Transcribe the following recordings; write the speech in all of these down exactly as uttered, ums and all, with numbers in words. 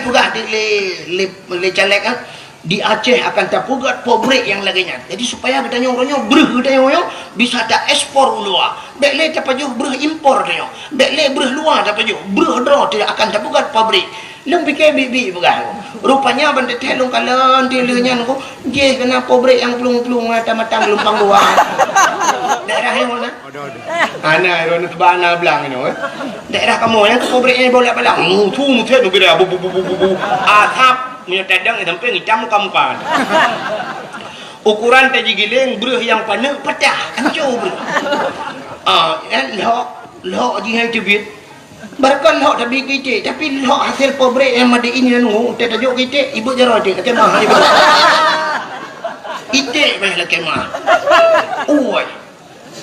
Peugah di lé, lé, lé caleg, ha? Di Aceh akan tapeugét pabrik nyang lagée nyan. Jadi, supaya geutanyoe uroe nyoe breuh geutanyoe nyoe bisa taekspor u luwa. Bék lé tapajoh breuh impor tanyoe. Bék lé breuh luwa tapajoh. Breuh droe teuh akan tapeugét pabrik. Lôn pike biet-biet peugah. Rupanya ban teuthée lôn kalon teuh lheueh nyan ku, jih keunan pabrik nyang plueng-plueng mata-mata geulumpang dua. Daerah nyang mana? Ana ron teuba ana blang nyoe, eh. Daerah kamoe nyang keu pabrik nyang bolak-balik. Mutu mutet nugera bu bu bu bu bu bu. Asap meunyoe tadang sampai ngitam muka-muka. Ukuran taji giling breuh nyang paneuk patah, hancô breuh. Ah, kan lhok, lhok jih hai teubiet. Barangkon lhok tabi keu iték, tapi lhok hasil pabrik nyang made in nyan ngu, teutajok keu iték, ibeut jaroe iték, kacamah ibeut. Iték bah lakée mah. Ui.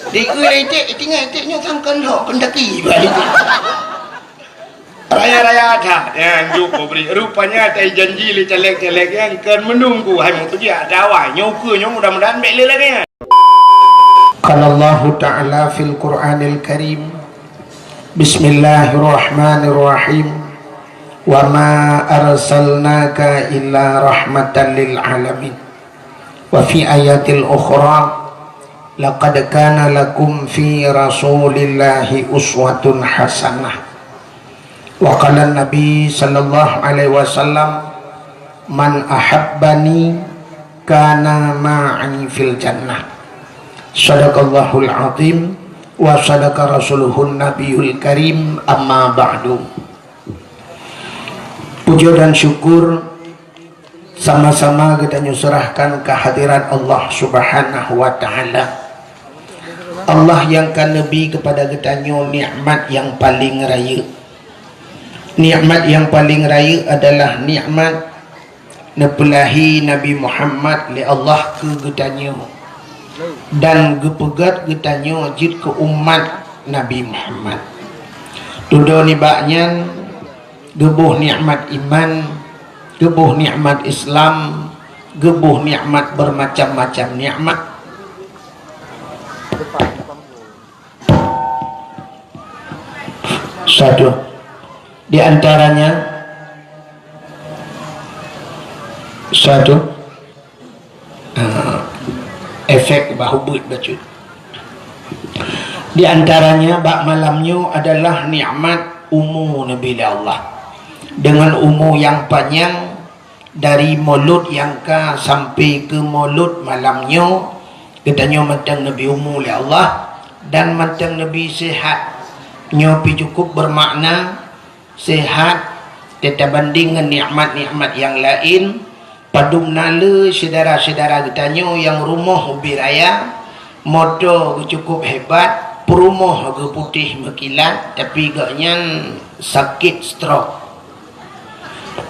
Di ui lé iték, itingat iték nyoe kan kon lhok, kon taki bah iték. Raya-raya that, nyan juk pabrik. Rupanya tai janji lé caleg-caleg nyan kon meununggu hai meutujiak dawai. Nyoe ukeue nyoe mudah-mudahan bék lé lagée nyan. Qala Allahu Ta'ala fil Qur'anil Karim. Bismillahirrahmanirrahim. Wa ma arsalnaka illa rahmatan lil alamin. Wa fi ayatil ukhra, laqad kana lakum fi Rasulillahi uswatun hasanah. Wa qala Nabi sallallahu alaihi wasallam, "Man ahabbani kana ma'i fil jannah." Sadaqallahul azim wa sadaqa rasuluhun nabiyul karim, amma ba'du. Puja dan syukur sama-sama geutanyoe serahkan kehadirat Allah Subhanahu wa Ta'ala. Allah nyang ka neubi keupada geutanyoe nikmat nyang paleng rayeuk. Nikmat nyang paleng rayeuk adalah nikmat neupeulahé Nabi Muhammad lé Allah keu geutanyoe dan geupeugét geutanyoe jeuet keu umat Nabi Muhammad. Dudoe nibak nyan, geuboh nikmat iman, geuboh nikmat Islam, geuboh nikmat bermacam-macam nikmat. Satu. Di antaranya, satu, ah, efek bah ubeut bacut. Di antaranya, bak malam nyoe adalah nikmat umu neubi lé Allah. Dengan umu nyang panyang, dari mulod nyang ka sampai keu mulod malam nyoe, geutanyoe mantong neubi umu lé Allah dan mantong neubi sehat. Nyoe pi cukup bermakna, sehat teutabanding ngon nikmat-nikmat nyang laén. Padum na le syedara-syedara geutanyoe nyang rumoh ubit raya, moto geucukup hebat, peurumoh geuputéh meukilat, tapi gobnyan sakét stroke.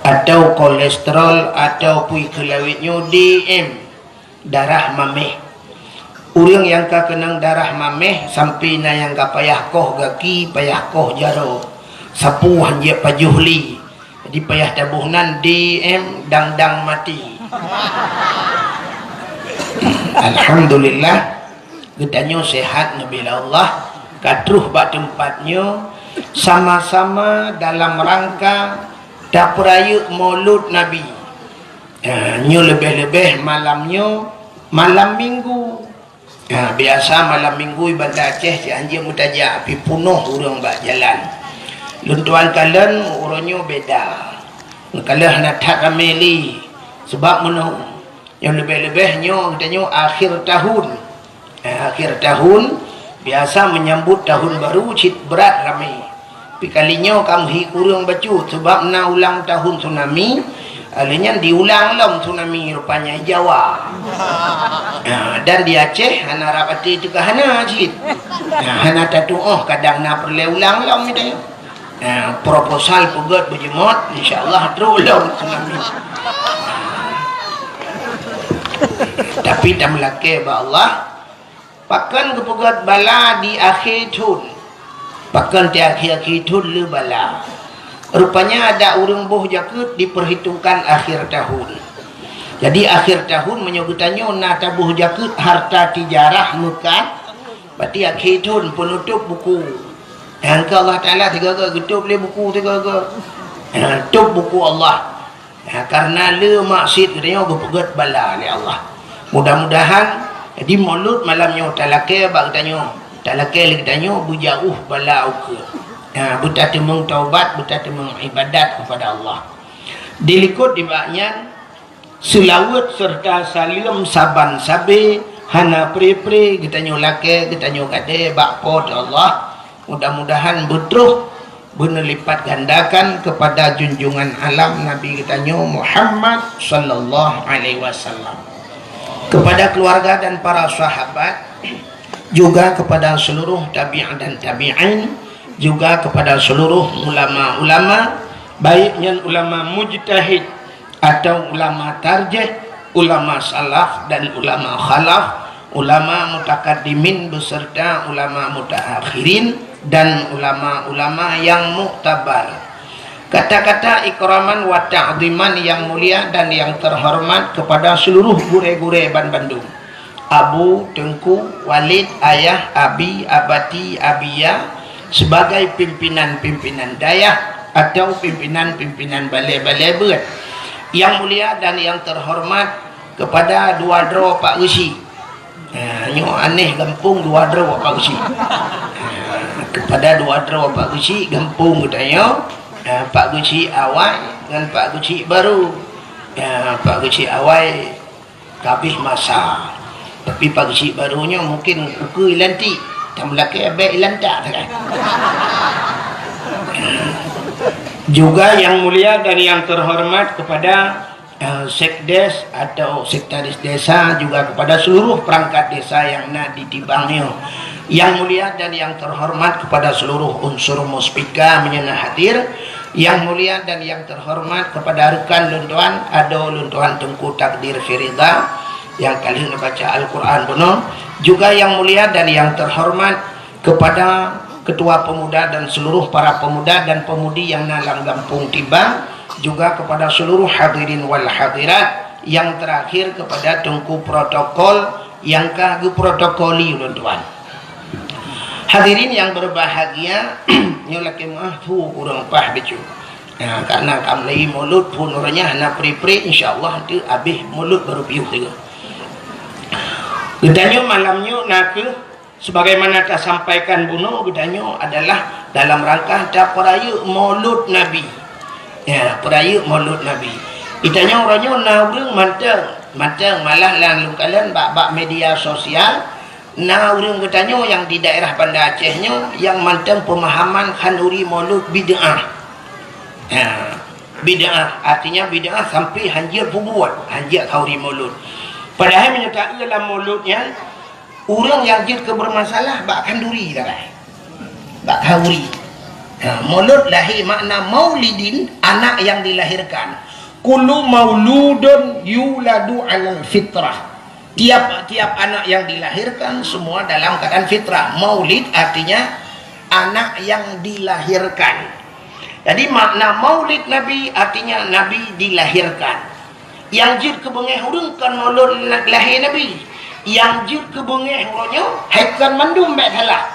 Atau kolesterol, atau pui keulawét nyoe D M, darah mameh. Ureuëng nyang ka keunong darah mameh sampai na nyang ka payah koh gaki, payah koh jaroe, sapu hanjeuet pajoh lé. Jadi payah taboh nan D M dang-dang mati. Alhamdulillah, geutanyoe sehat neubi lé Allah, ka troh bak teumpat nyoe, sama-sama dalam rangka tapeurayeuk Maulud Nabi. Ha, nyoe leubeh-leubeh malam nyoe, malam Minggu. Ha, biasa malam Minggu di Banda Aceh cit hanjeuet meutajak, pi punoh ureuëng bak jalan. Lôn tuan kalon uroe nyoe beda. Ka lheueh hana that ramé lé, sabab meunoe. Nyoe leubeh-leubeh nyoe geutanyoe akhir tahun. Eh, akhir tahun, biasa menyambut tahun baru cit brat ramé. Tapi kali nyoe ka meuhi kureueng bacut, sabab na ulang tahun tsunami, lheueh nyan diulang lom tsunami rupanya di Jawa. Ah, dan di Aceh hana rab até teuka hana cit. Ah, hana tatuoh kadang na peureulée ulang lom itu. Nah, proposal peugét beujeumot, insya Allah trok lom tsunami. Tapi tameulakée bak Allah, pakon geupeugét bala di akhé thon. Pakon di akhé-akhé thon le bala. Rupanya ada ureuëng boh jakeuet diperhitungkan akhir tahun. Jadi akhir tahun meunyoe geutanyoe na taboh jakeuet harta tijarah meukat, berarti akhé thon peunutôb buku. Nyang keu Allah Taala sigoe-goe geutôb lé buku sigoe-goe. Ha, tôb buku Allah. Ha, karena le maksiat geutanyoe geupeugét bala lé Allah. Mudah-mudahan di Maulud malam nyoe talakée bak geutanyoe, talakée lé geutanyoe beujauh bala ukeue. Ha, beutateumeung taubat, beutateumeung ibadat kepada Allah. Dilikot dibak nyan, seulaweuet serta saleuem saban sabe hana pre-pre geutanyoe lakée, geutanyoe gadée bak Po teu Allah. Mudah-mudahan beutroh beuneulipat gandakan kepada junjungan alam Nabi geutanyoe Muhammad sallallahu alaihi wasallam, kepada keluarga dan para sahabat, juga kepada seluruh tabi'in dan tabi'in, juga kepada seluruh ulama-ulama, baik nyan ulama mujtahid atau ulama tarjih, ulama salaf dan ulama khalaf, ulama mutakaddimin beserta ulama mutaakhirin, dan ulama-ulama yang muktabar. Kata-kata ikraman wa ta'ziman yang mulia dan yang terhormat kepada seluruh gurée-gurée banbandum. Abu, Teungku, Walid, Ayah, Abi, Abati, Abiya, sebagai pimpinan-pimpinan dayah atau pimpinan-pimpinan balé-balé beuet. Yang mulia dan yang terhormat kepada dua droe Pak Geuchik. Ha, nyoe aneh gampông dua droe Pak Geuchik. Ha, kepada dua droe Pak Geuchik gampông geutanyoe, ha, Pak Geuchik awai ngon Pak Geuchik barô. Ha, Pak Geuchik awai ka abéh masa. Tapi Pak Geuchik barô nyoe mungkin ukeue ilantik, tam lakée abéh ilantak kan. Juga yang mulia dan yang terhormat kepada, eh, sekdes atau sekretaris desa, juga kepada seluruh perangkat desa yang na di Tibang nyoe. Yang mulia dan yang terhormat kepada seluruh unsur muspika meunyoe na hadir, yang mulia dan yang terhormat kepada rekan lôn tuan, adoe lôn tuan Teungku Takdir Firida, nyang ka lheueh neubaca Al-Quran bunoe, juga yang mulia dan yang terhormat kepada ketua pemuda dan seluruh para pemuda dan pemudi yang na lam gampông Tibang, juga kepada seluruh hadirin wal hadirat, yang terakhir kepada Teungku protokol nyang ka geuprotokoli ulôn tuan. Hadirin yang berbahagia, nyoe lakée meuah thu ureuëng paih bacut. Nah, karena ka mulai Maulud phon uroe nyan hana pri-pri, insya Allah nanti abéh Maulud baru piôh tiga. Geutanyoe malam nyoe na kheueh sebagaimana tasampaikan bunoe geutanyoe adalah dalam rangka tapeurayeuk Maulud Nabi. Ya, peurayeuk Maulud Nabi. Geutanyoe uroe nyoe na ureuëng mantong, mantong malah lam lungkalan bak-bak media sosial, na ureuëng geutanyoe nyang di daerah Banda Aceh nyoe nyang mantong pemahaman khanduri Maulud bid'ah. Ya, bid'ah artinya bid'ah sampai hanjeuet peubuet, hanjeuet khanduri Maulud. Padahai meunyoe taeu lam Maulud nyan, ureuëng nyang jeuet keu bermasalah bak khanduri sagai. Bak khanduri. Ha, Maulud lahé makna maulidin, anak yang dilahirkan. Kullu mauludun yuladu alal fitrah. Tiap-tiap anak yang dilahirkan semua dalam keadaan fitrah. Maulid artinya anak yang dilahirkan. Jadi makna maulid Nabi artinya Nabi dilahirkan. Nyang jeuet keu beungéh ureuëng kon Maulud lahé Nabi. Nyang jeuet keu beungéh uroe nyoe hai kon mandum bék salah.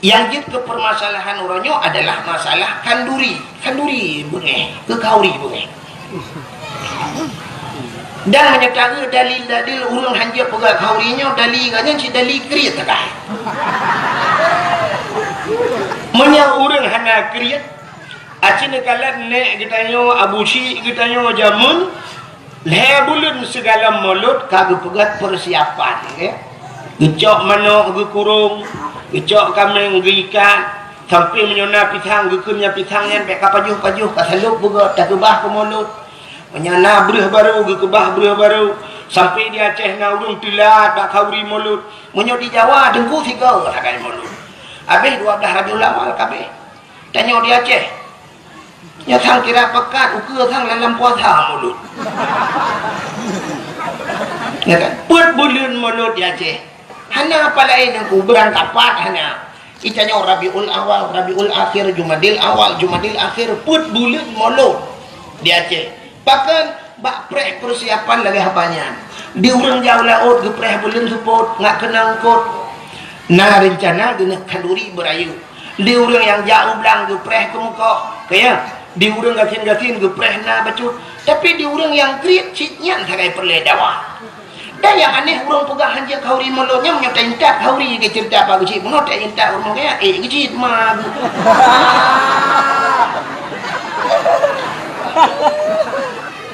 Nyang jeuet keu permasalahan uroe nyoe adalah masalah khanduri. Khanduri beungéh, keu khanduri beungéh. Dan meunyoe taeu dalil-dalil ureuëng hanjeuet peugah khanduri nyoe, dalil geuh nyan cit dalil kriet sagai. Meunyoe ureuëng hana kriet, aci neukalon nék geutanyoe, abu chik geutanyoe jameun, lhée buleuen sigohlom Maulud ka geupeugét persiapan, ya. Geucok manok geukurong, geucok kaméng geuikat, sampai meunyoe na pisang geukheun nyang pisang nyan bék ka pajoh-pajoh, ka salôb beugét takeubah keu Maulud. Meunyoe na breueh barô geukeubah breueh barô, sampai di Aceh na ureuëng teulat bak khanduri Maulud. Meunyoe di Jawa teungku sigoe sagai Maulud. Abéh dua blah Rabiul Awal ka abéh. Tanyoe di Aceh, nyoe sang kira pekat ukeue sang lam puasa Maulud. Ya kan? Peuet buleuen Maulud di Aceh. Hana apa laén teungku, beurangkapat hana. Itanyoe Rabiul Awal, Rabiul Akhir, Jumadil Awal, Jumadil Akhir, peuet buleuen Maulud di Aceh. Bahkan bak preh persiapan lagée haba nyan. Di ureuëng jak u laôt geupreh buleuen seupôt, ngat keunong eungkôt. Na reuncana geuneuk khanduri beurayeuk. Di ureuëng nyang jak u blang geupreh keumeukoh, keu ya. Di ureuëng gasien-gasien geupreh na bacut, tapi di ureuëng nyang kriet cit nyan sagai peureulée dawa. Dan nyang aneh, ureuëng peugah hanjeuet khauri mulod nyan, meunyoe taintat khauri, geuceurita bak geuchik bunoe, taintat ureuëng kaya, eh, geuchik ma.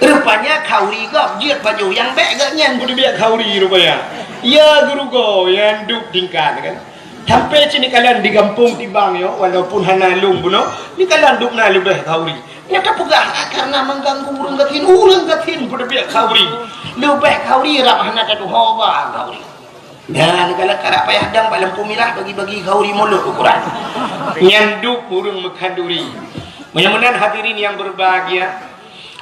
Rupanya khauri gob jeuet baju nyang bék geuh nyan peuteubiet khauri rupanya. Ya geurugoe nyang duek tingkat kan. Sampai cit nikalan di gampông tibang nyoe, walaupun hana lôn bunoe, nikalan dubna leubeh khauri. Nyang tapeugah, ah, karena mengganggu ureuëng gasien, ureuëng gasien peuteubiet khauri. Leubeh khauri rab hana tatuho ba khauri. Nyan nikalan karab payah dang bak lampu mirah bagi-bagi khauri mulod ukuran. Nyan duek ureuëng meukhanduri. Meunyoe meunan hadirin yang berbahagia,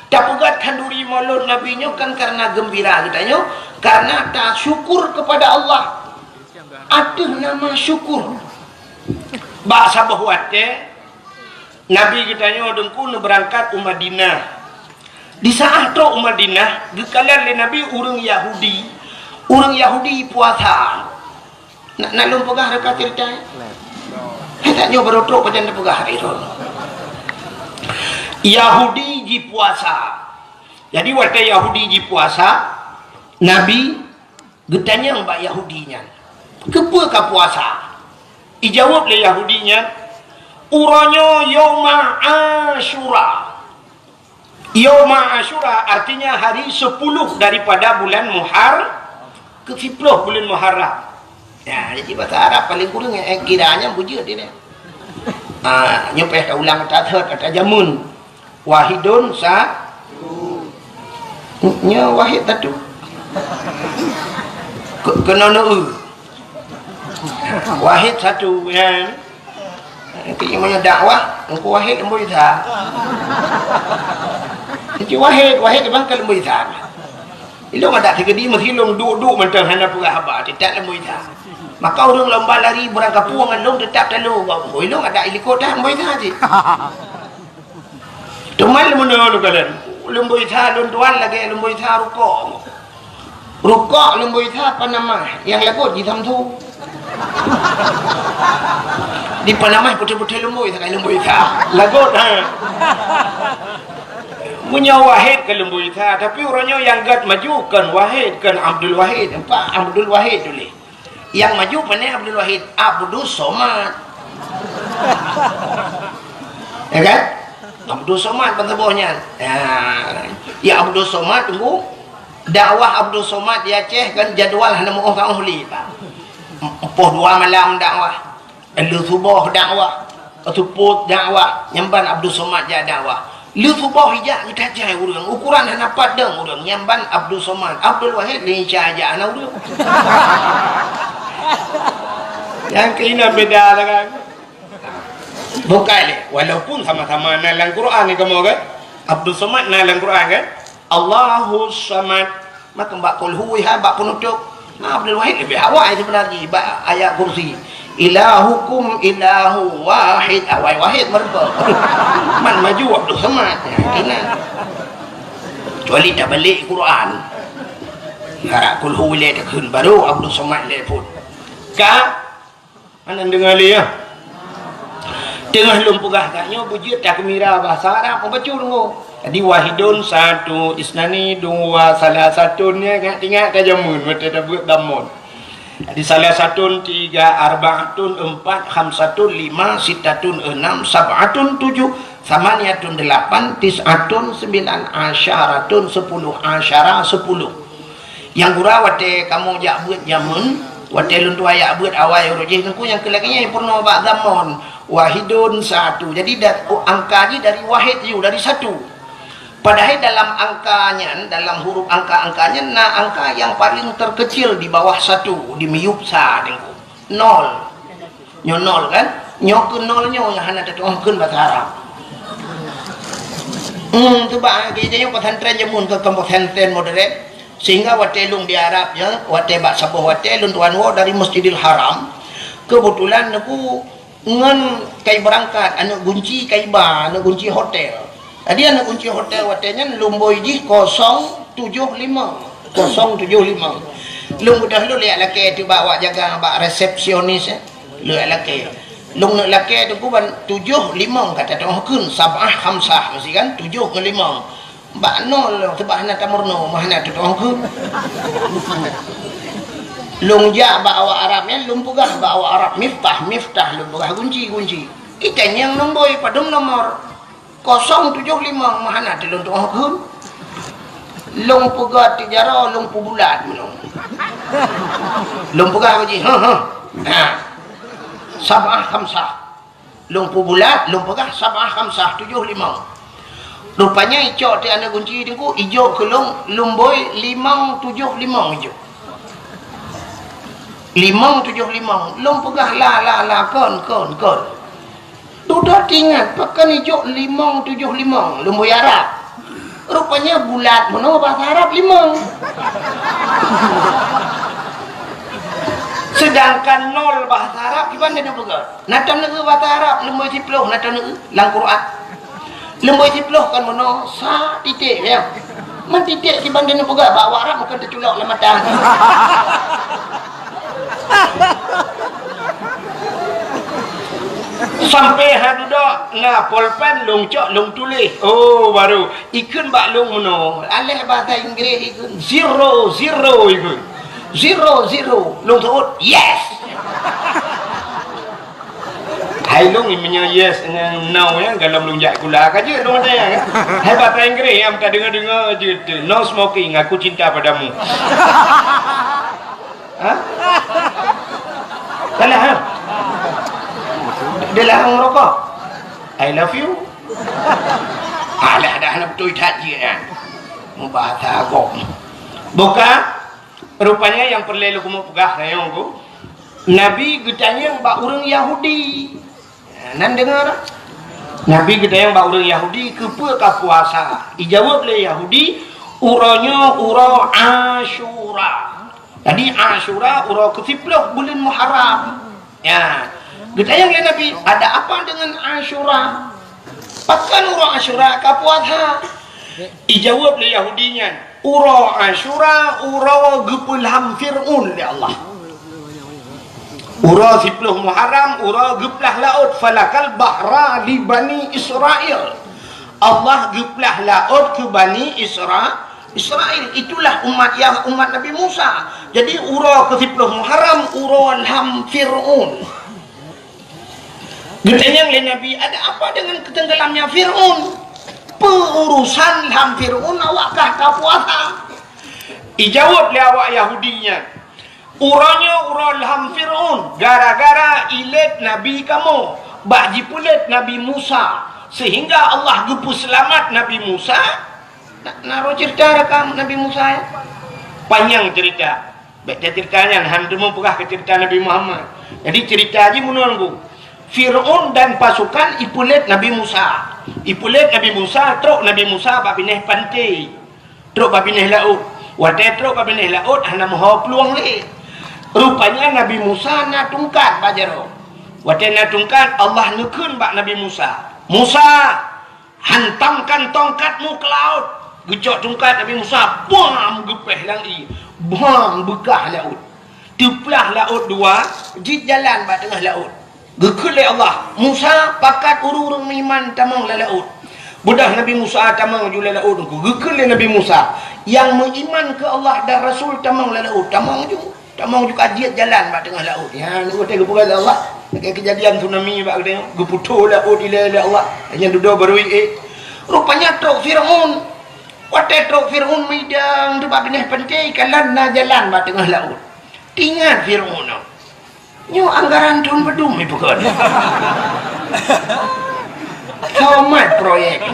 tapeugah khanduri mulod Nabi nyoe kan karena gembira geutanyoe, karena tasyukur kepada Allah. Ateueh nama syukur. Bak saboh watée, Nabi geutanyoe Teungku neubeurangkat u Madinah. Di saat trok u Madinah, geukalon lé Nabi ureuëng Yahudi. Ureuëng Yahudi puasa. Nak, nak lôn peugah reuka ceurita? Hai, tanyoe barô trok pajan tapeugah hari nyoe. Yahudi jipuasa. Jadi watée Yahudi jipuasa, Nabi geutanyong bak Yahudi nyan, "Keupeue kapuasa?" Ijaweueb lé Yahudi nyan, "Uroe nyoe Yauma Asyura." Yauma Asyura artinya hari sepuluh daripada bulan Muhar-, keu siploh bulan Muharram. Ya, jadi bahasa Arab paling kurang, eh, kiranya bujur dia. Ah, nyoe payah taulang, tathot, tajamun. Wahidun sa-, nyoe wahid satu. Ke-, keunoe neu-eu. Wahid satu, ya. Tapi meunyoe dakwah, Teungku Wahid leumboi sa. Teungku Wahid, Wahid bang ka leumboi sa. Ilong ada keudi meusilong duek-duek mantong hana peugah haba, teutap leumboi sa. Maka ureuëng lomba lari beurangkapeue ngon lôn teutap talo bak Teungku. Ilong ada ilikot dah leumboi sa cit. Teuma leumono lôn kalon, leumboi sa lôn tuan lagée leumboi sa rukok. Rukok leumboi sa panamah, nyang lagot jisamsu. Di panamah putih-putih leumboi sakai leumboi sa. Lagot, ha. Meunyoe Wahid ka leumboi sa, tapi uroe nyoe nyang gét maju kon Wahid, kon Abdul Wahid. Nampak Abdul Wahid tuléh. Nyang maju pane Abdul Wahid, Abdus Somad. Ya kan? Abdus Somad ban saboh nyan. Ya. Ya Abdus Somad tunggu. Dakwah Abdus Somad di Aceh kan jadwal hana meuoh ka oh lé, Pak. Empoh dua malam dakwah. Lheueh suboh dakwah, seupôt dakwah, nyan ban Abdul Somad jak dakwah. Lheueh suboh ijak geutajai ureuëng, ukuran hana pat dong ureuëng, nyan ban Abdul Somad. Abdul Wahid lé Isa jak hana ureuëng. Nyang keunan beda lah kan. Bukai lé, walaupun sama-sama na lam Quran ni kamoe kan. Abdul Somad na lam Quran kan. Allahus Samad. Maka bak kulhu ha bak penutup. Nah, Abdul Wahid lebih awai sebenarnya bak ayat kursi. Ilahukum ilahu wahid, awai wahid meureumpok. Man maju Abdul Somad. Ya, kena. Kecuali tak balik Quran. Harap kulhu lé takheun baru Abdul Somad lé pun. Ka Hana deungoe lé, ya? Teungoh lôn peugah that nyoe beujeuet takmira bahasa Arab, mubacut deungoe. Jadi, wahidun satu, isnani dua, salah satun, ya, ingat-ingat ka jameun, watée tabeuet damon. Jadi, salah satun tiga, arbaatun empat, khamsatun lima, sittatun enam, sab'atun tujuh, samaniyatun delapan, tis'atun sembilan, asyaratun sepuluh, asyara sepuluh. Nyang gura watée kamoe jak beuet jameun, watée lôn tuan jak beuet awai uroe jih teungku nyang keu lagée nyan peurunoe bak zamon wahidun satu. Jadi da-, angka jih dari wahid ju, dari satu. Padahai dalam angka nyan, dalam huruf angka-angka nyan na angka nyang paléng terkecil di bawah satu, di miyueb sa teungku. Nol. Nyoe nol kan? Nyoe keu nol nyoe nyang hana tatu'oh kheun basa Arab. Hmm, tu bah, jadi nyoe pesantren jameun keu kampus pesantren modern. Sehingga watée lôn di Arab nyoe, watée bak saboh watée lôn tuan woe dari Masjidil Haram. Kebetulan aku ngon kai beurangkat, aneuk gunci kai ba, aneuk gunci hotel. Jadi aneuk gunci hotel watée nyan lumboi jih kosong tujoh lima. Kosong tujoh lima. Lôn beudôh lôn liak lakée teuh bak awak jaga bak resepsionis, eh. Lôn liak lakée. Lôn neuk lakée teungku ban tujoh limong ka tatu'oh kheun, sab'ah khamsah meusti kan, tujoh ngon limong. Bak nol seubab hana tameurunoe, mah hana tatu'oh kheun. Lôn jak bak awak Arab nyan, lôn peugah bak awak Arab, miftah, miftah, lôn peugah gunci, gunci. Itanyong nomboi, padum nomor? Kosong tujoh limong, mah hana teuh lôn tu'oh kheun. Lôn peugah tijaroe, lôn peubulat meunong. Lôn peugah bak jih, "Heh, heh." Ha. Sab'ah khamsah. Lôn peubulat, lôn peugah sab'ah khamsah, tujoh limong. Rupanya icok teuh aneuk gunci teungku, ijok keu lôn, lôn bôi limong tujoh limong ijok. Limong tujoh limong, lôn peugah la, la, la, kon, kon, kon. Dudoe teuingat, pakon ijok limong tujoh limong, lôn bui Arab. Rupanya bulat meunoe bahasa Arab limong. Sedangkan nol bahasa Arab, kiban neuk peugah? Na taneuk bahasa Arab, leumbôi siploh na taneuk lam Quran. Leumbôi siploh kan meunoe, sa titek, ya. Man titek kiban neuk peugah, bak awak Arab mungken teuculok lam mata. Sampai ha dudoe na polpen lôn cok lôn tuléh. Oh, baru ikheun bak lôn meunoe. Aléh bahasa Inggréh ikheun zero, zero ikheun. Zero, zero. Lôn seuôt, yes. Hai lôn meunyoe yes ngon no ya, galom lôn jak sikula ka jeuet lôn ada ya. Hai bahasa Inggréh nyang ka deungoe-deungoe jeuet tu. No smoking, aku cinta padamu. Ha? Salah, ha? Dia larang merokok. I love you. Alah, dah na beutôi that jih nyan. Mubahasa agam. Buka, rupanya nyang peureulée lôn keumeung peugah rayeuk ku. Nabi geutanyong bak ureuëng Yahudi. Nan deungoe? Nabi geutanyong bak ureuëng Yahudi, "Keupeue ka puasa?" Ijaweueb lé Yahudi, "Uroe nyoe uroe Asyura." Jadi Asyura uroe keusiplôh buleuen Muharram. Ya. Geutanyong lé Nabi, "Ada apa dengan Asyura? Pakon uroe Asyura ka puasa?" Ijaweueb lé Yahudi nyan, "Uroe Asyura uroe geupeulham Fir'aun lé Allah." Uroe siplôh Muharram, uroe geuplah laôt, falakal bahra li Bani Israel. Allah geuplah laôt keu Bani Isra-, Israel. Itulah umat Yah-, umat Nabi Musa. Jadi, uroe keu siplôh Muharram, uroe lham Fir'aun. Geutanyong lé Nabi, "Ada apa dengan ketenggelamnya Fir'aun? Peurusan lham Fir'aun awak kah ka puasa?" Ijaweueb lé awak Yahudi nyan, "Uroe nyoe uroe lham Fir'aun, gara-gara ilét nabi kamoe, bak jipeulét Nabi Musa, sehingga Allah geupeuseulamat Nabi Musa." Na, na roh cerita rekam Nabi Musa, ya? Panyang cerita. Bèk tacerita nyan, han teumeupeugah keu cerita Nabi Muhammad. Jadi cerita jih meunoe, Bu. Fir'aun dan pasukan ipeulét Nabi Musa. Ipeulét Nabi Musa, trok Nabi Musa bak binéh panté. Trok bak binéh laôt. Watèe trok bak binéh laôt, hana meuho plueng lé. Rupanya Nabi Musa na tungkat bak jaroe. Watèe na tungkat, Allah neukheun bak Nabi Musa, "Musa, hantamkan tongkatmu ke laut." Geucok tungkat Nabi Musa, bam, geupéh lam ié. Bam, beukah laôt. Teuplah laôt dua, jeuet jalan bak teungoh laôt. Geukheun lé Allah, "Musa, pakat ureuëng-ureuëng meuiman tamong lam laôt." Beudôh Nabi Musa tamong ju lam laôt, geukheun lé Nabi Musa, "Nyang meuiman keu Allah dan Rasul tamong lam laôt." Tamong ju. Tamong ju ka jeuet jalan bak teungoh laôt. Nyan, watèe geupeugah lé Allah, lagèe keujadian tsunami bak geutanyoe, geuputôh laôt ilèe lé Allah. Nyan dudoe barô ié. Rupanya trok Fir'aun. Watèe trok Fir'aun meudang teuk bak binéh panté, kalon na jalan bak teungoh laôt. Teuingat Fir'aun nyoe. Nyoe anggaran thôn padum ipeukon. Somat proyek.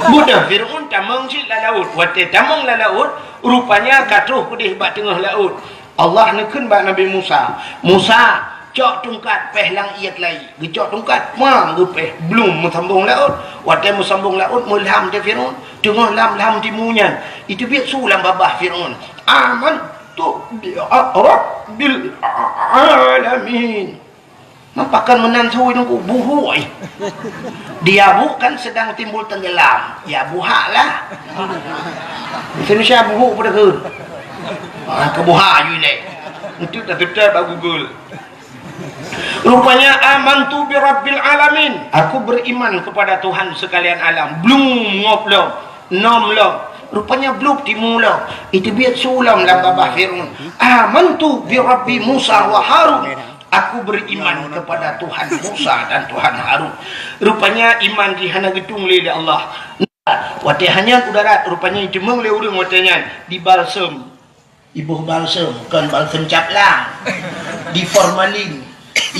Beudôh Fir'aun tamong cit lam laôt. Watèe tamong lam laôt, rupanya ka troh keudéh bak teungoh laôt. Allah neukheun bak Nabi Musa, "Musa, cok tungkat péh lam ié keulayi." Geucok tungkat, mang geupéh, blum meusambong laôt. Watèe meusambong laôt, meulham teuh Fir'aun, teungoh lham-lham timu nyan. Iteubiet su lam babah Fir'aun, "Amantu bi Rabbil alamin." Meupakan meunan su Teungku, buhôi. Di Yabuk kan sedang timbul tenggelam. Ya, buhak lah. Indonesia buhuk pada ke? Ah, ke buhak ju ilèe. Itu dah tutup bak Google. Rupanya, "Amantu bi Rabbil Alamin." Aku beriman kepada Tuhan sekalian alam. Blum ngop lom, nom lom. Rupanya blub timu lom. Iteubiet su lom lam babah Fir'aun. "Amantu bi Rabbi Musa wa Harun." Aku beriman kepada Tuhan Musa dan Tuhan Harun. Rupanya iman jih hana geutung lé lé Allah. Watée hanyang u darat, rupanya iteumeung lé ureuëng watée nyan dibalsem. Iboh balsem, kon balsem caplang. Di formalin,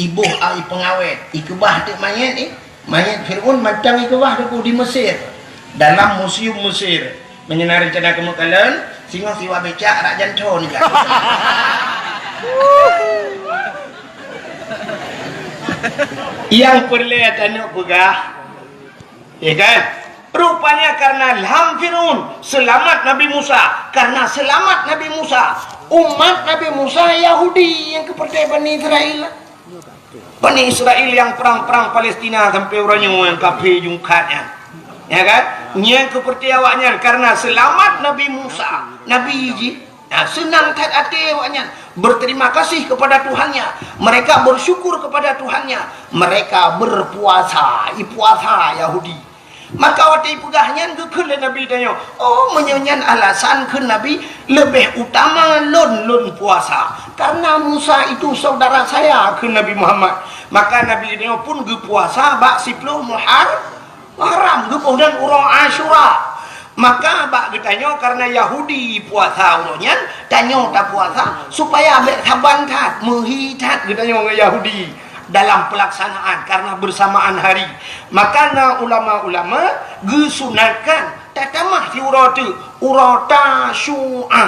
iboh ai pengawet, ikeubah teuk manyét, eh. Manyét Fir'aun mantong ikeubah teuk di Mesir. Dalam museum Mesir. Meunyoe na rencana keumeuk kalon, singoh siwa becak rak janto nibak. Nyang peureulée tanyoe peugah, ya kan? Rupanya karena lam Fir'aun seulamat Nabi Musa. Karena seulamat Nabi Musa, umat Nabi Musa Yahudi nyang keupeurtée Bani Israel. Bani Israel nyang prang-prang Palestina sampoe uroe nyoe nyang kafé jungkat nyan. Ya kan? Nyang keupeurtée awaknyan karena seulamat Nabi Musa, nabi jih. Nah, seunang that até awaknyan, berterima kasih kepada Tuhannya. Mereka bersyukur kepada Tuhannya. Mereka berpuasa, ipuasa Yahudi. Maka watée ipeugah nyan geukheun lé Nabi tanyoe, "Oh, meunyoe nyan alasan," kheun Nabi, "leubeh utama lôn, lôn puasa. Karena Musa itu saudara saya," kheun Nabi Muhammad. Maka Nabi tanyoe pun geupuasa bak siploh Muhar-, Muharram, geuboh dan uroe Asyura. Maka bak geutanyoe karena Yahudi puasa uroe nyan, tanyoe tapuasa supaya bék saban that, meuhi that geutanyoe ngon Yahudi dalam pelaksanaan karena bersamaan hari. Maka na ulama-ulama geusunatkan tatamah siuroe teuk, uroe Tasyu'a.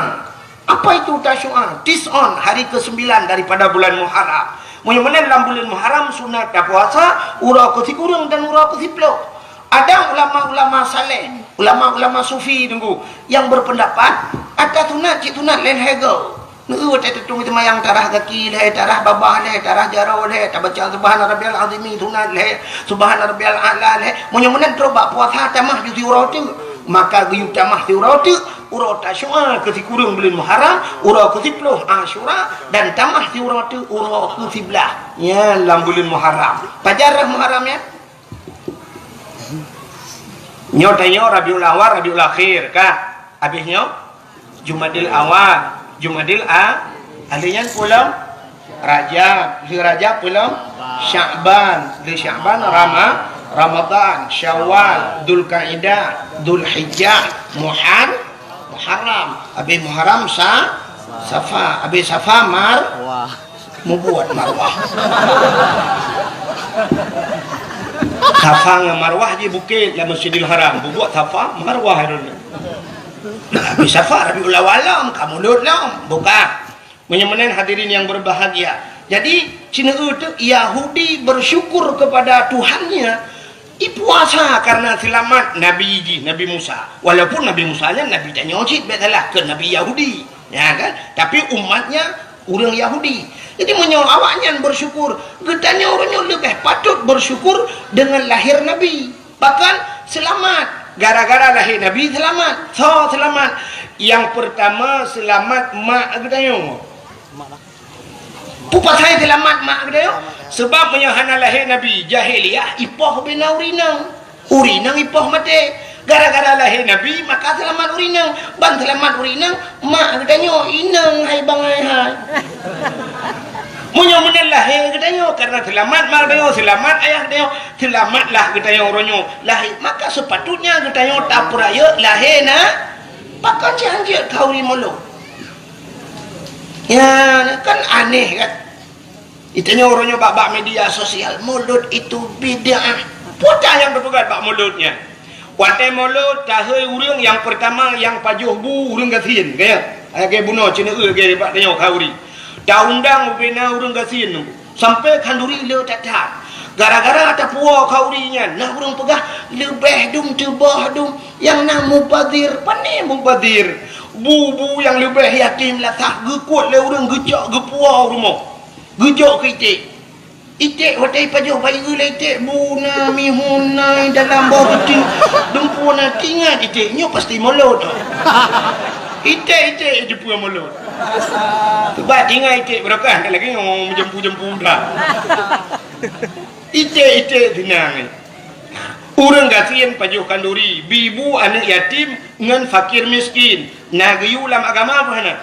Apa itu Tasyu'a? Tis'on, hari kesembilan daripada bulan Muharram. Meunyoe meunan lam buleuen Muharram sunat tapuasa uroe keusikureueng dan uroe keusiploh. Ada ulama-ulama saleh, ulama-ulama sufi teungku, yang berpendapat ata sunat cit sunat lé lhèe goe. Neu watèe teutueng seumayang tarah gaki lhèe, tarah babah lhèe, tarah jaroe lhèe, tabaca subhana rabbiyal azimi sunat lhèe, subhana rabbiyal a'la lhèe. Meunyoe meunan trok bak puasa tamah ju siuroe teuk, maka geuyue tamah siuroe teuk uroe Tasyu'a keusikureueng buleuen Muharram, uroe keusiploh Asyura, dan tamah siuroe teuk uroe keusiblaih. Nyan lam buleuen Muharram. Pajan rhah Muharram nyan? Nyoe tanyoe Rabiul Awal, Rabiul Akhir, ka? Habéh nyoe Jumadil Awal, Jumadil A-, ahli nyan peue lom? Rajab, lheueh Rajab peue lom? Sya'ban, lheueh Sya'ban Rama-, Ramadan, Syawal, Dzulkaidah, Dzulhijjah, Muhar-, Muharram, habéh Muharram Sa-, Safa, habéh Safa Mar-, Mubuet marwah. Safa ngon marwah jih bukét lam Masjidil Haram. Mubuet Safa, marwah droeneuh. Tapi Safa Rabiul Awal lom, ka mulod lom. Buka. Meunyoe meunan hadirin yang berbahagia. Jadi, sineuk teuk Yahudi bersyukur kepada Tuhannya, ipuasa karena selamat Nabi jih, Nabi Musa. Walaupun Nabi Musa nyan Nabi tanyoe cit, bèk salah, keu Nabi Yahudi. Ya kan? Tapi umatnya ureueng Yahudi. Jadi meunyoe awaknyan bersyukur, geutanyoe uroe nyoe leubeh patut bersyukur dengan lahir Nabi. Bahkan selamat. Gara-gara lahé Nabi selamat. Soe selamat? Yang pertama selamat mak geutanyoe. Peue pasai selamat mak geutanyoe? Sebab meunyoe hana lahé Nabi, jahiliyah ipoh bina ureueng inong. Ureueng inong ipoh maté. Gara-gara lahé Nabi, maka selamat ureueng inong. Ban selamat ureueng inong, mak geutanyoe inong hai bangai hai. Meunyoe meunan lahé geutanyoe, karena selamat mak geutanyoe, selamat ayah geutanyoe, selamatlah geutanyoe uroe nyoe lahé. Maka sepatutnya geutanyoe tapeurayeuk lahé na, pakon cit hanjeuet khauri mulod. Ya, kan aneh kan? Geutanyoe uroe nyoe bak, bak media sosial, mulod itu bid'ah. Peue nyang teupeugah bak mulod nyan? Watèe mulod, tahôi ureueng nyang peurtama nyang pajoh bu ureueng gasien, ka nyan? Lagèe bunoe, sineuk lagèe bak tanyoe khauri. Taundang ubena ureueng gasien nyoe. Sampai khanduri le that-that. Gara-gara tapuwoe khauri nyan, na ureueng peugah, leubeh dum teuboh dum nyang na mubazir. Pane mubazir? Bu-bu nyang leubeh yatim lasah geukuet lé ureueng geucok geupuwoe u rumoh. Geujok keu iték. Iték watèe ipajoh bayeue lé iték, bu na mihun na dalam boh geuti, dumpeue na, teuingat iték nyoe pasti mulod. Iték-iték jipeu mulod. Bah tinggai iték barokah, tak lagée nyang meujampu-jampu dah. Iték-iték seunang. Ureuëng gasien pajoh khanduri, bi bu aneuëk yatim ngon fakir miskin. Na geuyue lam agama peue hana?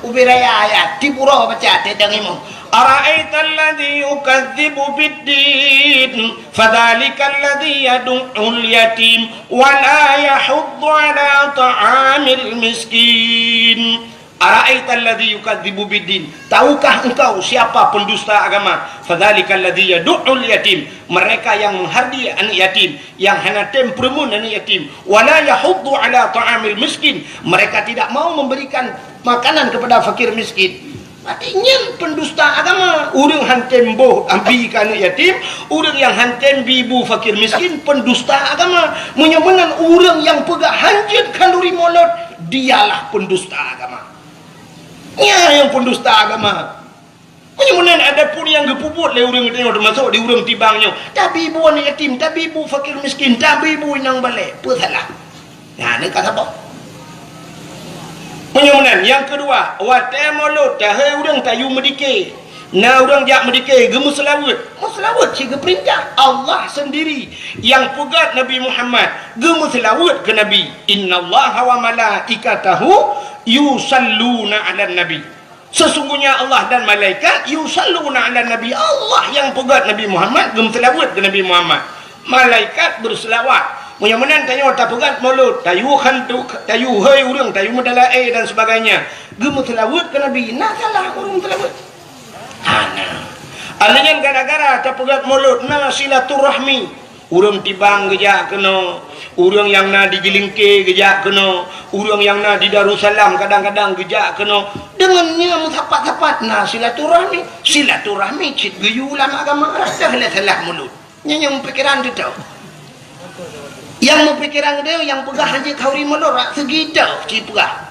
Ubé raya ayat, tieb uroe baca teuh dang imoe. Ara'aital ladzi yukadzibu biddin, fadzalikal ladzi yadu'ul yatim, wa la yahuddu ala ta'amil miskin. Ara'aital ladzi yukadzibu biddin. Tahukah engkau siapa pendusta agama? Fadzalikal ladzi yadu'ul yatim. Mereka yang menghardi anak yatim, yang hana tem peureumeun anak yatim. Wa la yahuddu ala ta'amil miskin. Mereka tidak mau memberikan makanan kepada fakir miskin. Berarti nyan pendusta agama. Ureuëng han tem boh ambi keu anak yatim, ureuëng nyang han tem bi bu fakir miskin, pendusta agama. Meunyoe meunan ureuëng nyang peugah hanjeuet khanduri mulod, dialah pendusta agama. Nyan nyang pendusta agama. Meunyoe meunan adapun nyang geupeubuet lé ureuëng geutanyoe, teumasok di ureuëng tibang nyoe, tabi bu aneuk yatim, tabi bu fakir miskin, tabi bu inong balek, peue salah? Nyan ka saboh. Meunyoe meunan, nyang keudua, watée mulod tahei ureuëng tayue meudike. Na ureuëng jak meudike, geumeuseulaweuet. Meuseulaweuet cit geupeurintah. Allah sendiri nyang peugah Nabi Muhammad geumeuseulaweuet keu Nabi. Innallaha wa malaikatahu yusalluna 'alan nabi. Sesungguhnya Allah dan malaikat yusalluna 'alan nabi. Allah nyang peugah Nabi Muhammad, geumeuseulaweuet keu Nabi Muhammad. Malaikat beuseulaweuet. Meunyoe meunan tanyoe tapeugah mulod, tayue khantu, tayue hei ureuëng, tayue meudalae dan sebagainya. Geumeuseulaweuet keu Nabi. Na salah ureuëng meuseulaweuet? Hana. Alheuh nyan gara-gara tapeugah mulod na silaturahmi. Ureuëng tibang geujak keunoe, ureuëng nyang na di Jeulingke geujak keunoe, ureuëng nyang na di Darussalam kadang-kadang geujak keunoe. Deungon nyan meusapat-sapat na silaturahmi. Silaturahmi cit geuyue lam agama, rasa lé salah mulod. Nyan nyang meupikiran teuh. Nyang meupikiran teuh, nyang peugah hanjeuet khanduri mulod, rak seugi teuh cit peugah.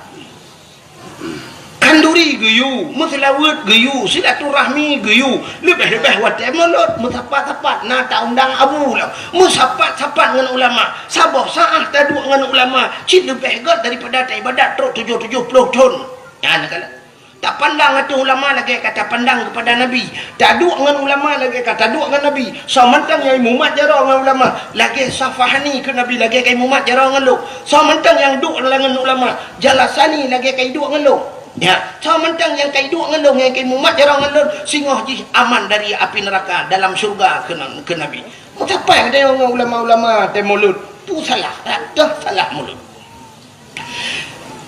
Khanduri geuyue, meuseulaweuet geuyue, silaturahmi geuyue, leubeh-leubeh watée mulod, meusapat-sapat na taundang abu lom, meusapat-sapat ngon ulama, saboh saát taduek ngon ulama, cit leubeh gét daripada taibadat trok tujoh tujoh ploh thon. Nyan ka lheueh. Tapandang ateueh ulama lagée ka tapandang keupada Nabi. Taduek ngon ulama lagée ka taduek ngon Nabi. Soe mantong nyang imumat jaroe ngon ulama, lagée safahani keu Nabi lagée ka imumat jaroe ngon lôn. Soe mantong nyang duek lam ngon ulama, jalasani lagée ka iduek ngon lôn. Ya, soe mantong nyang ka iduek ngon lôn, nyang ka imumat jaroe ngon lôn, singoh jih aman dari api neuraka dalam syeuruga keu, keu Nabi. Meusapat geutanyoe ngon ulama-ulama tée mulod, tu salah, ratoh salah mulod.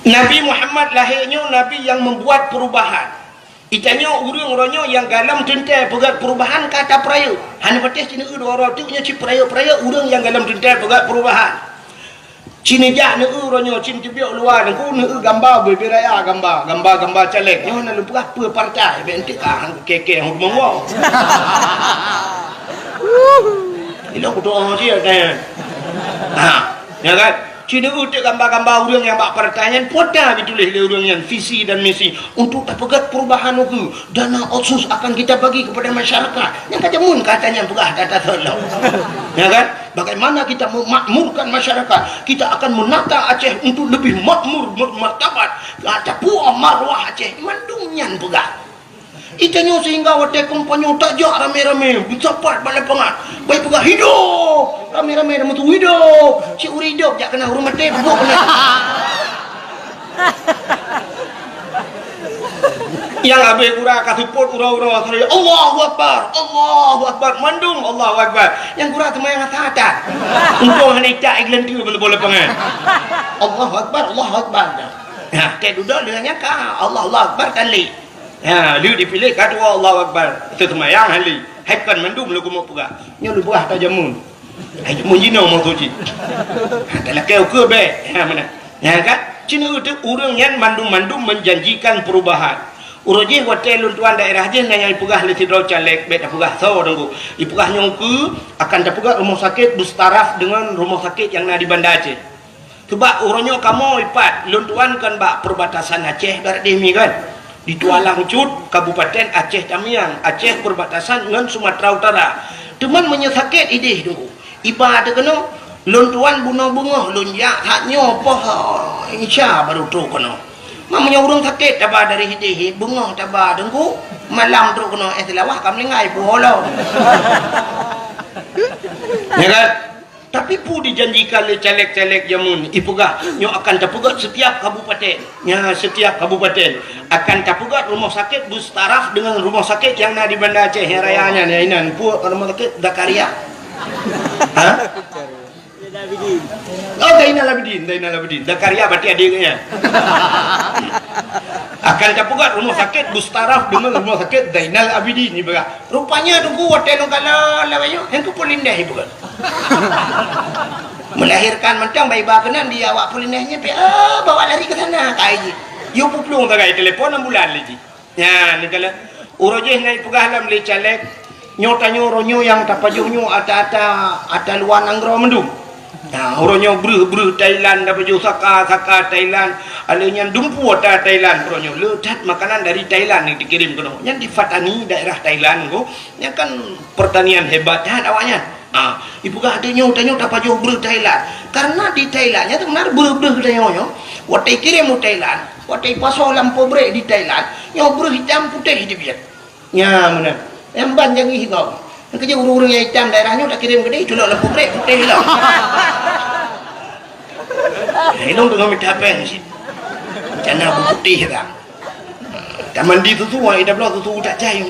Nabi Muhammad lahé nyoe nabi nyang meubuat peurubahan. Geutanyoe ureuëng uroe nyoe nyang galom teuntée peugét peurubahan ka tapeurayeuk. Hana patéh sineuk dua uroe teuk nyoe cit peurayeuk-peurayeuk ureuëng nyang galom teuntée peugét peurubahan. Cit neujak neu uroe nyoe cit teubiet luwa neu, neu gamba bubé raya gamba, gamba-gamba caleg. Nyoe na lôn peugah peue partai, bék enteuk ka han keke han monggo. Ilok kutu oh cit kan. Ha, ya kan? Cit neu teuk gamba-gamba ureuëng nyang bak partai nyan, pota geutuléh lé ureuëng nyan visi dan misi untuk tapeugét peurubahan ukeue. Dana otsus akan kita bagi kepada masyarakat. Nyang ka jameun kata nyan peugah data solo. Ya kan? Bagaimana kita memakmurkan masyarakat? Kita akan menata Aceh untuk lebih makmur, bermartabat. Tapuoh marwah Aceh. Mandum nyan peugah. Geutanyoe sehingga watée kampanye tajak ramé-ramé, meusapat bak lapangan. Bai peugah, "Hidup!" Ramé-ramé dah meutuwö, "Hidup!" Cit ureuëng hidup jak keunan, ureuëng maté peubuet keunan. Nyang habéh gura ka seupôt uroe-uroe, "Allahu Akbar! Allahu Akbar!" Mandum Allahu Akbar. Nyang gura teuma nyang asa that. Untông hana itak igleueng tu bak lapangan. "Allahu Akbar! Allahu Akbar!" Nah, tée dudoe deungon nyang ka, "Allahu Akbar!" Kan lé. Ha, lheueh dipiléh ka tuwoe Allahu Akbar. Teuseumayang hali. Hai kon mandum lôn keumeung peugah. Nyoe lôn peugah ata jameun. Hai jameun jinoe meusuci. Ha, talakée ukeue bék. Ha, meunan. Nyan kan? Cit neu teuk ureuëng nyan mandum-mandum menjanjikan perubahan. Uroe jih watée lôn tuan daerah jih na nyang ipeugah lé sidroe caleg, bék tapeugah soe teungku. Ipeugah nyoe ukeue akan tapeugah rumoh sakét beustaraf deungon rumoh sakét nyang na di Banda Aceh. Sabab uroe nyoe kamoe ipat, lôn tuan kan bak perbatasan Aceh barat deh mi kan. Di Tualang Cut, Kabupaten Aceh Tamiang, Aceh perbatasan ngon Sumatera Utara. Teuma meunyoe sakét ideh teungku, iba teuh keunoe, lôn tuan bunoe beungoh lôn jak that nyoe poh Isya baru trok keunoe. Meunyoe ureuëng sakét taba dari hidéh, beungoh taba teungku, malam trok keunoe, eh, Seulawah ka meuninggai, puwoe lom. Ya kan? Tapi peue dijanjikan lé caleg-caleg jameun, ipeugah, nyoe akan tapeugét setiap kabupaten. Ya, setiap kabupaten akan tapeugét rumoh sakét beustaraf deungon rumoh sakét nyang na di Banda Aceh nyang raya nyan, ya inan, peue rumoh sakét Zakaria. Ha? Oh, Zainal Abidin, Zainal Abidin. Zakaria berarti adik nyan. Akan tapeugét rumoh sakét beustaraf deungon rumoh sakét Zainal Abidin, ipeugah. Rupanya teungku watée lôn kalon lawét nyoe, han keu Polindeh ipeugét. Melahirkan mantong bai ba keunan di awak Polindeh nyan, pi, ah, bawa lari ke sana, kai jih. Yue peuplueng sagai telepon ambulan lé jih. Nyan, kala uroe jih na ipeugah lom lé caleg, nyoe tanyoe uroe nyoe nyang tapajoh nyoe ata-ata, ata luwa nanggroe mandum. Nah, uroe nyoe breuh-breuh Thailand tapajoh, saka-saka Thailand, alé nyan dumpeue ata Thailand uroe nyoe. Le that makanan dari Thailand nyang dikirém keunoe. Nyan di Fatani, daerah Thailand ko, nyan kan pertanian hebat that awaknyan. Ah, ipeugah tanyoe, tanyoe tapajoh breuh Thailand. Karena di Thailand nyan sebenarnya breuh-breuh tanyoe nyoe, watée ikirém u Thailand, watée ipasoe lam pabrik di Thailand, nyoe breuh itam putéh dibiet. Nya meunan. Nyang ban jangi hibau. Nyang keujeuet ureuëng-ureuëng nyang itam daerah nyoe takirém keudéh, culok lam pabrik putéh lom. Ilong teungoh mita péng cit. Cana beuputéh dah. Tamandi susu, ai tabloe susu tak cai.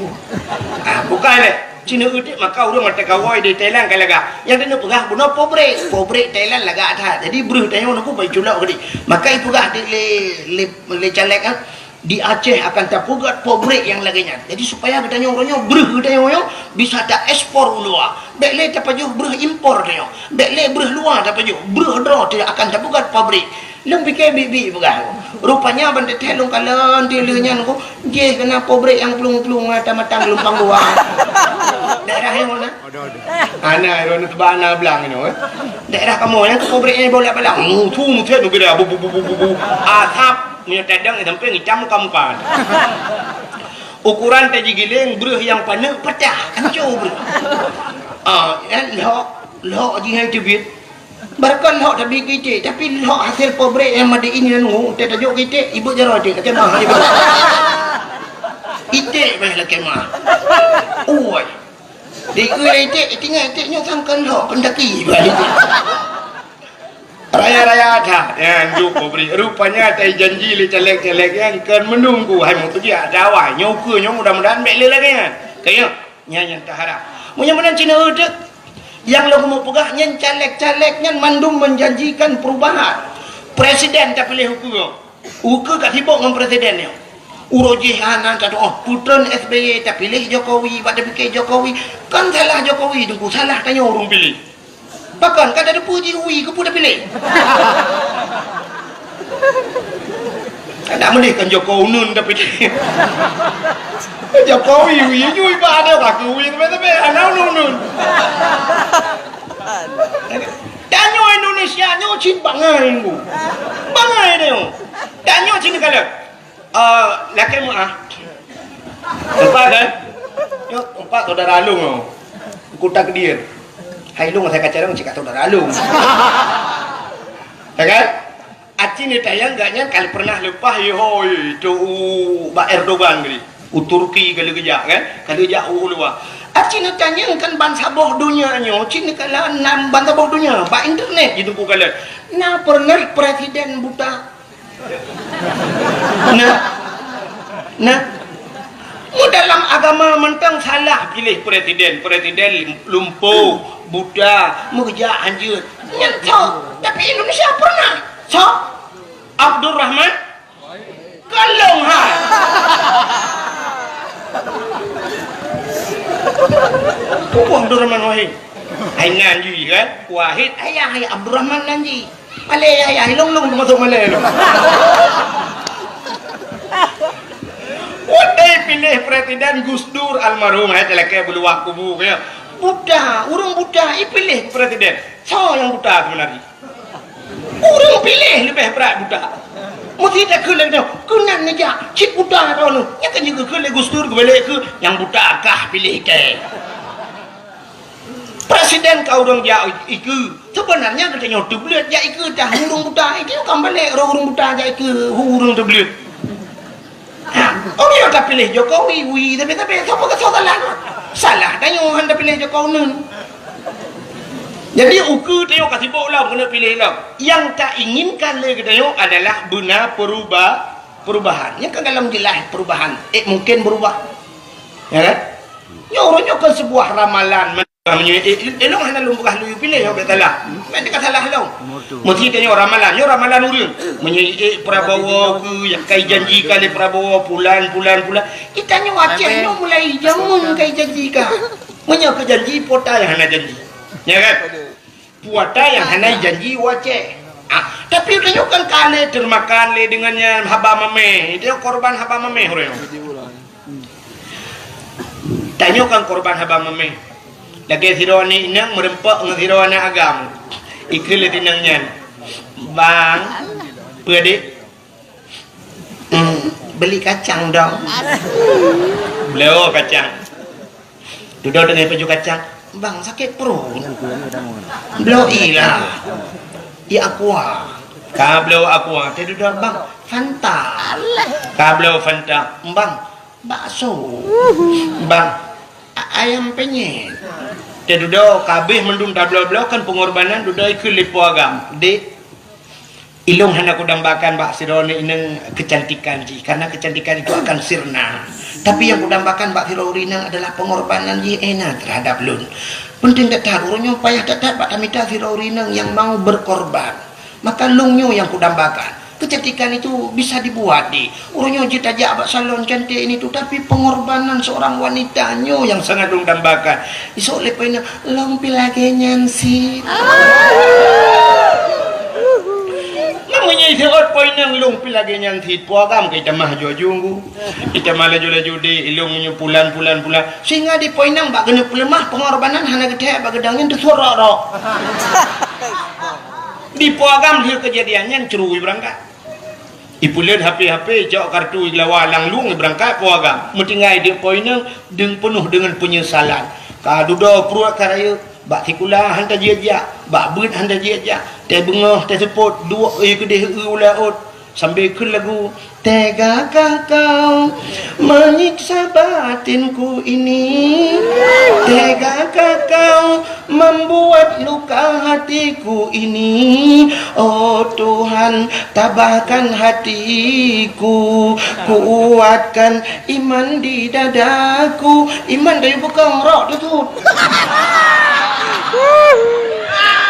Ah, bukai lé. Cina udik maka ureuëng mata kawai di Thailand ka lagak. Nyang keuneuk peugah bunoe pabrik. Pabrik Thailand lagak that. Jadi breuh tanyoe nunggu bai culok geude. Maka ipeugah di lé, lé, lé caleg, ah, di Aceh akan tapeugét pabrik nyang lagée nyan. Jadi supaya geutanyoe uroe nyoe breuh geutanyoe nyoe bisa ta ekspor u luwa. Bék lé tapajoh breuh impor tanyoe. Bék lé breuh luwa tapajoh. Breuh droe teuh akan tapeugét pabrik. Lôn pike biet-biet peugah. Rupanya ban teuthée lôn kalon di lheueh nyan ko, jih keunan pabrik nyang plueng-plueng ata matang geulumpang dua. Daerah nyang mana? Ana ron teuba ana blang nyoe, eh. Daerah kamoe nyang keu pabrik nyang bolak-balak. Musu muset nugera bu bu bu bu bu. Asap nyoe tadang sampai ngicam muka-muka. Ukuran teuh jigiléng breuh nyang paneuk patah. Hancô breuh. Ah, nyan lhok, lhok jih nyang teubiet. Barokon lhok tabi keu iték, tapi lhok hasil pabrik nyang made in nyan ngu, teuh tajok keu iték, ibeuet jaroe iték, lakée mah, ibeuet. Iték payah lakée mah. Ui. Di iték, iték, iték nyoe sangkon lhok, peundaki iték. Raya-raya that, nyan juk pabrik. Rupanya tai janji lé caleg-caleg nyan kon meununggu, hai meukeujak dawai. Nyoe ukeue nyoe mudah-mudahan bék lé lagée nyan. Kayeuh. Nyan nyang taharap. Meunyoe meunan Cina uteuk, nyang lôn keumeung peugah nyan caleg-caleg nyan mandum menjanjikan perubahan. Presiden tapiléh ukeue. Ukeue ka sibok ngon presiden nyoe. Uroe jih hana tatu'oh, putreun S B Y tapiléh Jokowi, bak tapike Jokowi. Kan salah Jokowi teungku, salah tanyoe ureuëng piléh. Pakon ka tateupeue jih uwi keupeue tapiléh? Kada meuleh kan Joko uneun tapiléh. Jokowi uwi, uwi bak ada kaki uwi tapi-tapi hana uneun-uneun. Tanyoe Indonesia nyoe cit bangai nunggu. Bangai nyoe. Tanyoe cit kalau Ah, lakée meu'ah. Empat kan? Nyoe empat saudara lôn nyoe. Ku takdir. Hai lôn asai kacarong cit ka saudara lôn. Ya kan? Aci ni tayang gak nyan kali pernah leupah yoi tu u bak Erdogan geuh. U Turki kali geujak kan? Kali geujak u luwa. Aci ni tanyang kan bansaboh donya nyoe, cit ni kala nan bansaboh donya bak internet jiteuku kala. Na pernah presiden buta? Nah, nah, mu dalam agama mantong salah piléh presiden, presiden lumpo, buta, meukeujak hanjeuet. Nyan so, tapi Indonesia pernah. So, Abdurrahman Kalong ha. Abdurrahman Wahid. Hai nan jih kan? Wahid ayah, ayah Abdurrahman nan jih. Malée ya, ya, ilong-long teumasok malée lom. Watée piléh presiden Gus Dur almarhum, hai talakée beuluwah kubu, ya. Buta, ureuëng buta ipiléh presiden. Soe nyang buta sebenarnya? Ureuëng piléh leubeh brat buta. Meusi takheun lagée nyoe, keunan neujak cit buta droeneuh. Nyan kan jikheun lé Gus Dur geubalek keu nyang buta kah piléh kée. Presiden ka ureuëng jak ikeue. Sebenarnya geutanyoe teubleuet jak ikeue dah ureuëng buta. Itu kan balek roh ureuëng buta jak ikeue ureuëng teubleuet. Ha, ureuëng nyang tapiléh Jokowi, wi, tapi, tapi, siapa ke salah? Salah tanyoe hana tapiléh Jokowi nun. Jadi, ukeue tanyoe ka sibok lom keuneuk piléh lom. Nyang tainginkan lé geutanyoe adalah beuna peruba-, perubahan. Nyan kan dalam jeulaih perubahan. Eh, mungkin berubah. Ya kan? Nyoe uroe nyoe kan sebuah ramalan. Meunyoe, eh, eh, lôn hana lôn peugah lôn piléh, nyoe bèk salah. Bèk teuka salah lôn. Meusti tanyoe ramalan, nyoe ramalan ureuëng. Meunyoe, eh, Prabowo keu nyang ka ijanjikan lé Prabowo, pulan, pulan, pulan. Geutanyoe Aceh nyoe mulai jameun ka ijanjikan. Meunyoe keu janji, peue ata nyang hana janji. Ya kan? Peue ata nyang hana ijanji u Aceh. Ah, tapi tanyoe kan ka lé teumakan lé deungon nyan haba mamèh. Itu korban haba mamèh ureuëng. Tanyoe kan korban haba mamèh. Lagèe sidroe aneuk inong meureumpok ngon sidroe aneuk agam. Ikheun lé inong nyan, "Bang, peue, Dik?" "Hmm, beli kacang dong." Bloe kacang. Dudoe teungoh pajoh kacang. "Bang, sakét pruet." "Bloe ilah. Ié aqua." Ka bloe aqua, teududoe, "Bang, Fanta." Ka bloe Fanta. "Bang, bakso." "Bang, a-, ayam penyet." Teududoe, ka abéh mandum tabloe-bloe kan pengorbanan, dudoe ikheun lé po agam. "Dik, ilôn hana kudambakan bak sidroe aneuk inong keucantikan jih, karena keucantikan itu akan sirna. Tapi nyang kudambakan bak sidroe ureuëng inong adalah pengorbanan jih Ena terhadap lôn. Penting that-that, uroe nyoe payah that-that bak tamita sidroe ureuëng inong nyang mau berkorban. Maka lôn nyoe nyang kudambakan. Keucantikan itu bisa dibuat, Dik. Uroe nyoe jeuet tajak bak salon cantik ini tu, tapi pengorbanan seorang wanita nyoe nyang sangat lôn dambakan." Isok lé po inong, "Lôn pih lagèe nyan cit." Meunyoe iseuôt po inong, "Lôn pih lagèe nyan cit," po agam ka itamah aju-aju nggu. Itamah laju-laju, "Dik, ilôn meunyoe pulan, pulan, pulan." Sehingga di po inong bak keuneuk peuleumah, pengorbanan hana geuthèe bak geudong nyan teusurok-rok. Di po agam lheueh keujadian nyan cru ibeurangkat. Ipeuleuet H P-H P, icok kartu, igeulawa lam lueng, ibeurangkat po agam. Meutinggai di po inong deung peunoh deungon peunyesalan. Ka dudoe pruet ka rayeuk, bak sikula han tajak-jak, bak beuet han tajak-jak, teuh beungoh, teuh seupôt, duek ie keudeh eu u laôt, sambil kheun lagu, "Tega kah kau menyiksa batinku ini? Tega kah kau membuat luka hatiku ini? Oh Tuhan, tabahkan hatiku, kuatkan iman di dadaku." Iman dari bekong rok tu tu.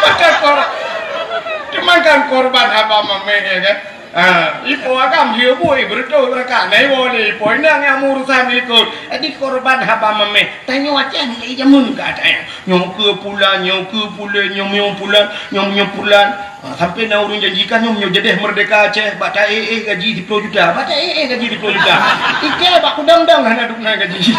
Macam kor-, cuman kan korban haba mamèh, ya kan? Ha, ipo agam dia bui beureutoh rakan. Nah, iwoe lé ipo inong nyang meurusan likot. Jadi korban haba mamèh. Tanyoe Aceh ni jameun ka ada. Nyoe keu pulan, nyoe keu pulan, nyoe, nyoe pulan, nyoe, nyoe pulan. Ha, sampai na ureuëng janjikan nyoe, nyoe jadeh merdeka Aceh, bak ta-éh-éh gaji siploh juta. Bak ta-éh-éh gaji siploh juta. Ike bak kudang-dang hana dum na gaji.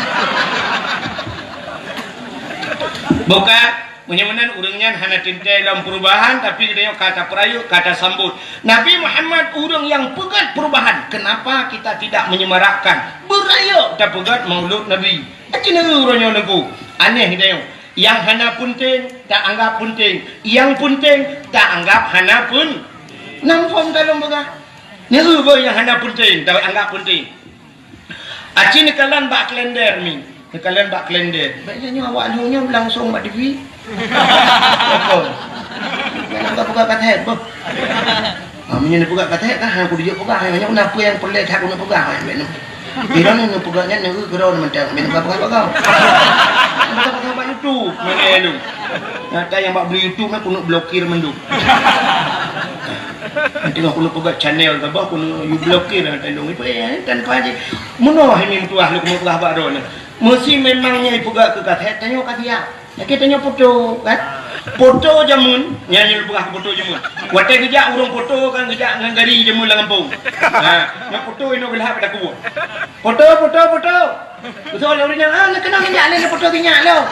Bukan? Meunyoe meunan ureuëng nyan hana teuntèe lom perubahan, tapi geutanyoe ka tapeurayeuk, ka tasambot. Nabi Muhammad ureuëng nyang peugöt perubahan. Kenapa kita tidak menyemarakkan? Beurayeuk tapeugöt Maulud Nabi. Aci neu uroe nyoe neugô. Aneh geutanyoe. Nyang hana peunteng, taanggap peunteng. Nyang peunteng, taanggap hana peun-, nam phon ka lôn peugah. Neu beuh nyang hana peunteng, taanggap peunteng. Aci neukalon bak kalender mi. Neukalon bak kalender. Baik nyoe awak lheueh nyoe langsung bak T V. Apa? Nak buka-buka kaset, boh. Ha, meunyoe neupeugah kaset kan, ha, aku dijok peugah, ha, nyoe na peue nyang peureulèe that aku neupeugah, ha, baik nyoe. Pira ni neupeugah nyan, neu keudroe mantong, baik nyoe peugah-peugah bak kau. Peugah-peugah bak YouTube, mana lu? Nyata nyang bak beli YouTube, aku nak blokir mandum. Nanti aku nak peugah channel ke apa, aku nak you blokir, ha, tandong itu, eh, tanpa aja. Meunoe hai meutuah lu keuneuk peugah bak droeneuh. Meusi memang nyan ipeugah keu kaset, tanyoe ka siap. Lakèe tanyoe foto, kan? Foto jameun, nyan nyang peugah foto jameun. Watèe geujak ureueng foto kan geujak ngon gari jameun lam gampông. Ha, nyoe foto inoe geulhab pada kuwoe. Foto, foto, foto. Beutôi lé ureueng nyan, ah, neukeunong geujak lé foto geuh nyan lom.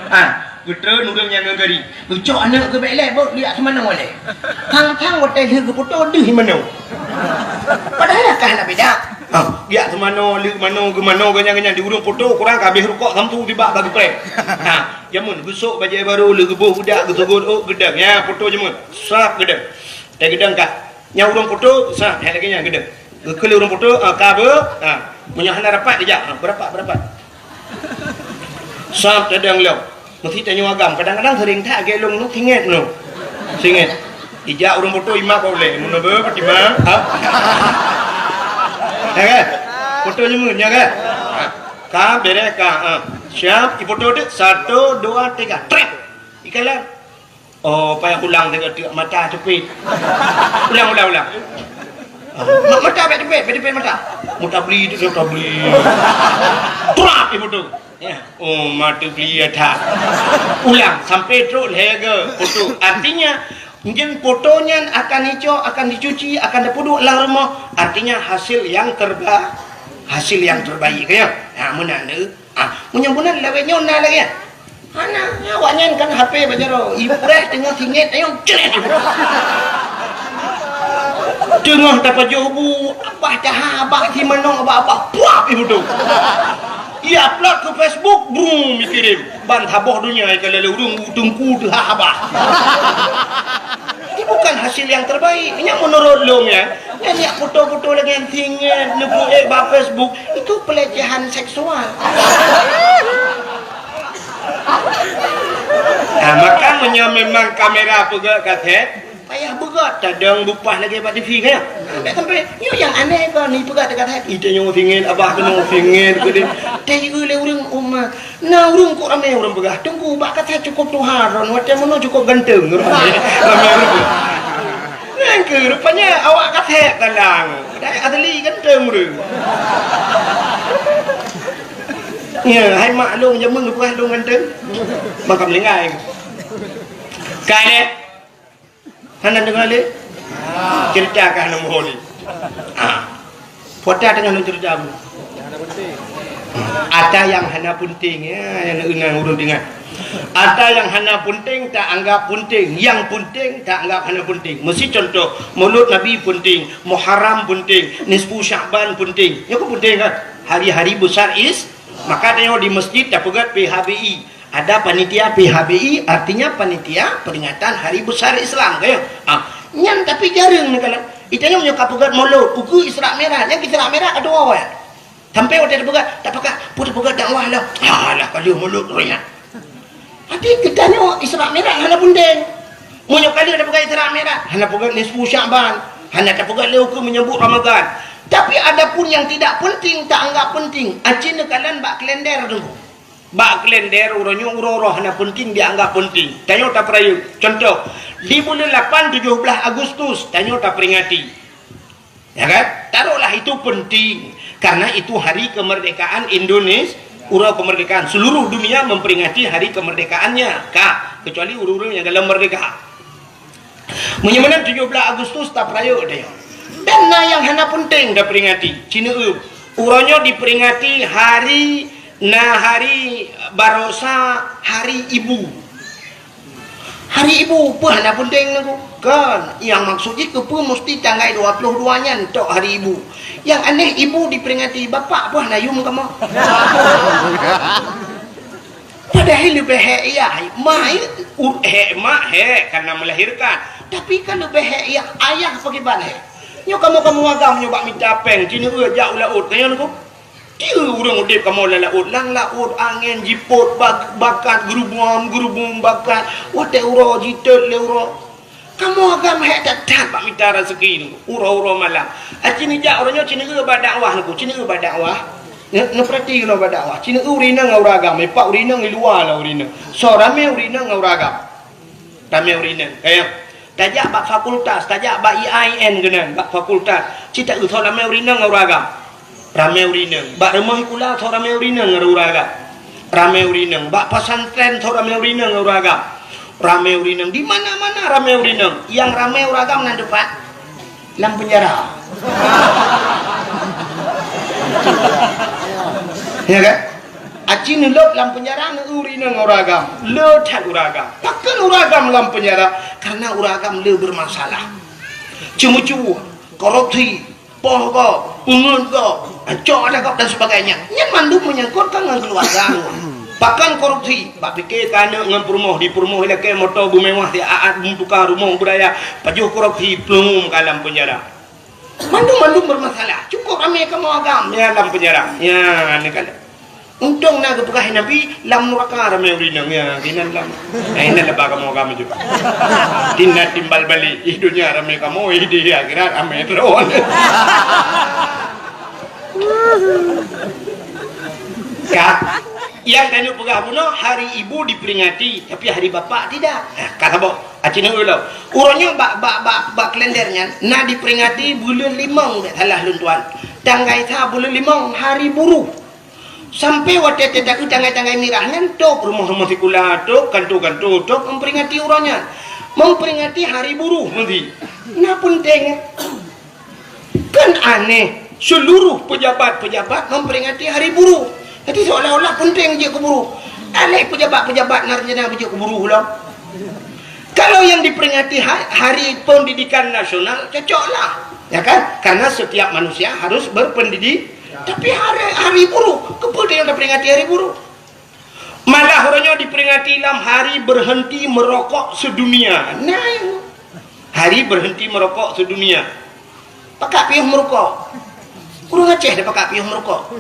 Ha, geutreun ureueng nyan ngon gari. Geucok aneuk geuh bèk lé, bôh liak seumanoe lé. Thang-thang watèe lheueh geufoto deuh manoe. Padahai ka hana beda. Ha, jak teumanoe, leuk manoe, geumanoe, geunyang-geunyang di ureuëng foto, kurang ka habéh rukok sampoe tibak bak geupreh. Ha, jameun geusok bajée barô, lheueh geuboh budak, geusugot ôk, geudong. Ya, foto jameun. Sab geudong. Teugeudong ka. Nyang ureuëng foto, sab, hai lagée nyan geudong. Geukheun lé ureuëng foto, ha, ka beu, ha. Meunyoe hana rapat, geujak, ha, beurapat, beurapat. Sab tadong lom. Meusti tanyoe agam. Kadang-kadang sering that lagée lôn nyoe, singet nyoe. Singet. Ijak ureuëng foto imak boleh. Mun beu, peutimang. Ha? Ya kan? Foto nyoe, ya kan? Ha. Ka, beres ka. Ha. Siap, ifoto tu. Satu, dua, tiga. Trek. Ikalan. Oh, payah ulang teuk-teuk mata cepit. Ulang, ulang, ulang. Ah, ma-, mata bèk cepit, bèk cepit mata. Mutabli tu, mutabli. Trap ibu tu. Ya. Oh, mata beli ya tak. Ulang sampai trok lhèe ga foto. Artinya, mungkin foto nyan akan dicok, akan dicuci, akan dipeuduek lam rumoh. Artinya hasil yang terba-, hasil yang terbaik ya. Ha, meunan tu. Ah, meunyoe bunoe lawét nyoe na lagèe nyan. Hana, awaknyan kan H P bak jaroe. Ipreh teungoh singet, ayo, cret. Teungoh tapajoh bu, abah taha, abah simanong, abah, abah, puap ibu tu. I-upload keu Facebook, brum, ikirim. Ban saboh donya ikalon lé ureueng, u teungku teuhah abah. Ini bukan hasil yang terbaik. Ini menurut lôn ya. Nyan jak foto-foto lagèe nyan singet, neupeuék bak Facebook, itu pelecehan seksual. Nah, maka meunyoe memang kamera peugöt kasét, payah beugöt, tadong bupah lagèe bak T V kan? Sampai, sampai, nyoe nyang aneh kon, ni peugöt kasét, ite nyoe singet, abah keunoe singet, keudeh. Teuieu lé ureueng umat. Na ureueng kok ramé ureueng peugah, "Teungku, bak kasét cukôp tuha droen, watèe meunoe cukôp ganteng." Ramé ureueng peugah. Nyan keuh rupanya awak kasét talang. Padahai asli ganteng ureueng. Ya, hai mak lôn jameun peugah lôn ganteng. Makam linggai. Kai deh. Hana deungoe lé? Cerita ka hana muhôi lé. Ha. Puasa teungoh lôn cerita bu. Ata nyang hana peunteng, ya, nyang ingat ureueng ingat. Ata nyang hana peunteng ta anggap peunteng, nyang peunteng ta anggap hana peunteng. Meusi contoh, Maulud Nabi peunteng, Muharram peunteng, Nisfu Sya'ban peunteng. Nyoe kan peunteng kan? Hari-hari besar is, maka tanyoe di masjid tapeugöt P H B I. Ada panitia P H B I, artinya panitia peringatan hari besar Islam, kan? Ah, nyan tapi jareueng neukalon. Itanyoe nyoe ka peugöt Maulud, ukeue Isra Mi'raj, nyan Isra Mi'raj ka tuwoe. Sampai watèe tapeugöt, tapeugöt, peue tapeugöt dakwah lah. Alah, ka lheueh Maulud roh nyan. Berarti geutanyoe Isra Mi'raj hana peunteng. Meunyoe ka lheueh tapeugöt Isra Mi'raj, hana peugöt nisfu Sya'ban, hana tapeugöt lé ukeue menyambut Ramadan. Tapi adapun yang tidak penting, ta anggap penting. Aci neukalon bak kalender tu. Bak kalender uroe nyoe uroe-uroe hana peunteng dianggap peunteng. Tanyoe tapeurayeuk. Contoh, di buleuen lapan tujoh blaih Agustus, tanyoe taperingati. Ya kan? Taruhlah itu penting. Karena itu hari kemerdekaan Indonesia, uroe kemerdekaan. Seluruh dunia memperingati hari kemerdekaannya. Ka, kecuali ureueng-ureueng nyang galak merdeka. Meunyoe meunan tujoh blaih Agustus tapeurayeuk deh. Dan na nyang hana peunteng taperingati. Ci neueu, uroe nyoe diperingati hari, na hari barosa hari ibu. Hari ibu peue hana peunteng lagu? Kan, nyang maksud jih keupeue musti tanggai dua ploh dua nyan tok hari ibu. Nyang aneh ibu diperingati, bapak peue hana yum kamoe? Padahai leubeh hék yah, ma, u-, hék mak hék karena melahirkan. Tapi kan leubeh hék yah ayah pakriban hék. Nyoe kamoe-kamoe agam nyoe bak mita péng, ci neueu jak u laôt, nyan ko. Tieu ureueng udép kamoe lam laôt, lam laôt angén jipôt bak-, bakat geurubum-geurubum bakat, watèe uroe jitot lé uroe. Kamoe agam hék that-that bak mita raseuki nyoe, uroe-uroe malam. Aci neujak uroe nyoe ci neueu bak dakwah nyoe, ci neueu bak dakwah. Neu-, neupeurati keunoe bak dakwah. Ci neueu ureueng inong ngon ureueng agam, ipak ureueng inong i luwa lah ureueng inong. Soe ramé ureueng inong ngon ureueng agam. Ramé ureueng inong. Kayang. Tajak bak fakultas, tajak bak I A I N keunan, bak fakultas. Ci taeu soe ramé ureueng inong ngon ureueng agam. Ramé ureueng inong. Bak rumoh sikula soe ramé ureueng inong ngon ureueng agam. Ramé ureueng inong. Bak pesantren soe ramé ureueng inong ngon ureueng agam. Ramé ureueng inong. Di mana-mana ramé ureueng inong. Nyang ramé ureueng agam nan teumpat? Lam penjara. Ya kan? Aci neulôb lam penjara neueu ureueng inong ngon ureueng agam. Le that ureueng agam. Pakon ureueng agam lam penjara? Karena ureueng agam le bermasalah. Ceumeucue, korupsi, Poh gob, peungeuet gob, cok adat gob dan sebagainya. Nyan mandum menyangkut ka ngon keuluwarga. Pakon korupsi, bak pike keu aneuk ngon peurumoh, di peurumoh ilakée moto beumewah, di aat beumeutuka rumoh beuraya, pajoh korupsi, plueng ka lam peunjara. Mandum-mandum bermasalah. Cukup ramé kamoe agam, ya, lam peunjara. Ya, ni kan. Untông na geupeugah Nabi, lam nuraka ramé ureueng inong, ya, inan lam. Nah, inan leubeh kamoe agam ju. Tina timbal balik, ih dunia ramé kamoe, ih di akhirat ramé droe. Ka. Nyang tanyoe peugah bunoe, hari ibu diperingati, tapi hari bapak tidak. Nah, ka saboh. Aci neu ulo. Uroe nyoe bak, bak, bak, bak kalender nyan na diperingati buleuen limong, bèk salah lôn tuan. Tanggai sa buleuen limong hari buruh. Sampai watèe teuka tanggai-tanggai mirah nyan, tôp rumoh-rumoh sikula, tôp kanto-kanto, tôp memperingati uroe nyan. Memperingati hari buruh meusti. Na peunteng. Kan aneh, seluruh pejabat-pejabat memperingati hari buruh. Jadi seolah-olah penting jeuet keu buruh. Aléh pejabat-pejabat na rencana beujeuet keu buruh lom. Kalau yang diperingati ha-, Hari Pendidikan Nasional, cocoklah. Ya kan? Karena setiap manusia harus berpendidik. Tapi hari, hari buruh, keupeue tanyoe taperingati hari buruh? Malah uroe nyoe diperingati lam hari berhenti merokok sedunia. Nah, hari berhenti merokok sedunia. Pakak piôh meurukok. Ureueng Aceh dah pakak piôh meurukok.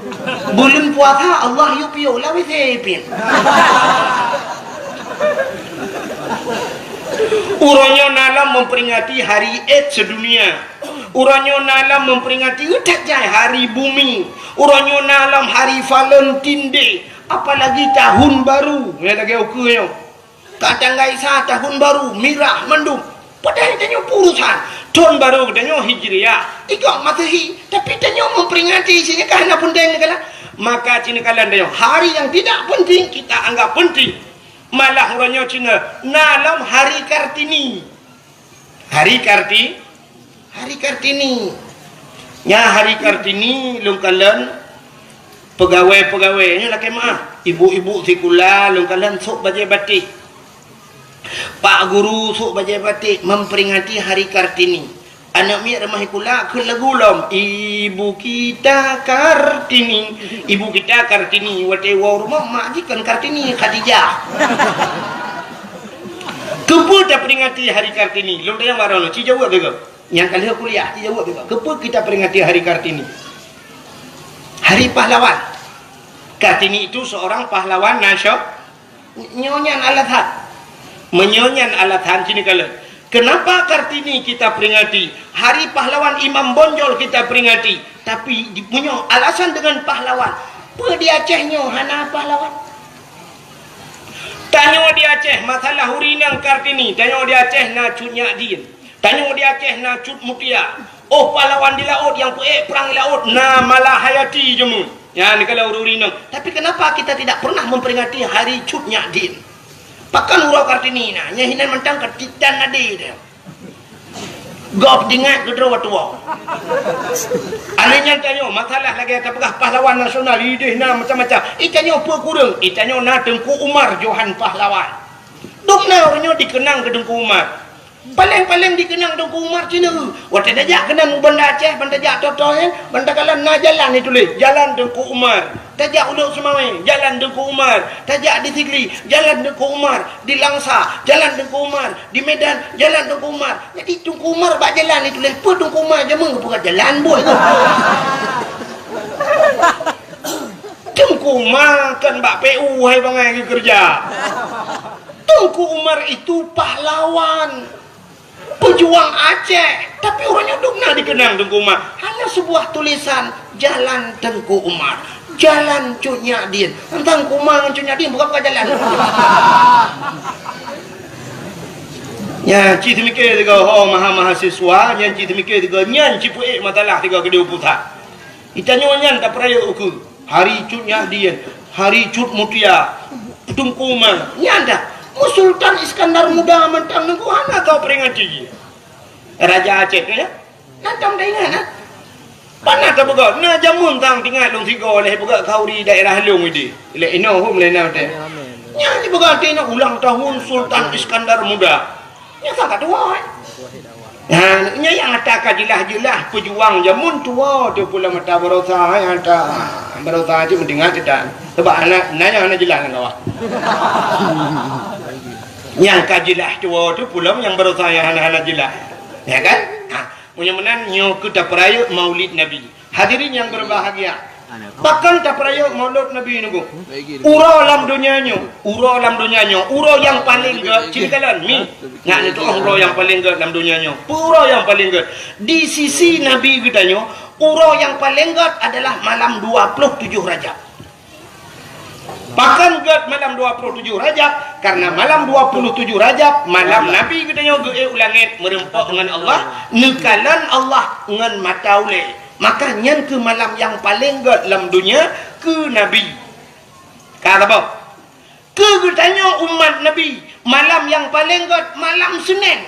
Buleuen puasa Allah yue piôh, lawét he piôh. Uroe nyoe na lom memperingati hari AIDS sedunia. Uroe nyoe na lom memperingati, eh, that jai hari bumi. Uroe nyoe na lom hari Valentine Day. Apalagi tahun baru, nyan lagèe ukeue nyoe. Ka tanggai sa tahun baru, mirah mandum. Padahai tanyoe peue urusan. Thon baru geutanyoe Hijriah, ikôt Masehi. Tapi tanyoe memperingati, ci nyan ka hana peunteng neukalon. Maka ci neukalon tanyoe, hari yang tidak penting kita anggap penting. Malah uroe nyoe ci na lom Hari Kartini. Hari Karti-, Hari Kartini. Nya Hari Kartini lôn kalon peugawée-peugawée nyoe lakée meuáh. Ibu-ibu sikula lôn kalon sôk bajée batik. Pak guru sôk bajée batik memperingati Hari Kartini. Aneuk miet rumoh sikula kheun lagu lom, "Ibu kita Kartini, ibu kita Kartini." Watée woe rumoh mak jih kon Kartini, Khadijah. Keupeue taperingati Hari Kartini? Lôn tanyong baroe nyoe, ci jaweueb lé gob. Nyang ka lheueh kuliah, ci jaweueb lé gob. Keupeue kita peringati Hari Kartini? Hari Pahlawan. Kartini itu seorang pahlawan nasio-, nyoe nyan alasan. Meunyoe nyan alasan, ci neukalon. Kenapa Kartini kita peringati? Hari Pahlawan Imam Bonjol kita peringati. Tapi di, meunyoe alasan dengan pahlawan, peue di Aceh nyoe hana pahlawan? Tanyoe di Aceh, masalah ureueng inong Kartini, tanyoe di Aceh na Cut Nyak Dien. Tanyoe di Aceh na Cut Mutia. Oh, pahlawan di laôt nyang peuék prang di laôt na Malahayati jameun. Nyan kalau ureueng inong. Tapi kenapa kita tidak pernah memperingati hari Cut Nyak Dien? Pakon uroe Kartini na, nyan hinan mantong ka titan ade teuh. Gob ingat keudroe tuwoe. Aneuk nyan tanyoe, masalah lagée tapeugah pahlawan nasional, ideh na macam-macam. I tanyoe peue kureueng? I tanyoe na Teungku Umar Johan Pahlawan. Dum na ureueng nyoe dikeunang keu Teungku Umar. Paleng-paleng dikeunang Teungku Umar cina. Watée tajak keunan u Banda Aceh, ban tajak Toto nyan, ban takalon na jalan ituléh, Jalan Teungku Umar. Tajak u Lhokseumawe, Jalan Teungku Umar. Tajak di Sigli, Jalan Teungku Umar. Di Langsa, Jalan Teungku Umar. Di Medan, Jalan Teungku Umar. Jadi Teungku Umar bak jalan ituléh, peue Teungku Umar jameun geupeugah jalan boh. Teungku Umar kan bak P U hai bangai geukeureuja. Teungku Umar itu pahlawan, pejuang Aceh, tapi uroe nyoe dum na dikeunang Teungku Umar. Hanya sebuah tulisan, Jalan Teungku Umar, Jalan Cut Nyak Dien. Teuntang Teungku Umar ngon Cut Nyak Dien bukan-bukan jalan. Nyan cit teumike sigoe ho maha-mahasiswa, nyan cit teumike sigoe nyan cit peuék masalah sigoe keudeh u pusat. Itanyoe nyan tapeurayeuk ukeue. Hari Cut Nyak Dien, Hari Cut Mutia, Teungku Umar. Nyan dah. Mu Sultan Iskandar Muda mantong Teungku hana kau peringati jih. Raja Aceh tu ya. Nantong dah ingat, ha? Pana ka beugöt, na jameun tang tingat lôn sigoe lé beugöt khauri daerah lôn idi. Lé inoe hom lé na teh. Nyan di beugöt teh na ulang tahun Sultan Iskandar Muda. Nyan sangat tua, eh. Ha, nyan nyang ata ka jeulaih-jeulaih peujuang jameun tuwoe teuh pulang mata baroesa, hai ata baroesa cit meudeungat cit tan. Sabab hana, na nyang hana jeulaih lam kawah. Nyang ka jeulaih tuwoe teuh pulang nyang baroesa nyang hana-hana jeulaih. Ya kan? Ha, meunyoe meunan nyoe keu tapeurayeuk Maulid Nabi. Hadirin yang berbahagia, pakon tapeurayeuk Maulud Nabi nyoe? Uroe lam donya nyoe, uroe lam donya nyoe, uroe nyang paleng gét, cit kalon mi. Nyak neutu'oh uroe nyang paleng gét lam donya nyoe. Peue uroe nyang paleng gét? Di sisi Nabi geutanyoe, uroe nyang paleng gét adalah malam dua puluh tujuh Rajab. Pakon gét malam dua puluh tujuh Rajab? Karena malam dua puluh tujuh Rajab, malam Nabi geutanyoe geuék u langét meureumpok ngon Allah, neukalon Allah ngon mata ulée. Maka nyan keuh malam nyang paleng gét lam donya keu Nabi. Ka saboh. Keu geutanyoe umat Nabi, malam nyang paleng gét malam Senin.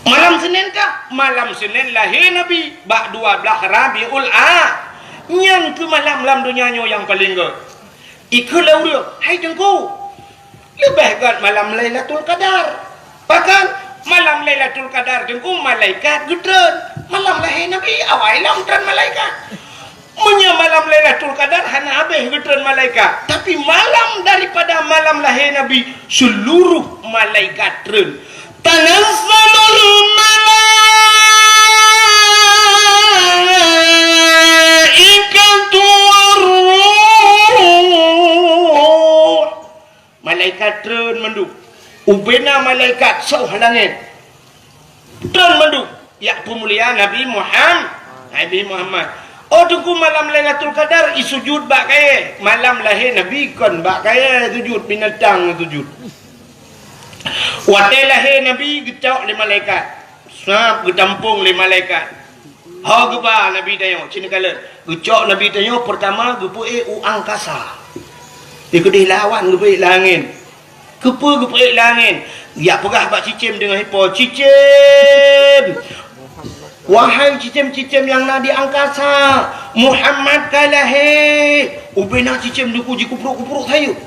Malam Senin kah? Malam Senin lahé Nabi bak dua blaih Rabiul A. Nyan keuh malam lam donya nyoe nyang paleng gét. Ikheun lé ureuëng, "Hai Teungku, leubeh gét malam Lailatul Qadar." Pakon? Malam Lailatul Qadar Teungku malaikat geutreun. Malam lahé Nabi awai lom treun malaikat. Meunyoe malam Lailatul Qadar hana habéh geutreun malaikat, tapi malam daripada malam lahé Nabi, seluruh malaikat treun. Tanazzalul malaikatu war ruh. Malaikat treun mandum. Ubena malaikat soh langét. Treun mandum. Jak peumulia Nabi Muham-, Nabi Muhammad. Oh Teungku, malam Lailatul Qadar i sujud bak kayée. Malam lahé Nabi kon bak kayée sujud, binatang sujud. Watée lahé Nabi geucok lé malaikat. Sab geutampong lé malaikat. Ho geuba Nabi tanyoe, cit neukalon. Geucok Nabi tanyoe peurtama geupeuék u angkasa. Di keudeh lawan geupeuék langét. Keupeue geupeuék langét? Jak peugah bak cicém deungon ipo, "Cicém! Wahai cicém-cicém nyang na di angkasa, Muhammad ka lahé!" Ubena cicém Teungku jikuprok-kuprok sayeuep.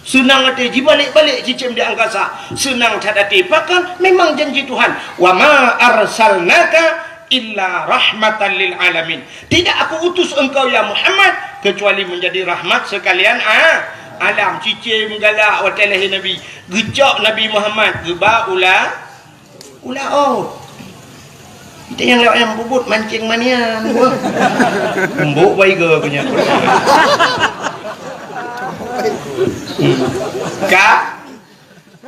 Seunang até jibalek-balek cicém di angkasa. Seunang that até. Pakon? Memang janji Tuhan. "Wa ma arsalnaka illa rahmatan lil alamin." Tidak Aku utus engkau, ya Muhammad, kecuali menjadi rahmat sekalian a-, alam. Cicém galak watée lahé Nabi. Geucok Nabi Muhammad, geuba u la-, u laôt. Kita nyang lewat nyang bubut mancing manian. Embok baiga punya. Ka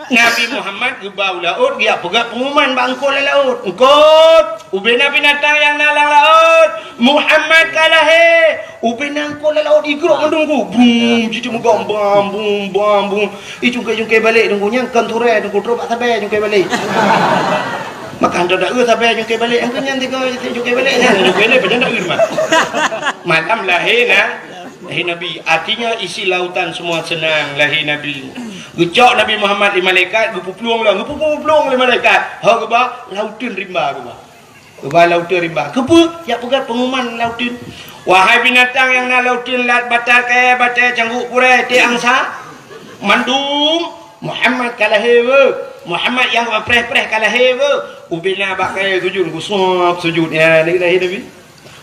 Nabi Muhammad geuba u laôt, geujak peugah pengumuman bak eungkôt lam laôt. "Eungkôt, ubena binatang nyang na lam laôt, Muhammad ka lahé." Ubena eungkôt lam laôt igrok mandum ku. Bum, jiteumeugang bam, bum, bam, bum. Ih, cungkai-cungkai balek Teungku, nyan kon turée Teungku, trok bak sabe cungkai balek. Maka hantom da eu sabe cungkai balek, angkeu nyan tiga cungkai balek nyan, cungkai balek pajan da eu mah. Malam lahé na, lahé Nabi. Artinya isi lautan semua senang lahé Nabi. Geucok Nabi Muhammad lé malaikat, geupeuplueng lom, geupeuplueng lé malaikat. Ho geuba, lauteun rimba geuba. Geuba lauteun rimba. Keupeue? Jak peugah pengumuman lauteun. Wahai binatang nyang na lauteun, lat, batat, kayée, batée, cangguk, purée, tiek, angsa, mandum, Muhammad ka lahé weuh. Muhammad nyang preh-preh ka lahé weuh. Ubena bak kayée sujud, geusuab sujud. Ya, lahé Nabi.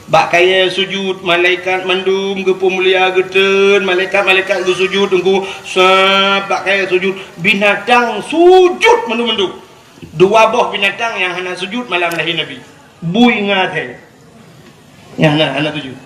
Bak kayée sujud, malaikat mandum geupeumulia geutreun, malaikat-malaikat geusujud, Teungku, sab bak kayée sujud, binatang sujud mandum-mandum. Dua boh binatang nyang hana sujud malam lahé Nabi. Bui ngon asée. Nyang hana, hana sujud.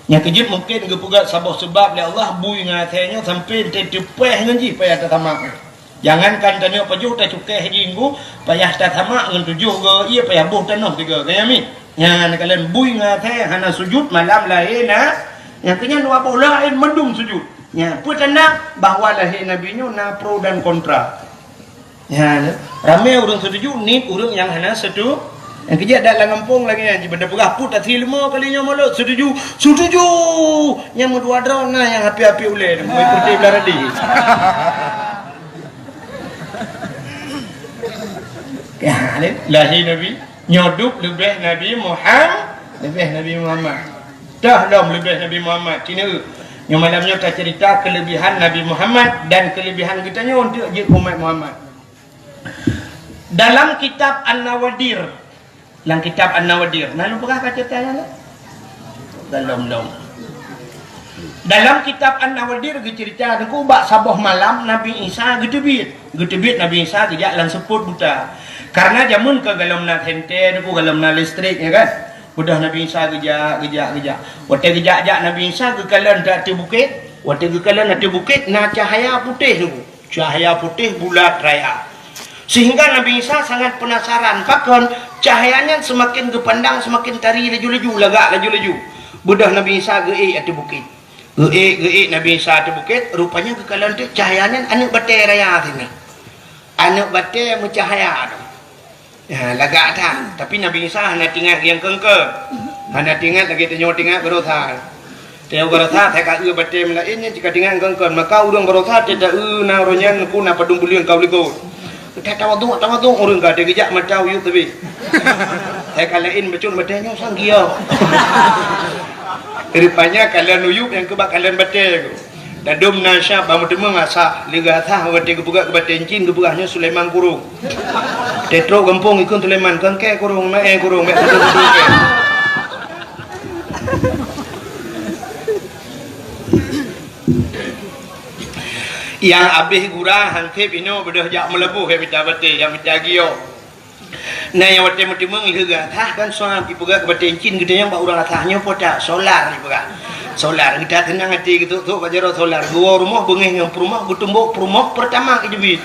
Nyang keujeuet mungken geupeugah saboh seubab lé Allah, bui ngon asée nyoe sampoe teupeue ngon jih payah tasamak. Jangankan tanyoe pajoh tacukée jih Teungku, payah tasamak ngon tujoh go ié, payah boh tanoh tiga go, ka nyan mi. Nyan kalon bui ngon asée hana sujud malam lahé na, nyang keu nyan dua boh laén mandum sujud. Nyan peue tanda bahwa lahé Nabi nyoe na pro dan kontra. Nyan, ramé ureuëng seutuju, nit ureuëng nyang hana seutu-, nyang keujeuet dak lam gampông lagée nyan, jiban tapeugah peue tasih leumo kali nyoe mulod, seutuju, seutuju! Nyang meudua droe na nyang api-api ulée, meuikurti blah radi. Ya, ni, lahé Nabi, nyoe dub leubeh Nabi Muham-, leubeh Nabi Muhammad. Dah lom leubeh Nabi Muhammad, cina. Nyoe malam nyoe tacerita keulebihan Nabi Muhammad dan keulebihan geutanyoe untuk jeuet umat Muhammad. Dalam kitab An-Nawadir, lam kitab An-Nawadir, na lôn peugah ka ceurita nyan? Belum, belum. Dalam kitab An-Nawadir geuceurita, Teungku, bak saboh malam Nabi Isa geuteubiet. Geuteubiet Nabi Isa geujak lam seupôt buta. Karena jameun ka golom na senter, Teungku, golom na listrik, ya kan? Beudôh Nabi Isa geujak, geujak, geujak. Watèe geujak-jak Nabi Isa geukalon ateueh bukét. Watèe geukalon ateueh bukét na cahya putéh, Teungku. Cahya putéh bulat raya. Sehingga Nabi Isa sangat penasaran, pakon cahya nyan seumaken geupandang seumaken tari laju-laju, lagak laju-laju. Beudôh Nabi Isa geuék ateueh bukét. Geuék, geuék Nabi Isa ateueh bukét, rupanya geukalon teuk cahya nyan aneuk batèe raya sinan. Aneuk batèe meucahya tu. Ya, lagak that. Tapi Nabi Isa hana teuingat nyang keungkeuen. Hana teuingat lagèe tanyoe teuingat baroesa. Tanyoe baroesa, hai ka eu batèe meulaén nyan cit ka teuingat keungkeuen. Maka ureueng baroesa teuta eu na ureueng nyan pun na padum buleuen ka u likot. Teuta tawaduk, tawaduk ureueng ka teugeujak mata uyueb teubiet. Hai ka laén bacut batèe nyoe sang giok. Rupanya kalon uyueb nyang keuh bak kalon batèe. Dadum na syab bak meuteumèe asah, lé geuasah watèe geupeugah keu batèe cin geupeugah nyoe Sulaiman Kurong. Teutrok gampông ikheun Sulaiman, kangkè kurong, maé kurong, bèk kudu-kudu kèe. Nyang abéh gura hansép inoe beudôh jak meulaboh, ya mita batèe, ya mita giok. Na nyang watèe meuteumèe lheueh geuasah kan suam ipeugah keu batèe cin geutanyoe bak ureueng asah nyoe po that solar ipeugah. Solar geutanyoe teunang até geutok-tok bak jaroe solar. Geuwoe rumoh beungéh ngon peurumoh geutumbok peurumoh Pertamax iteubiet.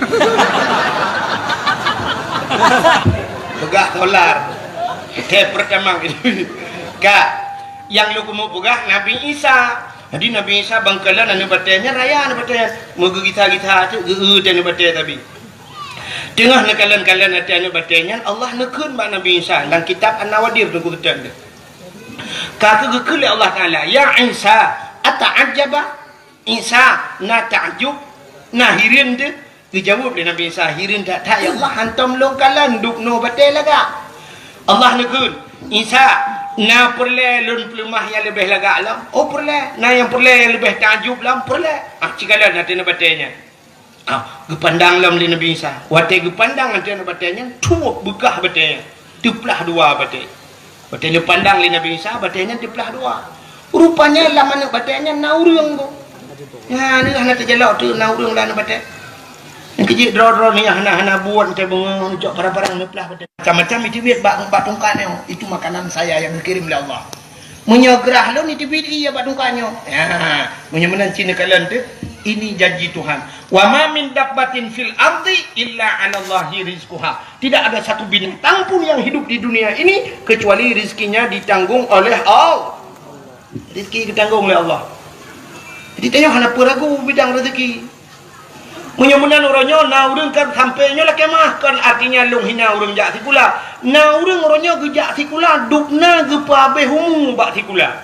Peugah solar. Teh Pertamax iteubiet. Ka, nyang lôn keumeung peugah Nabi Isa. Jadi Nabi Isa bangkalon aneuk batèe nyan raya aneuk batèe nyan. Meugeugisa-gisa teuk geu-eu teuh aneuk batèe teubiet. Teungoh neukalon-kalon até aneuk batèe nyan, Allah neukheun bak Nabi Isa lam kitab An-Nawadir teungku teuntèe. Ka keuh geukheun lé Allah Taala, "Ya Isa, ata'ajjaba?" Isa, na takjub, na hireuen teuh? Geujaweueb lé Nabi Isa, "Hireuen that-that ya Allah, hantom lôn kalon dubnoe batèe lagak." Allah neukheun, "Isa, na peureulèe lôn peuleumah nyang leubeh lagak lom?" "Oh peureulèe." "Na nyang peureulèe nyang leubeh takjub lom?" "Peureulèe." Ah, cikalon até aneuk batèe nyan. Ah, geupandang lom lé Nabi Isa. Watèe geupandang ateueh aneuk batèe nyan, tuwob beukah batèe nyan. Teuplah dua batèe. Watèe geupandang lé Nabi Isa, batèe nyan teuplah dua. Rupanya lam aneuk batèe nyan na ureueng tu. Nyan, hana teujalok teuk na ureueng lam aneuk batèe. Nyang keujeuet droe-droe nyan hana, hana buet, teuh beungoh neucok parang-parang neuplah batèe. Macam-macam iteubiet bak, bak tungkat nyoe. Itu makanan saya yang dikirim oleh Allah. Meunyoe grah lôn iteubiet ié bak tungkat nyoe. Ya, meunyoe meunan cit neukalon teuh, ini janji Tuhan. "Wa ma min dabbatin fil ardi illa 'alallahi rizquha." Tidak ada satu binatang pun yang hidup di dunia ini kecuali rizkinya ditanggung oleh Allah. Rizki geutanggong oleh Allah. Jadi tanyoe hana peue ragu bidang rezeki. Meunyoe meunan uroe nyoe na ureueng kan sampoe nyoe lakèe meu'ah, kon artinya lôn hina ureueng jak sikula. Na ureueng uroe nyoe geujak sikula, dubna geupeuhabéh umu bak sikula.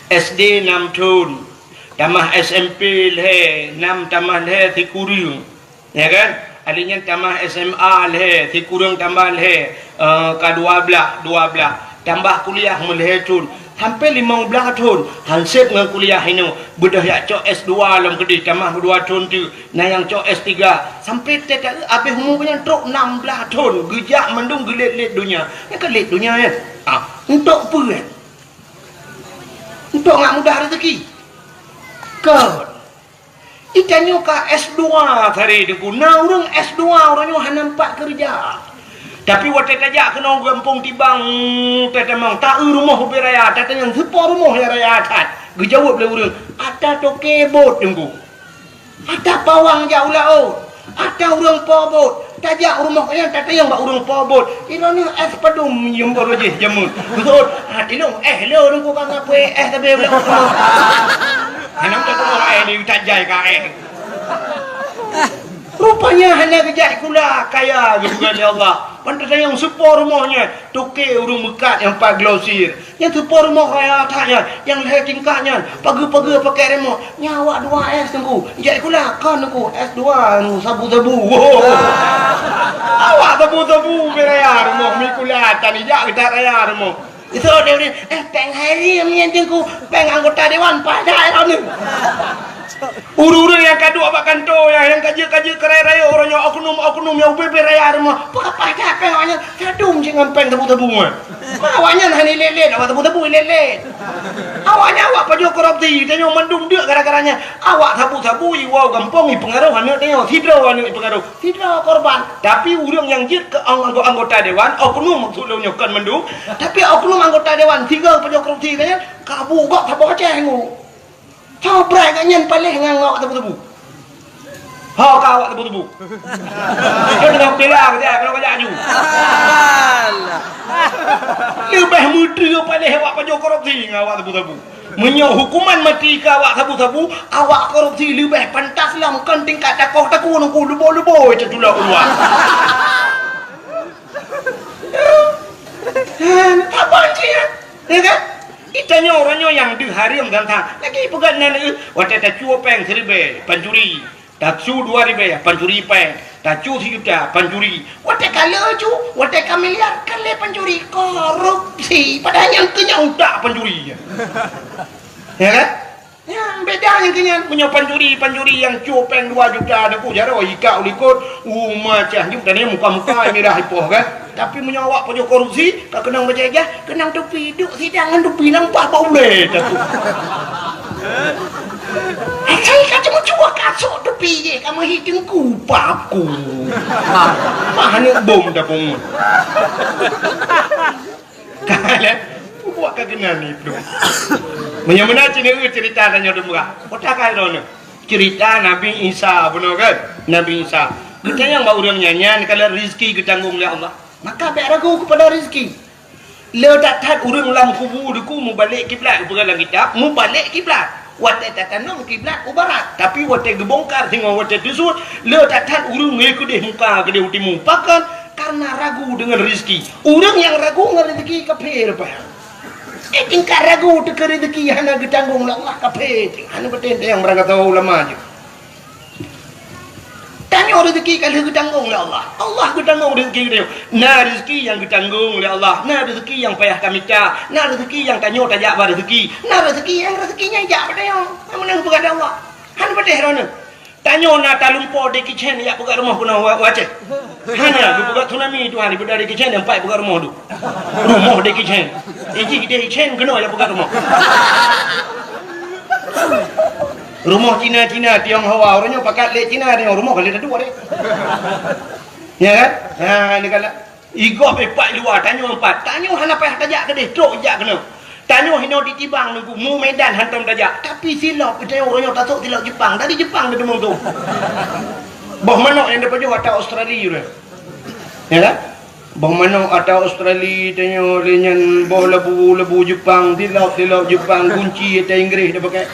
S D nam thon, tamah S M P lhèe, nam tamah lhèe sikureueng. Ya kan? Ahli nyan tamah S M A lhèe, sikureueng tambah lhèe, eh, ka dua blah, dua blah. Tambah kuliah meulhèe thon, sampoe limong blah thon, hansép ngon kuliah inoe, beudôh jak cok S dua lom keudeh, tamah dua thon teuk, na nyang cok S tiga, sampoe teuka habéh umu nyan trok nam blah thon, geujak mandum geulét-lét donya. Nyan ka lét donya nyan. Ah, untuk peue nyan? Untuk ngat mudah rezeki. Kon. Itanyoe ka S dua tadi teungku. Na ureueng S dua, ureueng nyoe hana pat keureuja. Tapi watèe tajak keunoe gampông Tibang, tatamong, ta-eu rumoh ubé raya, tatanyong, "Soe po rumoh nyang raya that?" Geujaweueb lé ureueng, "Ata toke bot teungku. Ata pawang jak u laôt. Ata ureueng po bot." Tajak u rumoh nyan, tatanyong bak ureueng po bot, "Droeneuh ès padum nyoe baroe jih jameun?" Geuseuôt, "Ah, tilông, ès lôn teungku ka ngapui ès sabe u laôt." Hana meutuah tuboh, eh, di utak jai ka, eh. Rupanya hana geujak sikula, kaya geupeugah lé Allah. Pan tatanyong, "Soe po rumoh nyan?" "Toke ureueng meukat nyang pat glosir. Nyan soe po rumoh raya that nyan, nyang lhèe tingkat nyan, pageue-pageue pakèk remot." "Nyan awak dua ès teungku, jak sikula." "Kon teungku, ès dua, sabu-sabu." Awak sabu-sabu ubé raya rumoh, mi sikula tan ijak geutak raya rumoh. Itu dia, dia, "Eh, péng hai nyan teungku, péng anggota dewan, padah droeneuh." Ureuëng-ureuëng nyang ka duek bak kantô, nyang, nyang ka jeuet-ka jeuet keu raya-raya, uroe nyoe oknum-oknum nyang ubé-bé raya rumoh, peukapah that péng awaknyan, sadum cit ngon péng sabu-sabu nyan. Ma awaknyan hana ilét-lét, awak sabu-sabu ilét-lét. Awaknyan awak pajoh korupsi, tanyoe mandum deuk gara-gara nyan. Awak sabu-sabu iwoe gampông ipeungaroh aneuk tanyoe, sidroe aneuk ipeungaroh, sidroe korban. Tapi ureuëng nyang jeuet keu ang-, anggo-, anggota dewan, oknum maksud lôn nyoe kon mandum, tapi oknum anggota dewan sigoe pajoh korupsi nyan, ka bu gob saboh Aceh ngu. Tho brai gak nyan paléh ngon awak tebu-tebu. Ho ka awak tebu-tebu. Dia tengah bela ke dia, kalau kajak aju. Leubeh meuteu paléh awak pajoh korupsi ngon awak tebu-tebu. Meunyoe hukuman mati ke awak sabu-sabu, awak korupsi leubeh pantas lom kon tingkat takoh taku nungku lubo-lubo cetulok luar. Abang cik, ya kan? Geutanyoe uroe nyoe nyang deuh hareuem gata. Lagée peugah nan, eh, watée tacue péng siribée, pancuri. Tacue dua ribée, pancuri péng. Tacue sijuta, pancuri. Watée ka le cu, watée ka miliar, ka le pancuri. Korupsi. Padahai nyang keu nyan utak pancuri. Ya kan? Nyan beda nyang keu nyan. Meunyoe pancuri, pancuri nyang cue péng dua juta, neuk jaroe ikak u likot, uma cah nyoe tadi muka-muka mirah ipoh kan. Tapi meunyoe awak pajoh korupsi, ka keunong bajée-bajée, keunong tupi, duek sidang ngon tupi nampak bak ulée tatu. Asai ka cuma cua kasok tupi je, ka meuhi teungku paku. Mah aneuk bom dah pungut. Ka lé, buat ka keunan ni, bro. Meunyoe meunan cit nyoe cerita tanyoe dum beurak. Kota ka droeneuh. Cerita Nabi Isa bunoe kan? Nabi Isa. Geutanyong bak ureuëng nyan, nyan ka lheueh rezeki geutanggong lé Allah. Maka bék ragu keupada rezeki. Le that-that ureuëng lam kubu deuk mubalek kiblat, geupeugah lam kitab, mubalek kiblat. Watée tatanom kiblat u barat, tapi watée geubongkar singoh watée teusut, le that-that ureuëng ngon keudeh muka keudeh u timu. Pakon? Karena ragu deungon rezeki. Ureuëng nyang ragu ngon rezeki kafé leupah. Eh, tingkat ragu teuka rezeki hana geutanggong lé Allah kafé, hana beutôi nyang beurangkat ulama jih. Tanyoe rezeki ka lheueh geutanggong lé Allah. Allah geutanggong rezeki geutanyoe. Na rezeki nyang geutanggong lé Allah, na rezeki nyang payah tamita, na rezeki nyang tanyoe tajak bak rezeki, na rezeki nyang rezeki nyan jak bak tanyoe. Meunang peugah lé Allah. Han peudeh droeneuh. Tanyoe na talumpo Jackie Chan jak peugah rumoh keunoe wa-, u Aceh. Hana geupeugah tsunami Tuhan, ipeugah Jackie Chan nyang pat peugah rumoh tu. Rumoh Jackie Chan. Iji Jackie Chan keunoe jak peugah rumoh. Rumoh Cina-Cina, Tionghoa, ureuëng nyoe pakat lé Cina, Tiong rumoh ka lé tadu deh. Ya kan? Ha, ni kan. Igob ipat luwa, tanyoe empat. Tanyoe hana payah tajak keudeh, trok jak keunoe. Tanyoe hinoe di Tibang nunggu, mu Medan hantom tajak. Tapi silop, tanyoe ureuëng nyoe tasok silop Jepang. Dari Jepang ka teumong tu. Boh manok nyang dipajoh ata Australia tu. Ya kan? Boh manok ata Australia tanyoe lé nyan boh labu-labu Jepang, silop-silop Jepang, gunci ata Inggris dah pakai.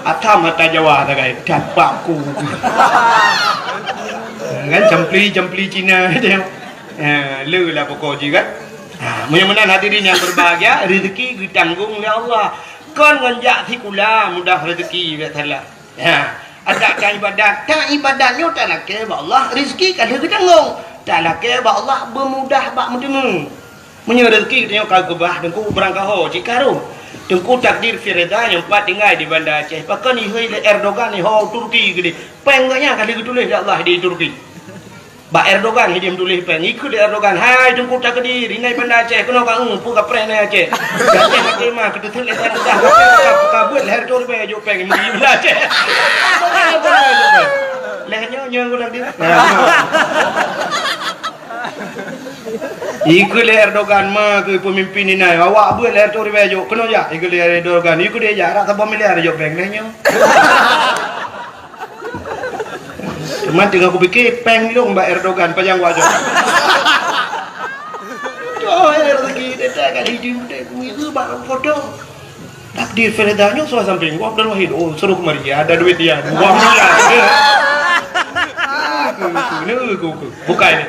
Atam ata Jawa sagai, dapat ku. Kan campli-campli Cina tanyoe. Ha, le lah pokok jih kan. Ha, meunyoe meunan hadirin yang berbahagia, rezeki geutanggong lé Allah. Kon ngon jak sikula mudah rezeki biasalah. Ha, adak ka ibadat, ka ibadat nyoe talakée bak Allah, rezeki ka lheueh geutanggong. Talakée bak Allah beumudah bak meuteumé. Meunyoe rezeki geutanyoe ka geubah, teungku beurangkaho cit ka rhot. Teungku takdir Firda nyang pat tinggai di Banda Aceh. Pakon ihôi lé Erdogan iho Turki geudeh. Péng geuh nyan ka lheueh geutuléh lé Allah di Turki. Bak Erdogan hidiem tuléh péng. Ikheun lé Erdogan, "Hai Teungku Takdir, inan Banda Aceh, keunoe ka eu, peue kapreh inan Aceh. Aceh maté mah, keuteuseut lé Erdogan, ka, ka beuet lhèe reutôh ribèe jok péng, meuli Banda Aceh." Lhèe nyoe, nyoe geulang dia. Ikheun lé Erdogan, ma keu peumimpin inan, awak beuet lhèe reutôh ribèe jok, keunoe jak. Ikheun lé Erdogan, ikheun dia jak, rot saboh miliar jok péng, lhèe nyoe. Teuma teungoh kupike, péng lôn bak Erdogan, pajan wajok. Toh, ya, rezeki, dia tak kat hidup, dia kuih bak foto. Takdir Firda nyoe suah samping, wah, Abdul Wahid, oh, suruh kemari, ada duit dia, dua miliar. Aku, aku, ni, aku, aku. Bukai ni.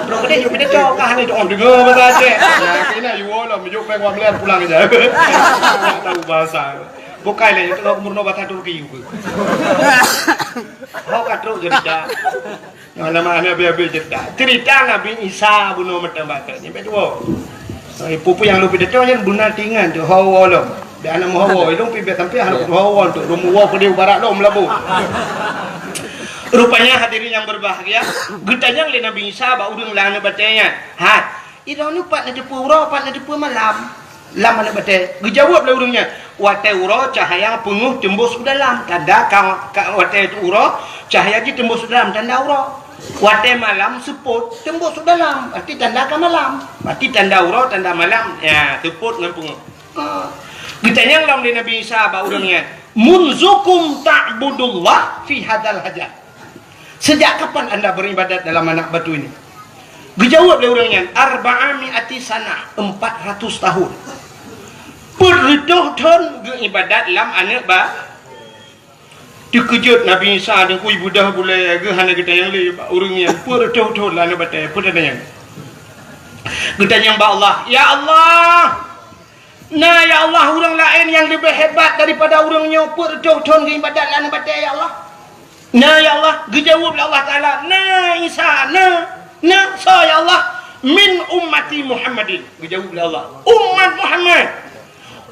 Bro, kedai, kita cakap ni, oh, dengar bahasa Aceh. Ya, kena, you all, you péng dua miliar, pulang aja. Tak tahu bahasa. Bukai lé, nyoe teungoh meurunoe basa Turki, bukai. Ho ka trok cerita. Nyoe lama habéh-habéh cerita. Cerita Nabi Isa bunoe mantong basa nyan, bèk tuwo. Hai, peue-peue nyang lôn pidato nyan beuna teuingat teuh, ho lom. Hana meuhawa, ilong pih bèk sampai hana meuhawa untuk rumoh woe keudéh barat lom labu. Rupanya hadirin yang berbahagia, geutanyong lé Nabi Isa bak ureueng lam aneuk batèe nyan, "Hai, droeneuh pat neuteupeue uroe, pat neuteupeue malam lam aneuk batèe?" Geujaweueb lé ureueng nyan, "Watèe uroe cahya peungeuh teumbôh u dalam, tanda ka, ka watèe uroe cahya jih teumbôh u dalam, tanda uroe. Watèe malam seupôt teumbôh u dalam, berarti tanda ka malam. Berarti tanda uroe, tanda malam, ya, seupôt ngon peungeuh." Ah. Geutanyong lom lé Nabi Isa bak ureueng nyan, "Munzukum ta'budullah fi hadzal hajar? Sejak kapan anda beribadat dalam anak batu ini?" Geujaweueb lé ureueng nyan, "Arba'a mi'ati sanah, empat ratus tahun." Peuet reutôh thon geuibadat lam aneuk ba-, Teukeujot Nabi Isa, Teungku, ibudah bulèe geuh hana geutanyong lé bak ureueng nyan, peuet reutôh thon lam aneuk batèe, peue tanyong? Geutanyong bak Allah, "Ya Allah, na ya Allah ureueng laén nyang leubeh hebat daripada ureueng nyoe peuet reutôh thon geuibadat lam aneuk batèe, ya Allah?" "Na ya Allah." Geujaweueb lé Allah Taala, "Na Isa, na, na." "Soe ya Allah?" "Min ummati Muhammadin." Geujaweueb lé Allah, "Umat Muhammad."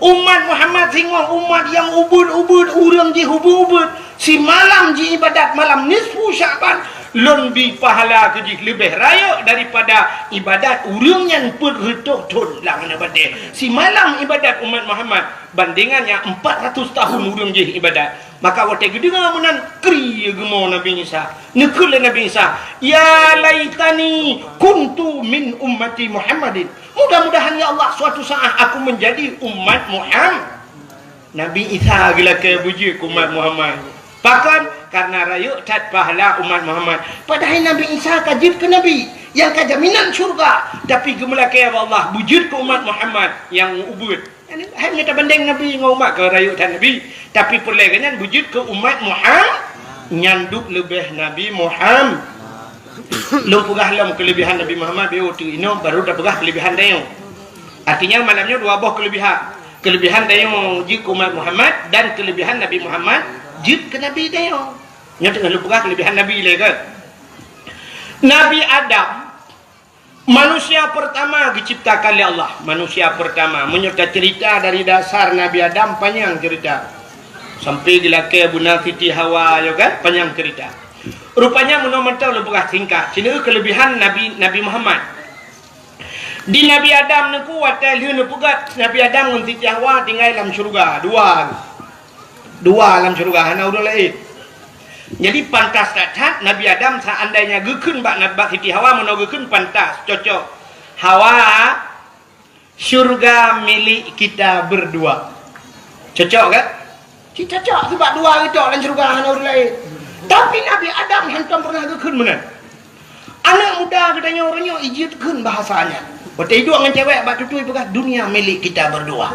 Umat Muhammad singoh umat nyang ubeuet-ubeuet, ureueng jih ubeuet-ubeuet. Simalam jiibadat malam nisfu Sya'ban, lôn bi pahala keu jih leubeh rayeuk daripada ibadat ureueng nyan peuet reutôh thon lam aneuk batèe. Simalam ibadat umat Muhammad, bandingan nyang empat ratus tahun ureueng jih ibadat. Maka watèe geudeungö meunan, kri geumo Nabi Isa. Neukheun lé Nabi Isa, "Ya laitani kuntu min ummati Muhammadin." Mudah-mudahan, ya Allah, suatu saat aku menjadi umat Muhammad. Nabi Isa geulakèe beujeuet keu umat Muhammad. Pakon? Karena rayeuk that pahala umat Muhammad. Padahai Nabi Isa ka jeuet keu nabi, nyang ka jaminan syurga, tapi geumeulakèe bak Allah beujeuet keu umat Muhammad nyang ubeuet. Hai meunyoe tabandeng Nabi ngon umat, ka rayeuk that Nabi, tapi peureulèe geuh nyan beujeuet keu umat Muhammad, nyan duek leubeh Nabi Muhammad. Lôn peugah lom keulebihan Nabi Muhammad, beu teuk inoe baru tapeugah keulebihan tanyoe. Artinya malam nyoe dua boh keulebihan. Keulebihan tanyoe jeuet keu umat Muhammad dan keulebihan Nabi Muhammad jeuet keu Nabi tanyoe. Nyoe teungoh lôn peugah keulebihan Nabi lé kan. Nabi Adam, manusia pertama geuciptakan lé Allah. Manusia pertama. Meunyoe taceurita dari dasar Nabi Adam, panyang ceurita. Sampai geulakèe beuna Siti Hawa, ya kan? Panyang ceurita. Rupanya meunoe mantong lôn peugah singkat. Sineuk keulebihan Nabi, Nabi Muhammad. Di Nabi Adam neuku watèe lheueh neupeugöt Nabi Adam ngon Siti Hawa tinggai lam syeuruga. Dua. Dua lam syeuruga, hana ureueng laén. Jadi pantas that-that Nabi Adam seandainya geukheun bak, bak Siti Hawa, meunoe geukheun pantas, cocok. Hawa, syurga milik kita berdua. Cocok kan? Cit cocok, sabab dua geutok lam syeuruga, hana ureueng laén. Tapi Nabi Adam hantom pernah geukheun meunan. Aneuk muda geutanyoe uroe nyoe ijeuet kheun bahasa nyan. Watèe iduek ngon cewek bak tutui peugah, "Dunia milik kita berdua."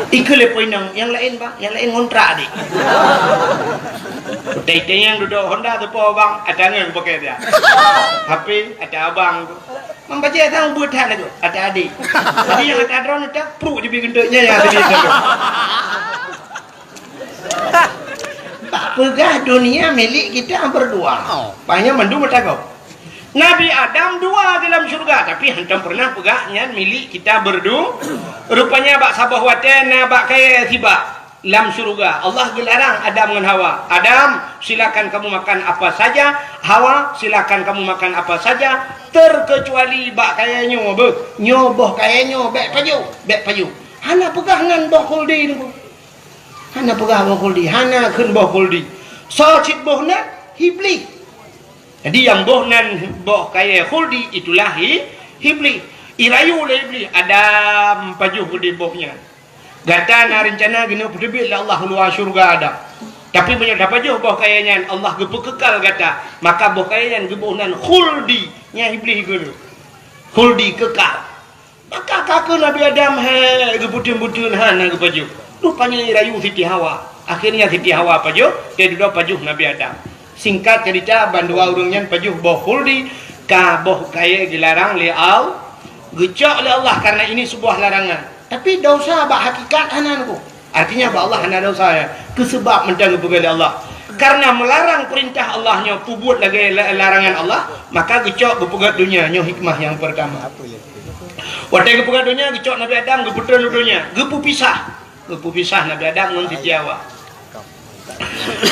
Ikheun lé po inong, "Nyang laén, Bang, nyang laén ngontrak, Dik." Watèe itanyong dudoe Honda teupo, "Bang, ata ngon pakè dia." H P, ata abang tu. Membajèe sang ubeuet that lagoe, ata adék. Jadi nyang ata droeneuh tak, pruek jibi geunteuk nyan nyang tadi tu. Bak peugah dunia milik kita berdua. Oh. Panyang mandum meutanggong. Nabi Adam dua di lam syeuruga, tapi hantom pernah peugah nyan milik kita berdu-, rupanya bak saboh watèe na bak kayèe sibak lam syeuruga. Allah geularang Adam ngon Hawa, "Adam, silakan kamu makan apa saja. Hawa, silakan kamu makan apa saja, terkecuali bak kayèe nyoe." Beuh, nyoe boh kayèe nyoe, bèk pajoh, bèk pajoh. Hana peugah nyan boh khuldi nyoe. Hana peugah boh khuldi, hana kheun boh khuldi. Soe cit boh nyan? Iblih. Jadi nyang boh nyan boh kayèe khuldi, itulah i-, iblih. Irayu lé iblih, "Adam, pajoh khuldi boh nyan. Gata na reuncana keuneuk peuteubiet lé Allah u luwa syeuruga, Adam. Tapi meunyoe tapajoh boh kayèe nyan, Allah geupeukekal gata, maka boh kayèe nyan geuboh nan khuldi." Nyan iblih kheun, "Khuldi kekal." Maka ka kheun Nabi Adam, "Hai, geupeuteun-peuteun hana geupajoh." Rupanya irayu Siti Hawa. Akhirnya Siti Hawa pajoh, teududoe pajoh Nabi Adam. Singkat cerita, bandua ureueng nyan pajoh boh khuldi, ka boh kayèe geularang lé Al-, geucok lé Allah karena ini sebuah larangan. Tapi dosa bak hakikat hana neuku. Artinya bak Allah hana dosa, ya. Keu seubab mantong geupeugah lé Allah. Karena melarang perintah Allah nyoe peubuet lagèe la-, larangan Allah, maka geucok geupeugöt donya, nyoe hikmah nyang pertama. Watèe geupeugöt donya, geucok Nabi Adam, geupeuteun u donya, geupeupisah. Geupeupisah Nabi Adam ngon Siti Hawa.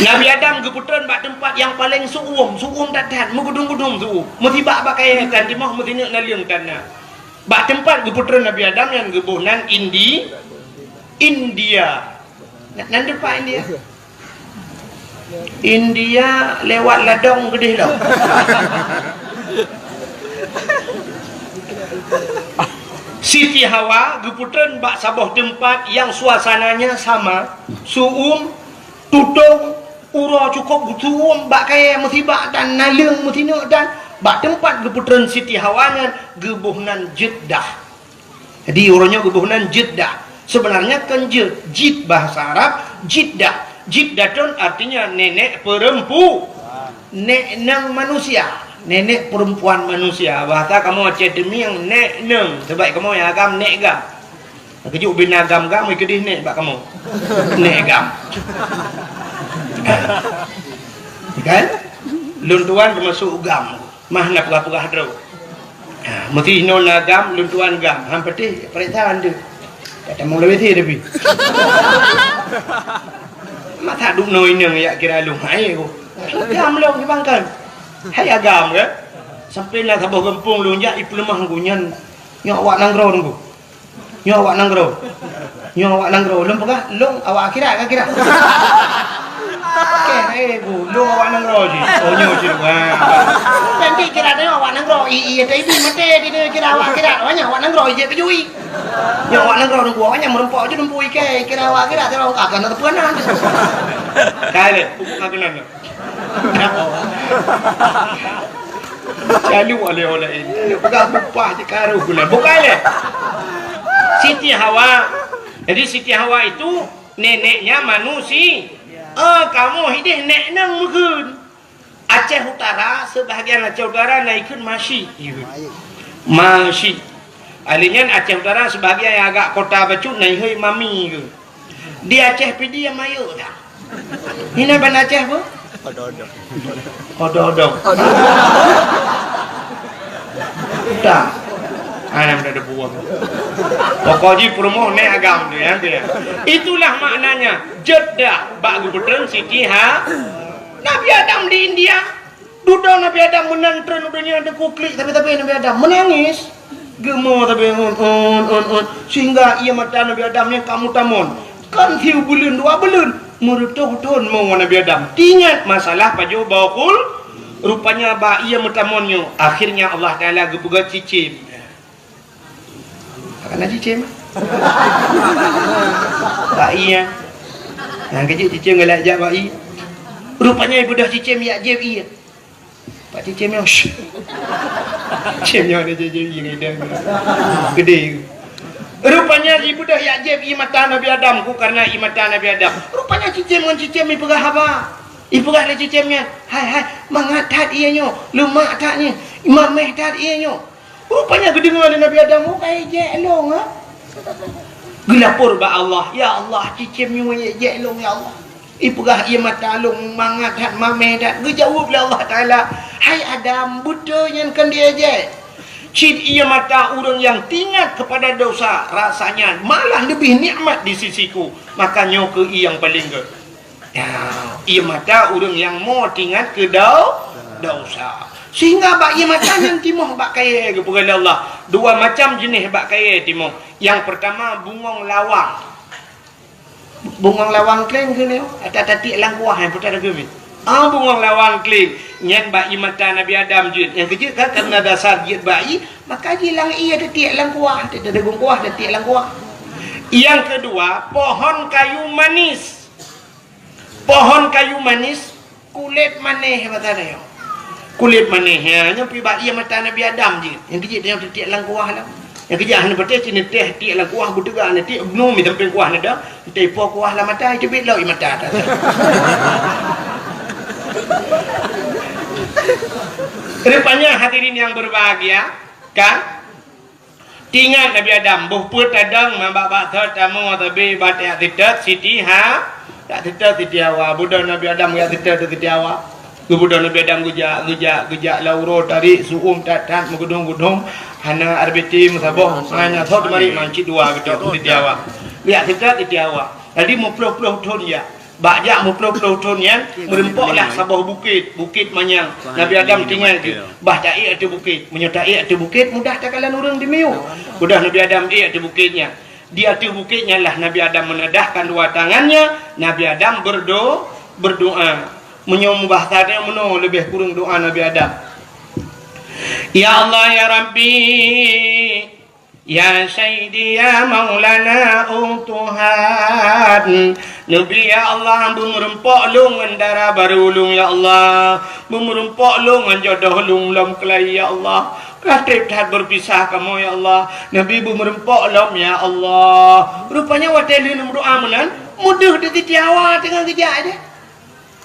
Nabi Adam geupeutreun bak teumpat nyang paleng su'uem, su'uem that-that, meugudum-gudum su'uem. Meusibak bak kayèe tan timoh, meusineuk naleueng tan na. Bak teumpat geupeutreun Nabi Adam nyan geuboh nan Indi-, India. Nan, nan teumpat India. India lewat ladong keudeh lom. Siti Hawa geupeutreun bak saboh teumpat nyang suasananya sama, su'uem, tutong, uroe cukôp su'uem, bak kayèe meusibak tan naleueng meusineuk tan. Bak teumpat geupeutreun Siti Hawa nyan geuboh nan Jeddah. Jadi, uroe nyoe geuboh nan Jeddah. Sebenarnya kon Jed-, Jid bahasa Arab, Jiddah. Jiddatun artinya nenek perempu-, nek neng manusia, nenek perempuan manusia. Bahasa kamoe Aceh Teumieng, nek neng. Sebab kamoe nyang agam nek gam. Keujeuet ubé na gam-gam, keudeh nek bak kamoe. Nek gam. Kan? Lôn tuan teumasuk gam. Mah na peugah-peugah droe. Ha, meusti inoe na gam, lôn tuan gam. Han patéh, peuriksa han deuh. Tak tamong lewat sini tapi. Masa dum noe inong yak kira lôn hai ko. Gam lôn di bangkai. Hai agam ke? Sampai na saboh gampông lôn jak ipeuleumah ngku nyan. Nyoe awak nanggroe ngku. Nyoe awak nanggroe. Nyoe awak nanggroe. Lôn peugah, lôn awak akhirat ka kira. Oke, eh, bu, lôn awak nanggroe jih. Oh, nyoe jih. Wah. Nanti kira tengok awak nanggroe. I, i, atau ibi mate di dia kira awak akhirat. Awak nyan awak nanggroe ijek keujui. Nyoe awak nanggroe nunggu awak nyan meureumpok je nunggu ikai kira awak akhirat. Tengok akan ada peunan. Kali, bukan aku nanya. Lalu oleh-oleh ini. Lalu pegang upah je karu gula. Bukan leh. Siti Hawa. Jadi Siti Hawa itu neneknya manusia. Eh, kamoe hideh nek nang meukeun. Aceh Utara, sebahagian Aceh Utara na ikheun Masyik. Masyik. Ahli nyan Aceh Utara sebahagian nyang agak kota bacut na ihôi Mami ke. Di Aceh Pidie mayok dah. Hina ban Aceh apa? Odong-odong. Odong-odong. Dah. Anam dah ada buah. Pokok ji perumoh nek agam tu ya, tu ya. Itulah maknanya Jeddah bak gubernur Siti Ha. Nabi Adam di India. Dudoe Nabi Adam meunan treun u donya teuku klik tapi-tapi Nabi Adam meunangis. Geumo tapi un, un, un, un. Sehingga ie mata Nabi Adam nyang ka meutamon. Kan siubeuleueng dua beuleueng, meureutoh thon mo Nabi Adam. Tingat masalah pajoh baokul, rupanya bak ie meutamon nyoe, akhirnya Allah Taala geupeugah cicém. Karena cicém. Bak ie. Nyang keujiek cicém galak jak bak ie. Rupanya ibeudôh cicém yak jieb ie. Pak cicém nyoe. Cicém nyoe ada jieb ie ngidan. Gede. Rupanya ibeudôh yak jieb ie mata Nabi Adam ku karena ie mata Nabi Adam. Rupanya cicém ngon cicém ipeugah haba. Ipeugah lé cicém nyan, "Hai, hai, mangat that ie nyoe, leumak that nyoe, mameh that ie nyoe." Rupanya geudeungoe lé Nabi Adam, "Oh, ka ijek lôn, ha?" Geulapor bak Allah, "Ya Allah, cicém nyoe ijek lôn, ya Allah. Ipeugah ie mata lôn mangat that, mameh that." Geujaweueb lé Allah Taala, "Hai Adam, beutôi nyan kon diejek. Cit ie mata ureuëng nyang tingat kepada dosa, rasanya malah lebih nikmat di sisiku. Maka nyoe keuh ie nyang paleng gét." Ya, ie mata ureuëng nyang mo tingat keu dau-, dosa. Sehingga bak ie mata nyan timoh bak kayèe geupeugah lé Allah. Dua macam jeuneh bak kayèe timoh. Nyang pertama bungong lawang. Bungong lawang kléng keuneuk ata tatiek lam kuah nyang putar geubit. Ah, bungong lawang kléng nyan bak ie mata Nabi Adam jeuet. Nyang keujeuet kan karena dasar jeuet bak ie, maka jilang ie tatiek lam kuah, tatiek dagung kuah, tatiek lam kuah. Nyang kedua, pohon kayu manis. Pohon kayu manis, kulét manéh mata nyoe. Kulét manéh, ya, nyoe pi bak ie mata Nabi Adam jih. Nyang keujeuet nyoe tiek lam kuah lah. Nyang keujeuet hana patéh cit neuteh tiek lam kuah beuteuga neutiek bnu mi sampéng kuah neudong, neuteh po kuah lam mata, itu bit lom ie mata. Rupanya hadirin yang berbahagia, kan? Tingat Nabi Adam, boh peuet tadong, mambak-bak thot tamu, tabi bat yak sitet Siti Ha, yak sitet Siti Hawa. Budoe Nabi Adam yak sitet Siti Hawa. Geubudoe Nabi Adam geujak, geujak, geujak lam uroe tarék, su'um that-that, meugudong-gudong, hana R B T meusaboh, hana thot marit mancit dua geutok Siti Hawa. Biak siteut Siti Hawa. Jadi, meuploh-ploh thon jak. Bak jak meuploh-ploh thon nyan, meurumpoklah saboh bukét, Bukét Manyang. Nabi Adam tinggai di, bah taék ateueh bukét. Meunyoe taék ateueh bukét, mudah takalon ureuëng dimiyueb. Udah Nabi Adam ék ateueh bukét nyan. Di ateueh bukét nyan lah Nabi Adam menadahkan dua tangannya, Nabi Adam berdo-, berdoa. Meunyoe mubahasa nyan meunoe leubeh kureueng doa Nabi Adam. Ya Allah, ya Rabbi, ya Sayyidi, ya Maulana, oh Tuhan. Nabi, ya Allah, beumeurumpok lôn ngon dara barô lôn, ya Allah. Beumeurumpok lôn ngon jodoh lôn lom keulai, ya Allah. Ka treb that beupisah kamoe, ya Allah. Nabi beumeurumpok lom, ya Allah. Rupanya watée lheueh meudoa meunan, meudeuh di Siti Hawa teungoh geujak aja.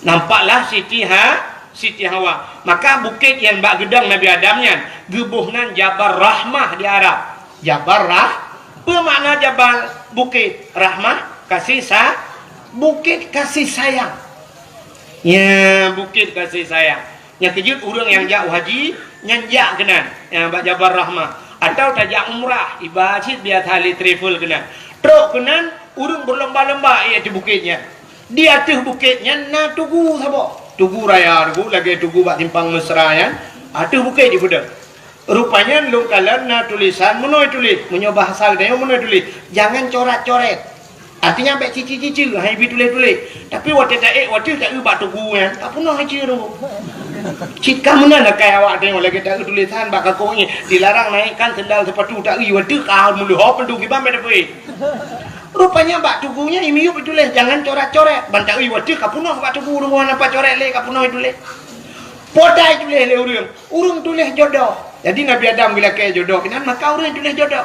Nampaklah Siti Ha-, Siti Hawa. Maka bukét nyang bak geudong Nabi Adam nyan geuboh nan Jabal Rahmah di Arab. Jabal Rah-, peue makna jabal? Bukét. Rahmah, kasih sa-, bukét kasih sayang. Ya, bukét kasih sayang. Nyang keujeuet ureuëng nyang jak u haji, nyan jak keunan. Ya, bak Jabal Rahmah. Atau tajak umrah, iba cit biasa lé travel keunan. Trok keunan, ureuëng beulomba-lomba ié di bukét nyan. Di ateueh bukét nyan na tugu saboh. Tugu raya, tugu lagée tugu bak simpang Mesra nyan. Ateueh bukét jipeudong. Rupanya lôn kalon na tulisan meunoe tuléh. Meunyoe bahasa geutanyoe meunoe tuléh. Jangan corat-coret. Artinya bék cici-cici, hai bi tuléh-tuléh. Tapi watée taék, watée taeu bak tugu nyan, ka peunoh ici tu. Cit ka meunan akai awak tanyoe lagée taeu tulisan bak kakong nyan. Dilarang naikkan sendal sepatu taeu, watée ka meuleuhop tu kiban bék tapeuék. Rupanya bak tugu nyan imiyueb dituléh, "Jangan coret-coret." Ban taeu watée ka peunoh bak tugu, deungon apa coret lé ka peunoh dituléh. Potai tuléh lé ureuëng. Ureuëng tuléh jodoh. Jadi Nabi Adam geulakée jodoh keunan, maka ureuëng tuléh jodoh.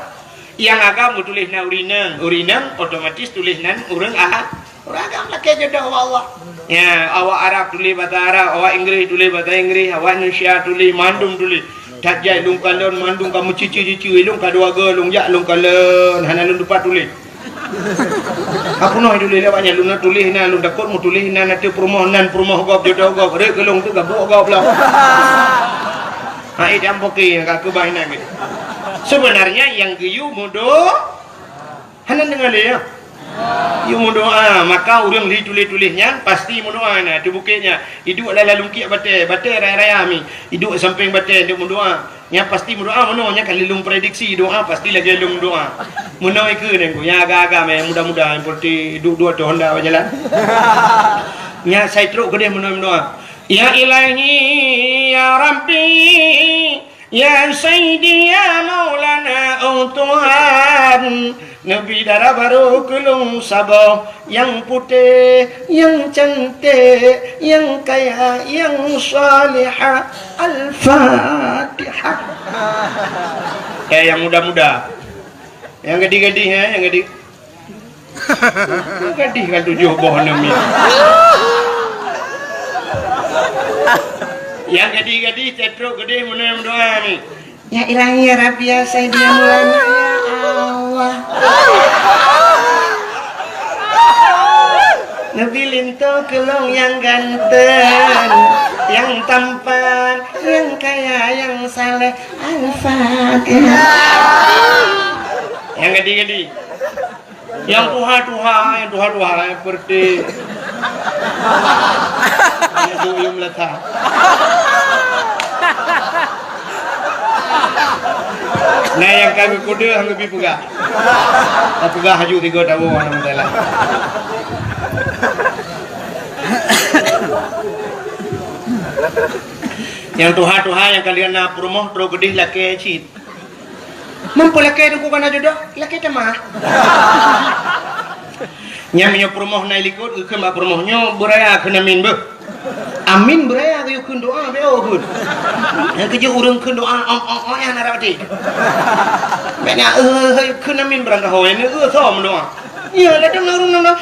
Nyang agam geutuléh na ureuëng inong, ureuëng inong otomatis tuléh nan ureuëng a-, ureuëng agam lakée jodoh bak Allah. Ya, awak Arab tuléh basa Arab, awak Inggris tuléh basa Inggris, awak Indonesia tuléh, mandum tuléh. That jai lôn kalon mandum ka meucici-cici, lôn ka dua go lôn jak lôn kalon, hana lôn tupat tuléh. Ka peunoh tuléh lé awak nyan, lôn na tuléh na, lôn takot meutuléh na, na teu peurumoh nan peurumoh gob jodoh gob, rek keu lôn teu gabuk gob lom. Ha, eh, dan poke ka keubah inan gitu. Sebenarnya yang geuyue mudo hana deungoe lé ya. Yue meudoa, maka ureuëng di tuléh-tuléh nyan pasti meudoa na di bukét nyan. Iduek lam lalungkiek batée, batée raya-raya mi. Iduek sampéng batée untuk meudoa. Nyan pasti meudoa meunoe nyan ka lheueh lôn prediksi doa pasti lagée lôn doa. Meunoe ikeue nyan ku, nyang agam-agam nyang muda-muda nyang peureute duek-duek ateueh honda bak jalan. Nyan sai trok keudeh meunoe meudoa. Ya Ilahi, ya Rabbi, ya Sayyidi, ya Maulana, oh Tuhan. Neubi dara barô keu lôn saboh, nyang putéh, nyang canték, nyang kaya, nyang salihah. Al-Fatihah. Eh, nyang muda-muda. Nyang gadih-gadih, eh, nyang gadih. Gadih kan tujoh boh aneuk miet. Nyang gadih-gadih, tetrok gadih, meunoe meudoa ni. Ya Ilahi, ya Rabbi, ya Sayyidi, ya Maulana, ya Allah. Neubi linto keu lôn nyang ganteng, nyang tampan, nyang kaya, nyang saleh. Al-Fatihah. Nyang gadih-gadih. Nyang tuha-tuha, nyang tuha-tuha, nyang peureute. Nyang duek yum lata. Nah, nyang ka geukuda hana geubi peugah. Ka peugah haju tiga taun hana masalah. Nyang tuha-tuha nyang ka lheueh na peurumoh trok keudeh lakée cit. Meunyoe lakée teungku kana jodoh, lakée teuma. Nyan meunyoe peurumoh na likot, geukheun bak peurumoh nyoe beuraya kheun amin beuh. Amin beuraya geuyue kheun doa beu kheun. Nyang keujeuet ureuëng kheun doa ong ong ong nyan na rot até. Bék na, eh, kheun amin beurangkaho, nyan, eh, soe meudoa. Iya, datang ureuëng nang.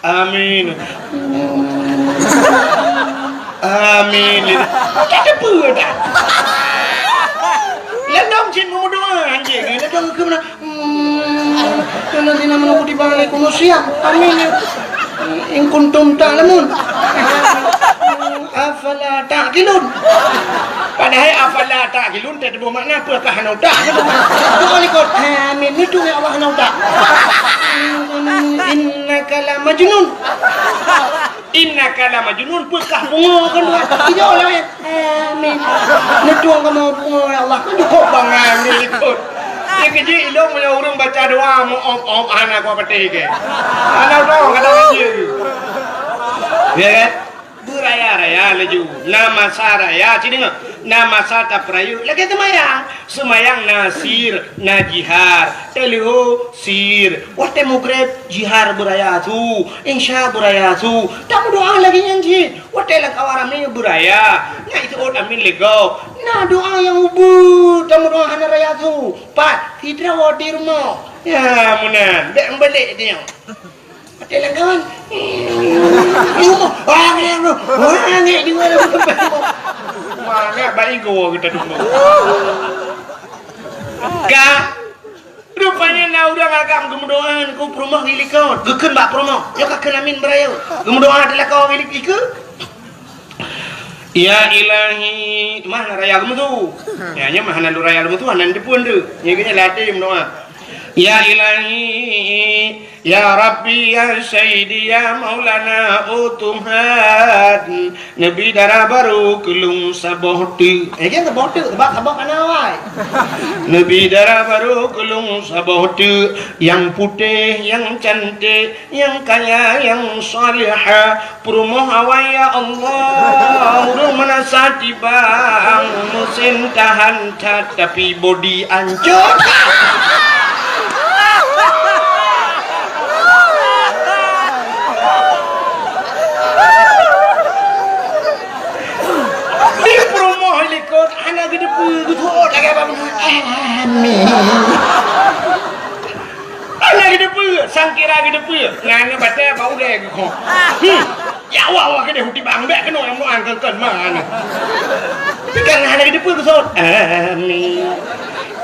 Amin. Amin. Kita tepeue dah. Ladom cit meudoa anjing. Ladom ke mana? Hmm. Alladzina amanu kutiba alaikumus siyam. Amin. In kuntum ta'lamun. Afala ta'qilun. Padahai afala ta'qilun teutuboh makna peue kah hana utak. Doa likot. Amin. Itu ya Allah hana utak. Innaka la majnun. Innaka la majnun, peue kah pungo kan doa. Tidak lah ya. Amin. Neutong kamoe pungo ya Allah. Cukup bangai likot. Dia kejik ilong punya ureueng baca doa mu om-om hana kuat patéh ke. Hana utak kata dia. Ya kan? Beuraya-raya laju. Na masa raya, ci deungoe. Na masa tapeurayeuk lagée seumayang. Seumayang na sir, na jihar. Teuleuho sir. Watée mugreb jihar beuraya su, insya beuraya su. Tameudoa lagée nyan cit. Watée lam kawan ramé beuraya. Na iseuôt amin lé gob. Na doa nyang ubeut tameudoa hana raya su. Pat, sidroe di rumoh. Ya, meunan. Bék meubeulek dia. Pakai langgawan. Di rumah. Wah, ngek tu. Wah, ngek di mana? Mana baik gua kita dulu. Ka. Rupanya na ureueng agam geumeudoa ku peurumoh di likot. Geukheun bak peurumoh. Nyoe ka kheun amin beurayeuk. Geumeudoa di lakoe di likot. Ya Ilahi, mah na raya geumeusu. Ya, nyan mah hana lôn raya geumeusu, hana deupeue deuh. Nyan keuh nyan latih meudoa. Ya Ilahi, ya Rabbi, ya Sayyidi, ya Maulana, oh Tuhan, neubi dara barô keu lôn saboh teuk. Eh, jangan saboh teuk, sebab saboh kana awai. Neubi dara barô keu lôn saboh teuk, nyang putéh, nyang cantik, nyang kaya, nyang salihah, peurumoh awai ya Allah, ureueng meunasah tibang, meusén tahan that, tapi bodi ancô. Di peurumoh likot hana geuteupeue, geutuot lagèe bak bunoe. Amin. Hana geuteupeue, sangkira geuteupeue. Nyan batèe bak ulèe geukhong. Hmm. Ya Allah, Allah keudeh u tibang bèk keunoe nyang meudoa keun-keun ma nyan. Tapi kan hana geuteupeue geusôt. Amin.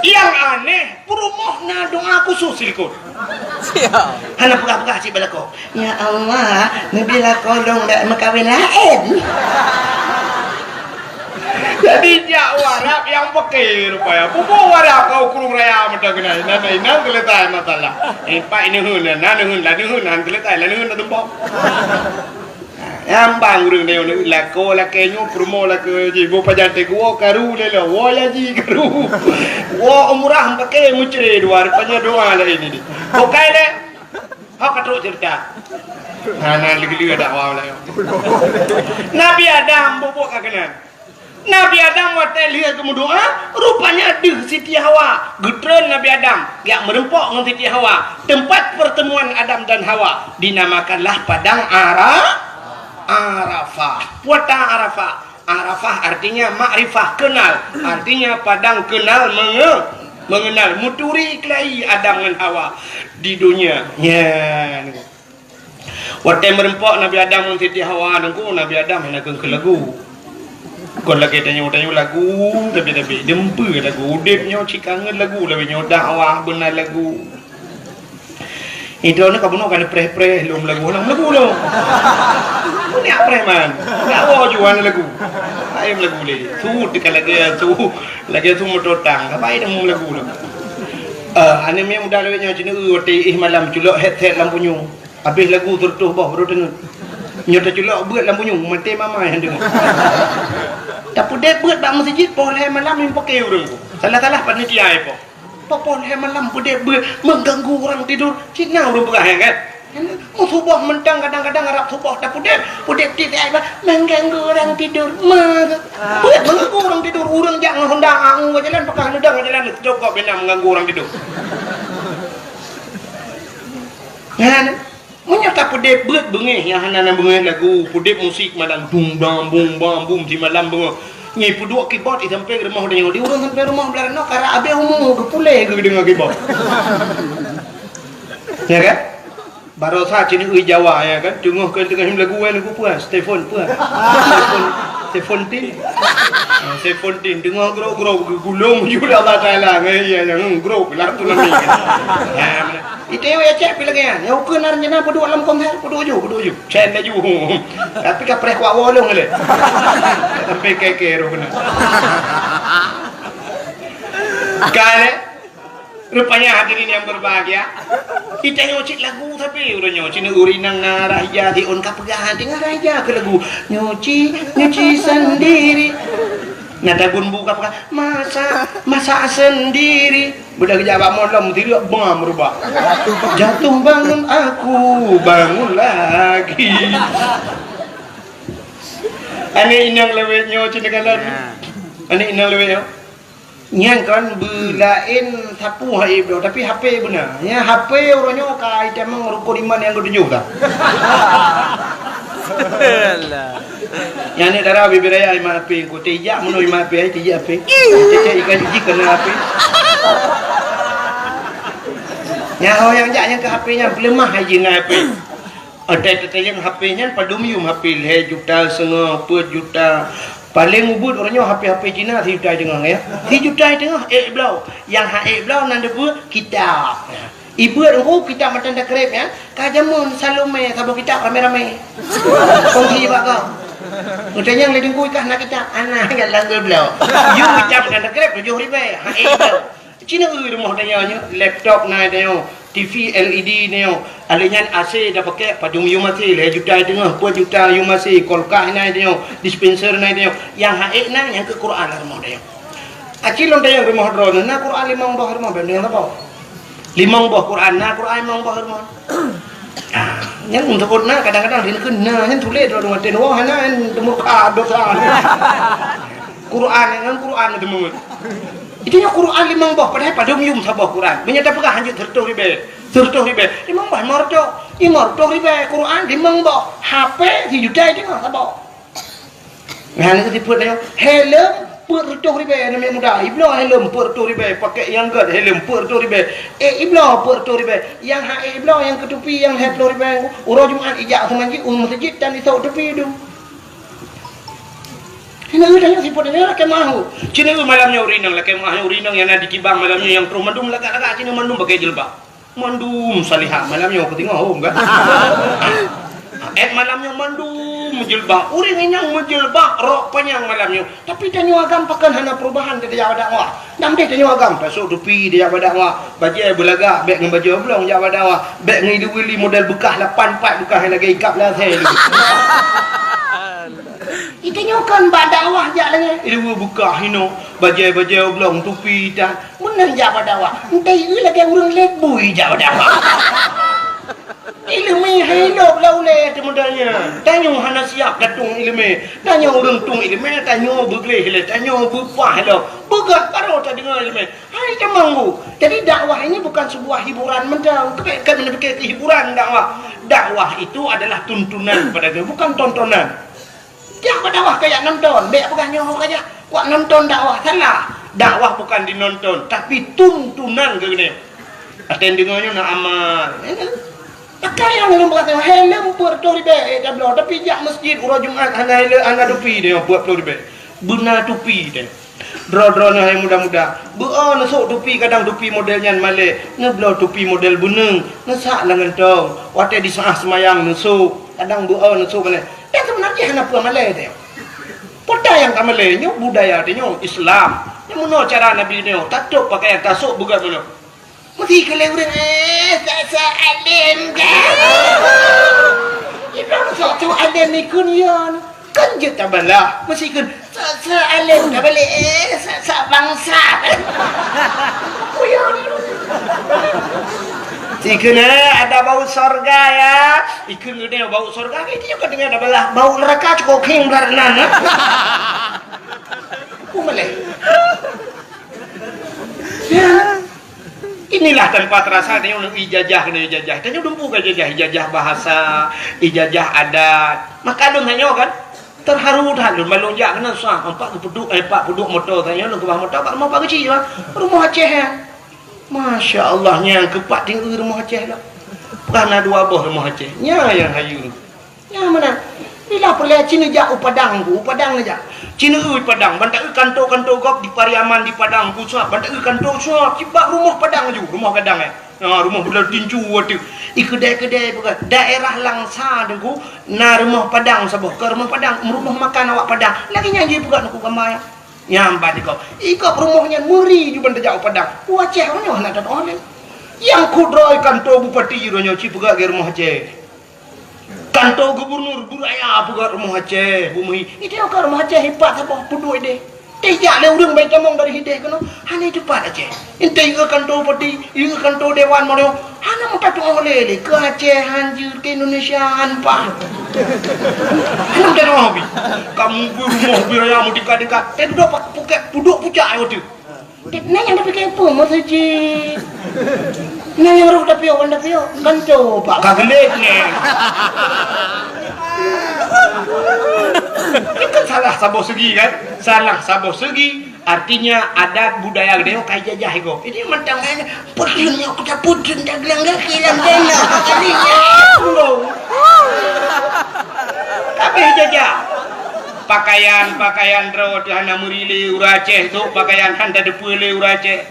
Nyang aneh, peurumoh na doa khusus silikot. Siap. Hana peugah-peugah cit bak lakoe. Ya Allah, neubi lakoe lôn bèk meukawen laén. Jadi jak u Arab nyang peuke rupaya. Pupu u Arab ka u krueng raya mantong keunan. Inan, inan teuleutai masalah. Eh, pat neuheun, na neuheun, la neuheun, han teuleutai, la neuheun, na tumpok. Nyang bang ureueng nyoe lakoe lakèe nyoe peurumoh lakoe jih. Boh pajan teuh woe karu lé lom. Woe haji karu. Woe umrah meupaké meucre dua, rupanya doa laén ini. Bukai lé. Hok ka trok cerita. Hana lé geuleu dakwah laén. Nabi Adam bubuk ka keunan. Nabi Adam watèe lheueh geumeudoa, rupanya deuh Siti Hawa. Geutreun Nabi Adam, jak meureumpok ngon Siti Hawa. Teumpat pertemuan Adam dan Hawa dinamakanlah Padang Ara-, Arafah. Padang Arafah. Arafah artinya makrifah, kenal. Artinya padang kenal menge-, mengenal. Meuturi keulayi Adam ngon Hawa di donya. Nyan. Watèe meureumpok Nabi Adam ngon Siti Hawa, Teungku, Nabi Adam hana kheun keu lagu. Kon lagèe tanyoe, tanyoe lagu, tapi, tapi, deumpeu lagu. Udép nyoe cit kangen lagu, lagèe nyoe dakwah beuna lagu. Idroe nyoe ka bunoe ka neupreh-preh lom lagu, lom lagu lom. Nyak preh man. Nyak woe juan lagu. Laén lagu lé. Su teuka lagèe su, lagèe su moto tang. Ka bai deungoe lagu lom. Eh, aneuk miet muda lawét nyoe cit, watèe éh malam culok headset lam punyueng. Abéh lagu seureutôh boh baru teungeut. Nyoe teuculok beuet lam punyueng, maté mama nyang deungoe. Tapeudép beuet bak meuseujid poh lhèe malam nyang paké ureueng. Salah-salah panitia ipoh. Poh lhèe malam peudép beuet mengganggu orang tidur. Cit na ureueng peugah nyan kan? Meusuboh mantong kadang-kadang rab suboh tapeudép, peudép tieb ai bah mengganggu orang tidur. Meusuboh mengganggu orang tidur, ureueng jak ngon Honda angu ka jalan, pakah neudong ka jalan, cokop bina mengganggu orang tidur. Nyan. Meunyoe tapeudép beuet beungéh nyang hana na beungéh lagu, peudép musik malam dung dang bung bang bum simalam beungoh. Nyi peuduek keyboard i sampéng rumoh tanyoe. Di ureueng sampéng rumoh blah nyoe karap abéh umu geupuléh geudeungoe keyboard. Ya kan? Barosa cit nyoe Jawa ya kan? Teungoh keu teungoh lagu lagu peue? Stefon peue? Stefon, Stefon Tin. Ah, Stefon Tin teungoh grok-grok geugulong ju Allah Taala ngon iya nyang grok lah tu nami. Ya, Itewek cek pi lagèe nyan. Nyang ukeue na rencana peuduek lam konser, peuduek ju, peuduek ju. Cen laju. Tapi ka preh kuak wolong lé. Sampai keke roh kena. Kan, eh? Rupanya hadirin yang berbahagia, kita nyoe cit lagu tapi uroe nyoe cit ureueng inong na arah ija siôn ka peugah teungoh arah ija keu lagu. Nyuci, nyuci sendiri. Na tagun bu ka peugah, masak, masak sendiri. Beudah geujak bak molom, tireuk bam rubah. Jatuh bangun aku, bangun lagi. Aneuk inong lawét nyoe cit neukalon. Aneuk inong lawét nyoe. Nyan kan beulaén sapu hai bloe, tapi H P beuna. Nyan H P uroe nyoe ka itamong rukon iman nyang ketujoh dah. Alah. Nyan ni dara bibir raya iman H P ku tijak meunoe iman H P ai tijak H P. Cek ikan jiji kena H P. Nyan ho nyang jak nyang ke H P nyan peuleumah hai jih ngon H P. Atai tatanyong H P nyan padum yum H P lhèe juta seungoh, peuet juta. Paleng ubit uroe nyoe H P-H P Cina sijuta teungoh ya. Sijuta teungoh ék bloe. Nyang han ék bloe nan deubeuet kitab. Ibeuet engku kitab matan takrib ya. Ka jameun Salome saboh kitab ramé-ramé. Kongsi bak kau. Utanyong lé teungku ikah na kitab. Ana nyan langgur bloe. Yum kitab matan takrib tujoh ribèe. Han ék bloe. Cina eu rumoh tanyoe nyoe, laptop na tanyoe, T V L E D tanyoe, alèh nyan A C tapakèk padum yum A C, lhèe juta teungoh, peuet juta yum A C, kulkas na tanyoe, dispenser na tanyoe, nyang han ék na nyang keu Quran lam rumoh tanyoe. Aci lôn tanyong rumoh droeneuh na Quran limong boh rumoh, bèk neueng saboh. Limong boh Quran, na Quran limong boh rumoh. Ah, nyang untuk na kadang-kadang rin keu na nyan tuléh droeneuh maté wah na nyan teumurka dosa. Quran nyan Quran teumeuet. Itu nyoe Quran limong boh, padahai padum yum saboh Quran. Meunyoe tapeugah hanjeuet seureutôh ribèe. Seureutôh ribèe. Limong boh lima reutôh. Lima reutôh ribèe Quran limong boh. H P sijuta teungoh saboh. Nyan keuh sifeuet nyoe. Helm peuet reutôh ribèe aneuk muda. Ibloe helm peuet reutôh ribèe, pakèk nyang gèt helm peuet reutôh ribèe. Eh, ibloe peuet reutôh ribèe. Nyang han ék ibloe nyang keu tupi nyang lhèe ploh ribèe. Uroe Jumat ijak u masjid, u masjid dan isok tupi dum. Cina eu tanyoe sifeuet nyoe lakèe meu'ah. Cina eu malam nyoe ureueng inong lakèe meu'ah nyoe ureueng inong nyang na di kibang malam nyoe nyang troh mandum lagak-lagak cina mandum pakai jilbab. Mandum salihah malam nyoe keu teungoh hom kan. Eh malam nyoe mandum jilbab. Ureueng inong meujilbab rok panyang malam nyoe. Tapi tanyoe agam pakon hana perubahan tajak bak dakwah. Dam deh tanyoe agam tasok tupi tajak bak dakwah. Bajèe beulagak bèk ngon bajèe oblong jak bak dakwah. Bèk ngon ilu-ilu model beukah lapan pat beukah lagèe ikab lasèe. Itanyoe kon bak dakwah jak lagèe. Ileue beukah hinoe, bajèe-bajèe oblong tupi tan. Meunan jak bak dakwah. Entah ieu lagèe ureueng lé bui jak bak dakwah. Ileumèe hai lôb lam ulèe teuh model nyan. Tanyoe hana siap datong ileumèe. Tanyoe ureueng tueng ileumèe, tanyoe beugleh lé, tanyoe beupah lom. Beugah baroe tadeungoe ileumèe. Hai tamong bu. Jadi dakwah ini bukan sebuah hiburan mantong. Keubiet kami neupike keu hiburan dakwah. Dakwah itu adalah tuntunan kepada kami, bukan tontonan. Jak bak dakwah kajak nonton, bèk peugah nyoe kajak. Wak nonton dakwah salah. Dakwah bukan dinonton, tapi tuntunan keu geutanyoe. Até deungoe nyoe na amal. Pakai nyang lôn peugah, helm peuet reutôh ribèe, eh, tabloe. Tapi jak masjid uroe Jumat hana helm, hana tupi dia, peuet ploh ribèe. Beuna tupi dia. Droe-droe nyoe hai muda-muda, beu-o neusok tupi kadang tupi model nyan malèe, neubloe tupi model beuneueng, neusak lam gantong, watèe disaah seumayang neusok, kadang beu-o neusok malèe. Dan seubeunajih hana peue malèe teuh. Peue nyang ka malèe nyoe budaya teuh nyoe Islam. Nyoe meunoe cara Nabi nyoe, tatôp pakaian tasok beugöt meunoe. Meusti keu lé ureueng, eh, sa-sa além dah. Ibrahim sok-sok além ikun yon. Kan jeuet tabalah. Meusti keu sa-sa além tabalek, eh, sa-sa bangsa. Kuyon. Sikheun, eh, ada bau sorga ya. Ikun geude bau sorga, itu juga dengan tabalah. Bau neraka cukup king belah nan. Kumaleh. Ya. Inilah tanpa terasa tanyoe ijazah keunoe ijazah. Tanyoe dumpeue ka ijazah, ijazah bahasa, ijazah adat. Maka lôn tanyoe kan terharu that lôn ban lôn jak keunoe susah. Empat geupeuduk, eh, empat peuduk moto tanyoe lôn keubah moto bak rumoh Pak Geuchik bah. Rumoh Aceh nyan. Masya Allah nyan keupat tinggi rumoh Aceh lah. Bukan na dua boh rumoh Aceh. Nya nyang hayu. Nyang meunan. Bila peureulèe ci neujak u Padang ku, u Padang neujak. Ci neueu Padang, ban taeu kanto-kanto gob di Pariaman di Padang ku sab, ban taeu kanto sab, cit bak rumoh Padang ju, rumoh gadang, eh. Ha, rumoh budal tincu ateueh. I keudè-keudè peugah, daerah Langsa Teungku, na rumoh Padang saboh, ka rumoh Padang, rumoh makan awak Padang. Lagèe nyan jih peugah Teungku gamba nyan. Nyan ban ikop. Ikop rumoh nyan meuri ju ban tajak u Padang. U Aceh uroe nyoe hana tatu'oh lé. Nyang kudroe kanto bupati uroe nyoe ci peugah lagèe rumoh Aceh. Kanto gubernur beuraya peugah rumoh Aceh, bumeuhi. Itu ka rumoh Aceh ipat saboh peuduek deh. Teh jak lé ureueng bai tamong dari hideh keunoe, hana teupat Aceh. Ente ieu kanto bupati, ieu kanto dewan mono, hana meutatong lé lé ke Aceh hanjeuet ke Indonesia han paih. Hana meutatong bi. Kamu bi rumoh bi raya meutika-tika. Teh dudoe pak puket pudok pucak ai watèe. Nyan nyang tapike peue meuseujid? Nyan nyang roh tapiôh, kan tapiôh? Kan coba ka geulet nyan. Itu kan salah saboh segi kan? Salah saboh segi. Artinya adat budaya geutanyoe ka jajah iko. Ini mantong kan putri nyok kita putri tak gelang kaki dalam dana. Kali ya. Tapi jajah. Pakaian-pakaian droe teuh hana meuri lé ureueng Aceh, sôk pakaian han tateupeue lé ureueng Aceh.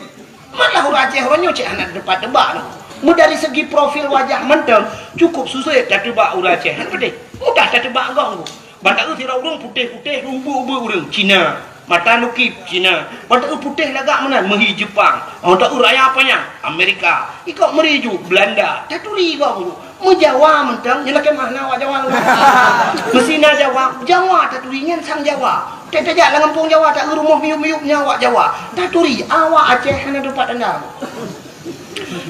Malah ureueng Aceh uroe nyoe cit hana teupat teuba lom. Meudari segi profil wajah mantong cukup susah tateuba ureueng Aceh. Hana peudeh. Mudah tateuba gong. Ban taeu sidroe ureueng putéh-putéh, ubeuek-ubeuek ureueng Cina. Mata lukip Cina. Ban taeu putéh lagak meunan meuhi Jepang. Ban taeu raya panyang Amerika. Ikok meuri ju Belanda. Taturi gong. Meujawa mantong, nyan lakèe meuh na awak Jawa. Meusi na Jawa, Jawa taturi nyan sang Jawa. Teuh tajak lam gampông Jawa, taeu rumoh miyup-miyup nyan awak Jawa. Taturi, awak Aceh hana teupat tanda.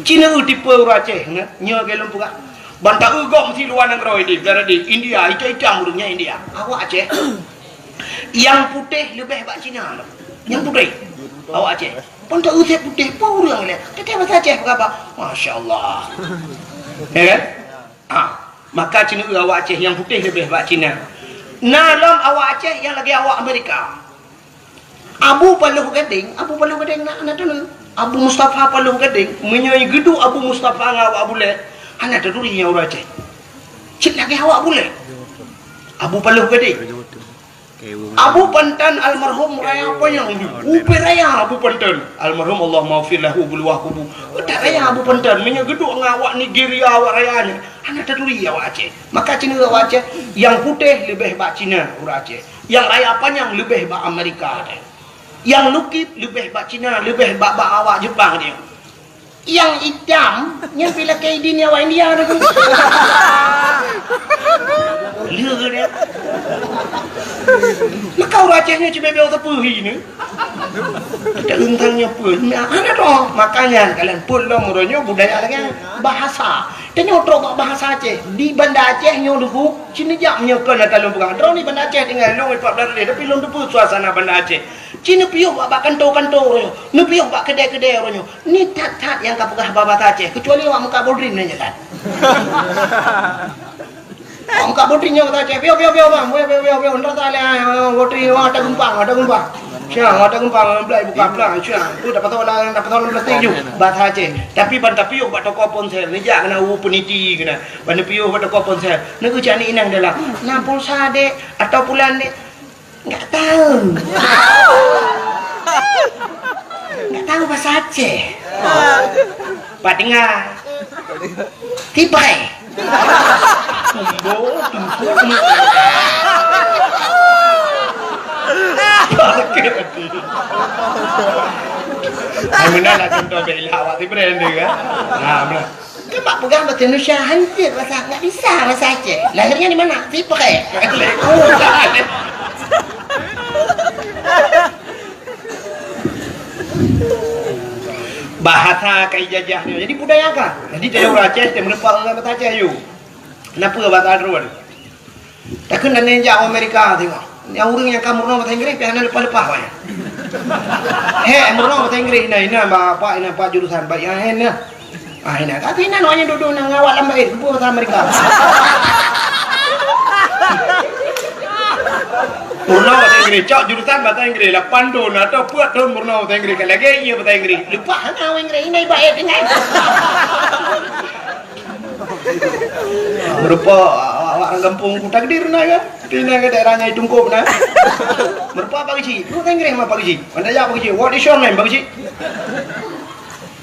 Cina eu tipe ureueng Aceh, nyoe, nyoe lagèe lôn peugah. Ban taeu gom si luwa nanggroe di, di India, itam-itam ureueng nyan India. Awak Aceh. Nyang putéh leubeh bak Cina lom. Nyang putéh. Awak Aceh. Pun tak usah putéh pun ureueng lé. Teuka bahasa Aceh peugah, masya Allah. Ya kan? Ah, maka Cina awak Aceh nyang putéh leubeh bak Cina. Na lom awak Aceh nyang lagèe awak Amerika. Abu Paloh Gadeng, Abu Paloh Gadeng na, na teuneuk. Abu Mustafa Paloh Gadeng, meunyoe geuduek Abu Mustafa ngon awak Abu Lé, hana taturi nyan ureueng Aceh. Cit lagèe awak Abu Lé. Abu Paloh Gadeng. Abu Pantan almarhum raya panyang, upe raya Abu Pantan. Almarhum Allah maghfir lahu buluwah kubu. Utak raya Abu Pantan, meunyoe geuduek ngon awak Nigeria, awak raya nyan, hana taturi awak Aceh. Maka Cina awak Aceh, nyang putéh leubeh bak Cina ureueng Aceh. Nyang raya panyang leubeh bak Amerika teuh. Nyang lukip leubeh bak Cina, leubeh bak, bak awak Jepang teuh. Nyang itam, nyan pih lakèe idin awak India tu. Lé dia. Maka ureueng Aceh nyoe cibèe-bèe teupeu hi ni. Kita rentang nyoe pun. Nah, hana tu. Makanya kalian pun lom uroe nyoe budaya lagi. Bahasa. Tanyoe trok bak bahasa Aceh. Di Banda Aceh nyoe dulu, sini jak meunyoe kon ata lôn peugah. Droeneuh di Banda Aceh tinggai lôn empat belas hari, tapi lôn teupeu suasana Banda Aceh. Ci neupiôh bak, bak kanto-kanto uroe nyoe, neupiôh bak keudè-keudè uroe nyoe. Ni that-that nyang ka peugah bahasa Aceh, keucuali awak meukat bodrin nyan that. Awak meukat bodrin nyan bahasa Aceh, piôh, piôh, piôh, bang, piôh, piôh, piôh, piôh, ntar tak lé, ah, bodrin, wah, ata geumpang, ata geumpang. Siang, ata geumpang, belai buka pelang, siang. Tu dapat tahu lah, dapat tahu dalam plastik ju, bahasa Aceh. Tapi ban tapiôh bak toko ponsel, neujak keunan u peniti keunan. Ban neupiôh bak toko ponsel, neugeucok aneuk inong dalam. Na pulsa, Dek, atau pulan, Dek? Enggak tahu. Enggak tahu bahasa Aceh. Pak dengar. Tipai. Tumbo, tumbo, tumbo. Sakit hati. Hai, meunan lah contoh bela awak tipe dia kan. Ha, meunan. Kan bak peugah bahasa Indonesia hancur bahasa, enggak bisa bahasa Aceh. Lahirnya di mana? Tipe. Bahasa ka ijajah nyoe. Jadi budaya ka. Jadi tanyoe ureueng Aceh, tanyoe meureumpok ngon bahasa Aceh yue. Kenapa bahasa droe? Takheun dan jak u Amerika tengok. Nyang ureueng nyang ka meurunoe bahasa Inggris pih hana leupah-leupah wayah. He, meurunoe bahasa Inggris, inan, inan, bapak, inan, pak jurusan, baik, ya, he, nah. Ah, inan. Tapi inan awak nyan dudoe na ngon awak lam bait, geubeuet bahasa Amerika. Meurunoe bahasa Inggris, cok jurusan bahasa Inggris, lapan thon atau peuet thon meurunoe bahasa Inggris, ka lagèe ie bahasa Inggris. Leupah hana awak Inggris, inan bait, inan. Meureumpok, awak Bak gampông ku takdir na kan? Di na ke daerah Nyai Tungkop na. Meureupak Pak Geuchik. Lu Inggréh ma Pak Geuchik. Anda ya Pak Geuchik. What is your name, Pak Geuchik?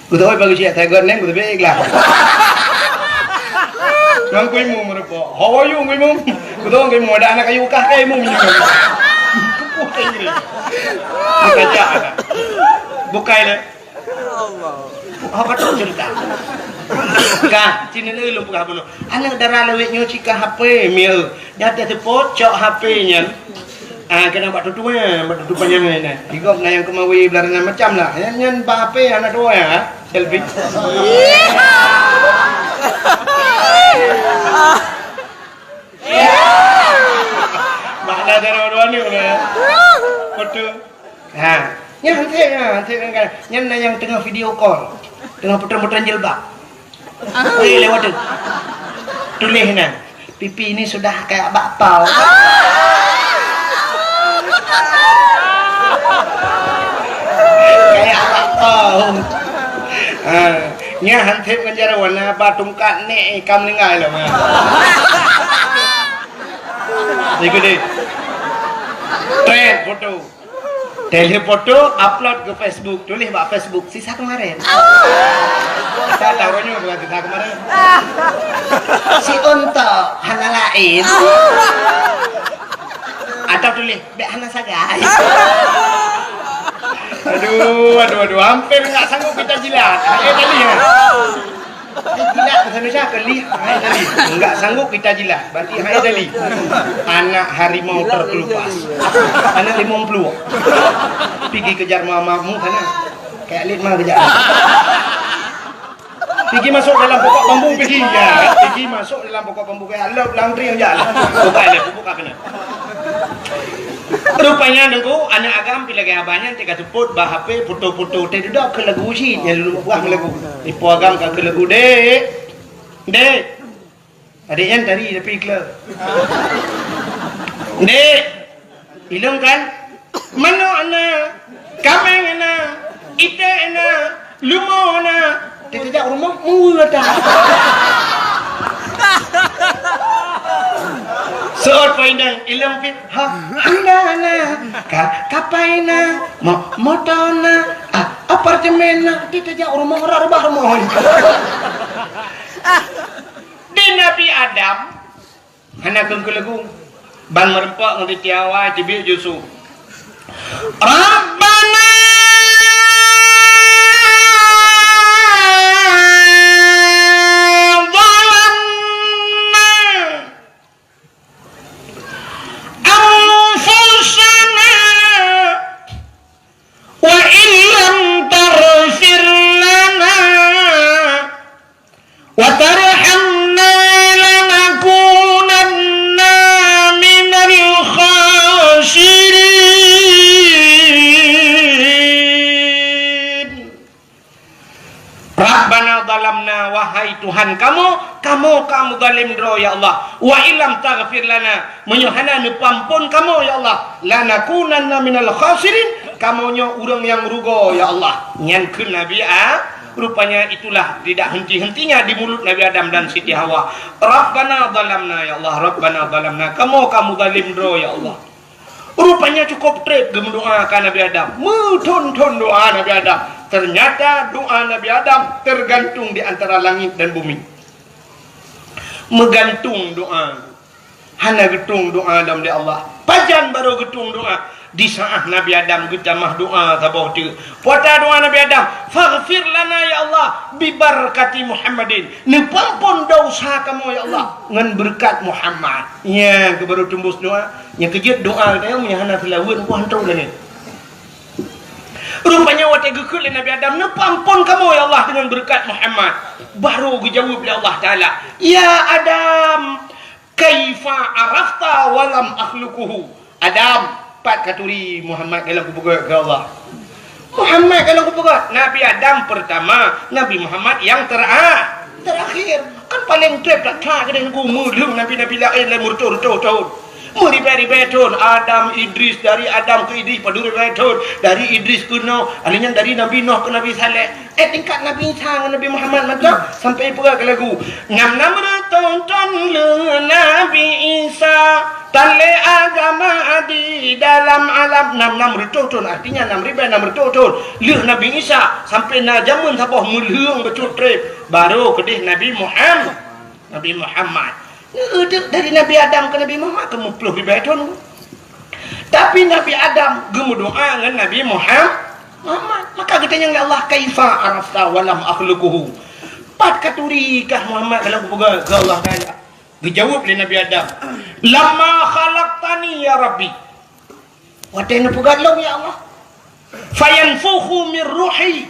Beutôi Pak Geuchik, saya good name, beutôi ikhlas. Nang ku imu meureupak. How are you, ku imu? Beutôi ku imu, ada anak kayu kah, kayu imu minum. Kupuh Inggréh. Bukan cak anak. Bukai le. Ha, ka trok ceurita. Ka, sinoe lôn peugah bunoe. Aneuk dara lawét nyoe cika H P, mieu. Nyang teuseupôt cok H P nyan. Ah, keunan bak tutoe, bak tutoe panyang nyan. Digop na nyang keumawi beularenan macam lah. Nyan, nyan bak H P hana tuwoe, ha? Selfie. Bak na dara dua ni, ya. Foto. Ha. Nyan hanse, ha, hanse kan, kan. Nyan na nyang teungoh video call. Teungoh putang-putang jilbab. Weh, lewat tu. Tuléh na, "Pipi ini sudah kayak bakpao." Kayak bakpao. Ha. Nyan hanse ngon jaroe na ba tungkat nek ka meuninggai lom, ha. Ikut deh. Trend foto. Tuléh foto, upload ke Facebook. Tuléh bak Facebook, "Sisa kemarin." Tak tahu nyoe bukan sisa kemarin. Si Untok hana laén. Atau tuléh, "Bèk hana sagai." Aduh, aduh, aduh. Hampir enggak sanggup kita jilat. Hai tadi, ya. Eh, jilat bahasa Indonesia ke lih? Hai tadi. Enggak sanggup kita jilat. Berarti hai tadi. Anak harimau terkelupas. Anak limong puluh. Pigi kejar mamamu sana. Kayak lit mah kejar. Pigi masuk dalam pokok bambu, pigi. Ya, pigi masuk dalam pokok bambu. Kayak lop langkring aja. Buka le, buka kena. Rupanya nunggu aneuk agam pi lagèe abah nyan teuka seupôt bak H P foto-foto teuh dudoe keu lagu cit nyang lôn buah lagu. Ipo agam ka keu lagu, "Dek. Dek." Adek nyan tari tapi kleu. "Dek. Ilong kan? Manok na, kaméng na, iték na, lumo na." Teutajak rumoh, mue dah. Seuôt poindang ilong pih, ha, handa na, ka, kapai na, mo-, moto na, a, apartemen na, teutajak rumoh, rak rubah rumoh. Di Nabi Adam, hana keukeuleugu. Ban meureumpok ngon Siti Hawa, teubiet Yusuf. Rabbana zalamna anfusana wa illam taghfir lana wa tarhamna lanakunanna minal khasirin. Rabbana zalamna, wahai Tuhan kamoe, kamoe ka meuzalim droe, ya Allah. Wa illam taghfir lana, meunyoe hana neupeuamphon kamoe, ya Allah, lanakunanna minal khasirin, kamoe nyoe ureuëng nyang rugoe, ya Allah. Nyan kheun Nabi A-, rupanya itulah tidak henti-hentinya di mulut Nabi Adam dan Siti Hawa. Rabbana zalamna, ya Allah, Rabbana zalamna, kamoe ka meuzalim droe, ya Allah. Rupanya cukup treb geumeudoa ka Nabi Adam. Meuthon-thon doa Nabi Adam. Ternyata doa Nabi Adam tergantung di antara langit dan bumi. Meugantung doa. Hana geutueng doa lom lé Allah. Pajan barô geutueng doa? Di saat Nabi Adam geutamah doa saboh teuk. Peue ata doa Nabi Adam? "Faghfir lana ya Allah, bibarakati Muhammadin." Neupeuamphon desya kamoe ya Allah ngon beureukat Muhammad. Nyan keuh barô teumbus doa. Nyang keujeuet doa geutanyoe meunyoe hana seulaweuet, nyan hantom lagèe. Rupanya watèe geukheun lé Nabi Adam, "Neupeuamphon kamoe ya Allah deungon beureukat Muhammad." Barô geujaweueb lé Allah Taala, "Ya Adam, kaifa arafta wa lam akhluquhu?" Adam, pat katuri Muhammad ka lôn kupeugöt keu Allah? Muhammad ka lôn kupeugöt. Nabi Adam peurtama, Nabi Muhammad nyang tera-, terakhir. Kan paleng treb that-that keudéh nunggu meulheueng nabi-nabi laén lé meureutoh-reutoh thôn. Meuribèe-ribèe thôn. Adam, Idris, dari Adam keu Idris padum ribèe thôn. Dari Idris keu Nuh, lheuh nyan dari Nabi Nuh keu Nabi Saleh. Eh, tingkat Nabi Isa ngon Nabi Muhammad mantong sampai peugah keu lagu. Nam Namrud, Thôn-thôn lheueh Nabi Isa, tan lé agama di dalam alam. Nam, nam reutôh thôn, artinya nam ribèe nam reutôh thôn lheueh Nabi Isa, sampoe na jameun saboh meulheueng bacut trép, barô keudeh Nabi Muham-, Nabi Muhammad. Neueudeuk dari Nabi Adam keu Nabi Muhammad keu meuploh ribèe thôn. Tapi Nabi Adam geumeudoa ngon Nabi Muham-, Muhammad. Maka geutanyong lé Allah, "Kaifa arafta wa lam akhluquhu?" Pat katuri kah Muhammad ka lôn kupeugah keu Allah Taala? Geujaweueb lé Nabi Adam, "Lamma khalaqtani ya Rabbi." Watèe neupeugöt lôn, ya Allah. "Fayanfukhu min ruhi."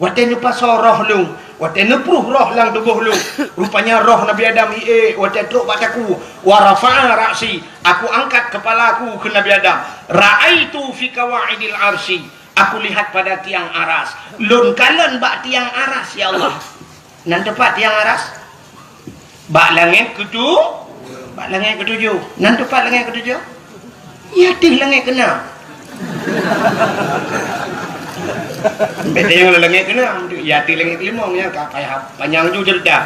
Watèe neupasoe roh lôn, watèe neupruh roh lam tuboh lôn. Rupanya roh Nabi Adam iék watèe trok bak takue. "Wa rafa'a ra'si." Aku angkat kepala aku keu Nabi Adam. "Ra'aitu fi qawaidil arsy." Aku lihat pada tiang aras. Lôn kalon bak tiang aras, ya Allah. Nan teumpat tiang aras? Bak langèt keutu-, bak langèt keutujoh. Nan teumpat langèt keutujoh? Ya, ateueh langèt keunam. Bèk tanyong langèt keunam, ya, ateueh langèt keulimong, ya, ka payah panyang ju ceurita.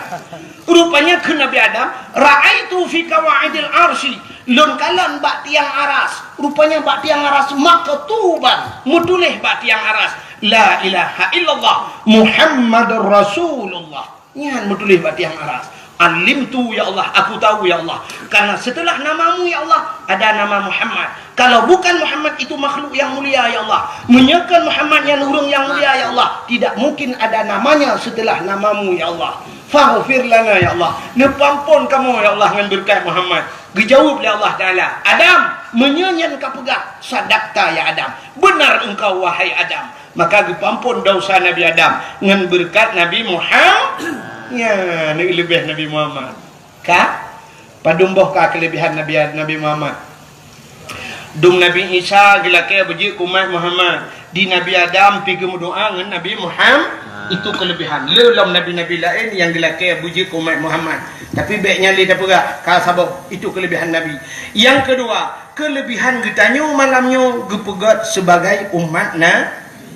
Rupanya kheun Nabi Adam, "Ra'aitu fi qawaidil arsy." Lôn kalon bak tiang aras. Rupanya bak tiang aras maktuban, meutuléh bak tiang aras, "La ilaha illallah Muhammadur Rasulullah." Nyan meutuléh bak tiang aras. "Alimtu, ya Allah, aku tahu, ya Allah. Karena setelah namamu, ya Allah, ada nama Muhammad. Kalau bukan Muhammad, itu makhluk yang mulia, ya Allah. Meunyoe kon Muhammad nyan ureueng nyang mulia, ya Allah, tidak mungkin ada namanya setelah namamu, ya Allah. Faghfir lana, ya Allah. Neupeuampôn kamoe, ya Allah, ngon beureukat Muhammad." Geujaweueb lé Allah Taala, "Adam, meunyoe nyan kapeugah, sadaqta, ya Adam. Benar engkau, wahai Adam." Maka geupeuampôn desya Nabi Adam ngon beureukat Nabi Muhammad. Nyan, leubeh Nabi Muhammad. Ka? Padum boh ka keuleubehan Nabi, Nabi Muhammad? Dum Nabi Isa geulakèe beujeuet keu umat Muhammad. Di Nabi Adam pi geumeudoa ngon Nabi Muhammad. Itu keuleubehan. Le lom nabi-nabi laén nyang geulakèe beujeuet keu umat Muhammad. Tapi bèk nyan lé tapeugah, ka saboh. Itu keuleubehan Nabi. Nyang keudua, keuleubehan geutanyoe malam nyoe geupeugöt sibagai umat na-,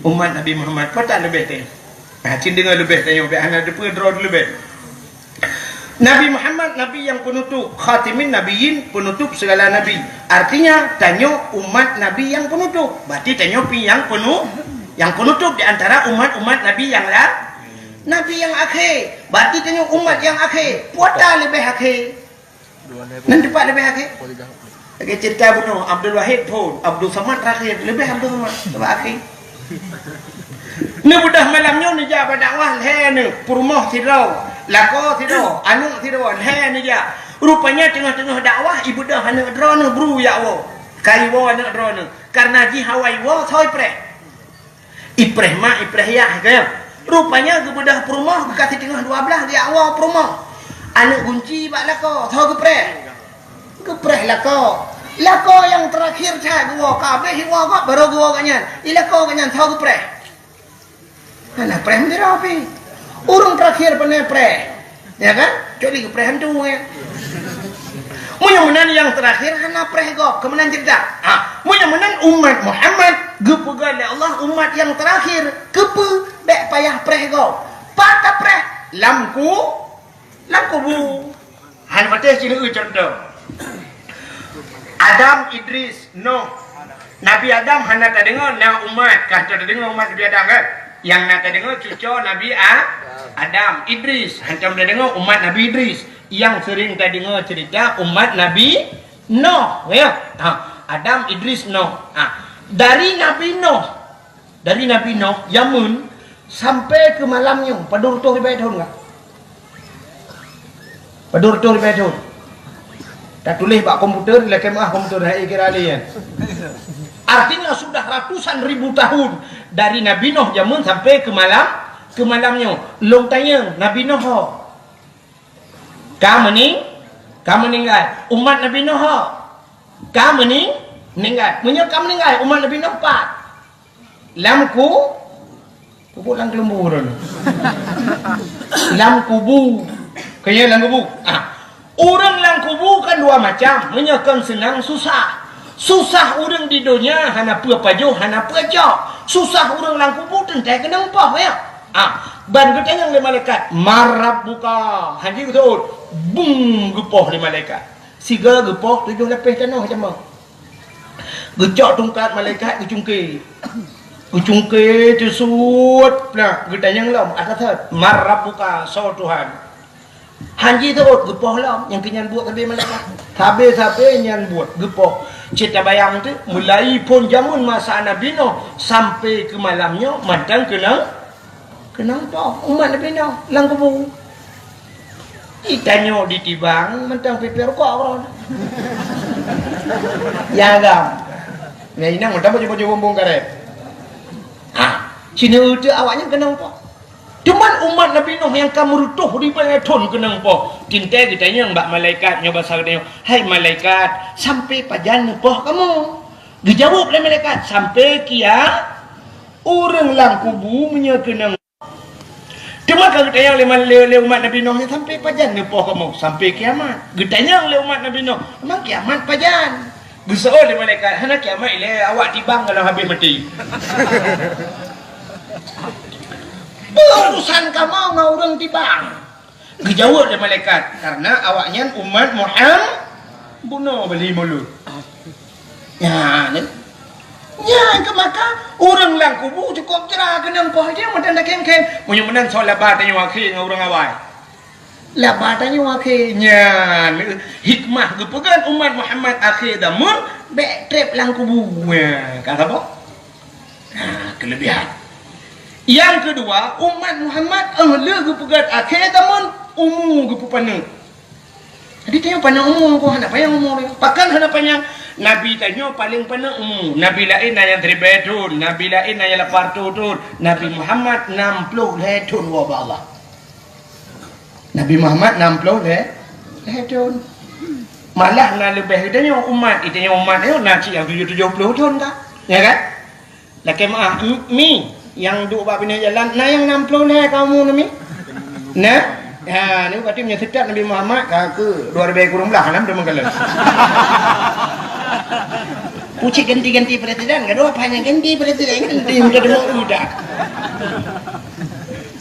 umat Nabi Muhammad. Peue that leubeh teuh? Nah, cit deungö leubeh tanyoe, bèk hana teupeue droe leubeh. Nabi Muhammad, Nabi nyang peunutôp, khatimin nabiyyin, peunutôp segala nabi. Artinya, tanyoe umat Nabi nyang peunutôp. Berarti tanyoe pi nyang peunu-, nyang peunutôp di antara umat-umat Nabi nyang la-, Nabi nyang akhé. Berarti tanyoe umat nyang akhé. Peue that leubeh akhé? Nan teumpat leubeh akhé? Lagèe ceurita bunoe, Abdul Wahid phôn, Abdul Samad terakhir, leubeh Abdul Samad, teumpat akhé. Neubeudôh malam nyoe neujak bak dakwah lhèe neuh, peurumoh sidroe, lakoe sidroe, aneuk sidroe, lhèe neujak. Rupanya teungoh-teungoh dakwah, ibeudôh aneuk droeneuh bru jak woe. Ka iwoe aneuk droeneuh. Karena jih awai woe, soe ipreh? Ipreh mak, ipreh yah, kan? Rupanya geubeudôh peurumoh, geukasih teungoh dua blaih, geujak woe peurumoh. Aneuk gunci bak lakoe, soe geupreh? Geupreh lakoe. Lakoe nyang terakhir that geuwoe, ka abéh iwoe gob, barô geuwoe gobnyan. I lakoe gobnyan, soe geupreh? Hana preh meudroe pih. Ureueng terakhir pane preh. Ya kan? Kecuali geupreh hantu, ya. Meunyoe meunan nyang terakhir hana preh gob, keu meunan ceurita. Ah, meunyoe meunan umat Muhammad geupeugah lé Allah umat nyang terakhir. Keupeue bèk payah preh gob? Pat tapreh? Lam ku-, lam kubu. Hana maté sineuk ceurita. Adam, Idris, Noh. Nabi Adam hana tadeungoe na umat, ka tadeungoe umat Nabi Adam, kan? Nyang na tadeungoe cucoe Nabi A-, Adam, Idris, hantom tadeungoe umat Nabi Idris. Nyang seuring tadeungoe ceurita umat Nabi Noh, ya. Ha, Adam, Idris, Noh. Ha, dari Nabi Noh, dari Nabi Noh jameun sampai keu malam nyoe, padum reutôh ribèe thôn ka? Padum reutôh ribèe thôn? Tatuléh bak komputer, lakèe meu'ah komputer, hai kira lé nyan. Artinya sudah ratusan ribu tahun dari Nabi Noh jameun sampai keu malam, keu malam nyoe. Lôn tanyong, Nabi Noh ho? Ka meuning-, ka meuninggai. Umat Nabi Noh ho? Ka meuning-, meuninggai. Meunyoe ka meuninggai, umat Nabi Noh pat? Lam ku-, kubu lam keulumbu ureueng. Lam kubu. Keu nyan lam kubu. Ah. Ureueng lam kubu kan dua macam. Meunyoe kon seunang susah. Susah ureueng di donya hana peue pajoh, hana peue cok. Susah ureueng lam kubu teuntèe keunong poh, ya. Ah. Ban geutanyong lé malaikat, "Man rabbuka?" Hana geuseuôt, bum, geupoh lé malaikat. Sigoe geupoh, tujoh lapéh tanoh jameun. Geucok tungkat malaikat, geucungké. Geucungké teusuet, nah, geutanyong lom, ata that, "Man rabbuka?" Soe Tuhan? Hana jiseuôt, geupoh lom, nyang keu nyan buet sabe malaikat. Sabe-sabe nyan buet, geupoh. Cit tabayang teuh, mulai phon jameun masa Nabi Nuh sampai keu malam nyoe mantong keunong, keunong poh umat Nabi Nuh lam kubu. Itanyoe ditibang mantong pipée rukok keudroe. Ya agam. Ya inong mantong baju-baju bumbong karet. Ha, cina teuh awaknyan keunong poh. Cuman umat Nabi Nuh nyang ka meurutoh ribée thon keunong poh. Teuntée geutanyong bak malaikat nyoe basa geutanyong, "Hai malaikat, sampai pajan neupoh kamoe?" Geujaweueb lé malaikat, "Sampai kia ureuëng lam kubu meunyoe keunong." Teuma ka geutanyong lé, lé, lé umat Nabi Nuh nyan, "Sampai pajan neupoh kamoe?" "Sampai kiamat." Geutanyong lé umat Nabi Nuh, "Memang kiamat pajan?" Geuseuôt lé malaikat, "Hana kiamat ilée, awak tibang ka lheueh habéh maté." "Peue urusan kamoe ngon ureuëng tibang?" Geujaweueb lé malaikat, "Karena awaknyan umat Muhammad." Bunoe beli mulut. Nyan, nyan keu maka ureuëng lam kubu cukup jra keunong poh jih mantong dakeng-keng. Meunyoe meunan soe laba tanyoe akhé ngon ureuëng awai. Laba tanyoe akhé nyan hikmah geupeugah umat Muhammad akhé zaman bék treb lam kubu. Nyan, ka saboh. Nah, keulebihan. Nyang keudua, umat Muhammad, eh, le geupeugah akhé zaman umu geupeupaneuk. Jadi tanyoe paneuk umu, ko hana panyang umu lé. Pakon hana panyang? Nabi tanyoe paleng paneuk umu. Nabi laén na nyang siribée thon, nabi laén na nyang lapan reutôh thon, Nabi Muhammad nam ploh lhée thon woe bak Allah. Nabi Muhammad nam ploh lhée, lhée thon. Malah na leubeh geutanyoe umat, geutanyoe umat nyoe na cit nyang tujoh, tujoh ploh thon ka. Ya kan? Lakée meu'ah, mi, nyang duek bak binéh jalan, na nyang nam ploh lhée ka umu na mi? Na? Ha, ni berarti meunyoe seutôt Nabi Muhammad ka keu dua ribée kureueng blaih, nam deungon kalen. Kucik ganti-ganti presiden, gadoh apa nyang ganti presiden, ganti, gadoh udah.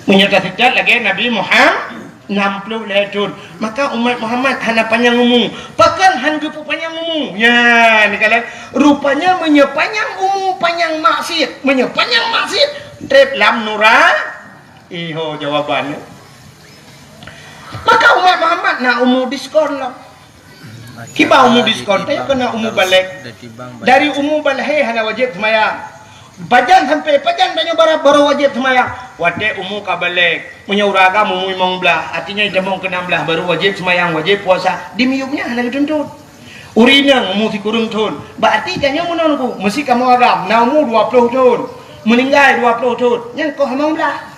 Meunyoe taseutôt lagée Nabi Muhammad, nam ploh lhée thon. Maka umat Muhammad hana panyang umu. Pakon han geupeu panyang umu? Nyan, ni kalon. Rupanya meunyoe panyang umu, panyang maksiet. Meunyoe panyang maksiet, treb lam nura-, iho jawaban. Maka umat Muhammad na umu diskon lah. Kiban umu diskon, tanyoe keuneuk umu balek. Dari umu balek hana wajéb seumayang. Pajan sampai pajan tanyoe bara-, baru wajéb seumayang. Watée umu ka balek, meunyoe ureuëng agam umu limong blaih, artinya jitamong keu nam blaih baru wajéb seumayang, wajéb puasa. Di miyueb nyan hana geutuntot. Ureuëng inong umu sikureueng thon. Bak arti tanyoe meunan ku, meusi kamoe agam, na umu dua ploh thon. Meuninggai dua ploh thon, nyan koh limong blaih.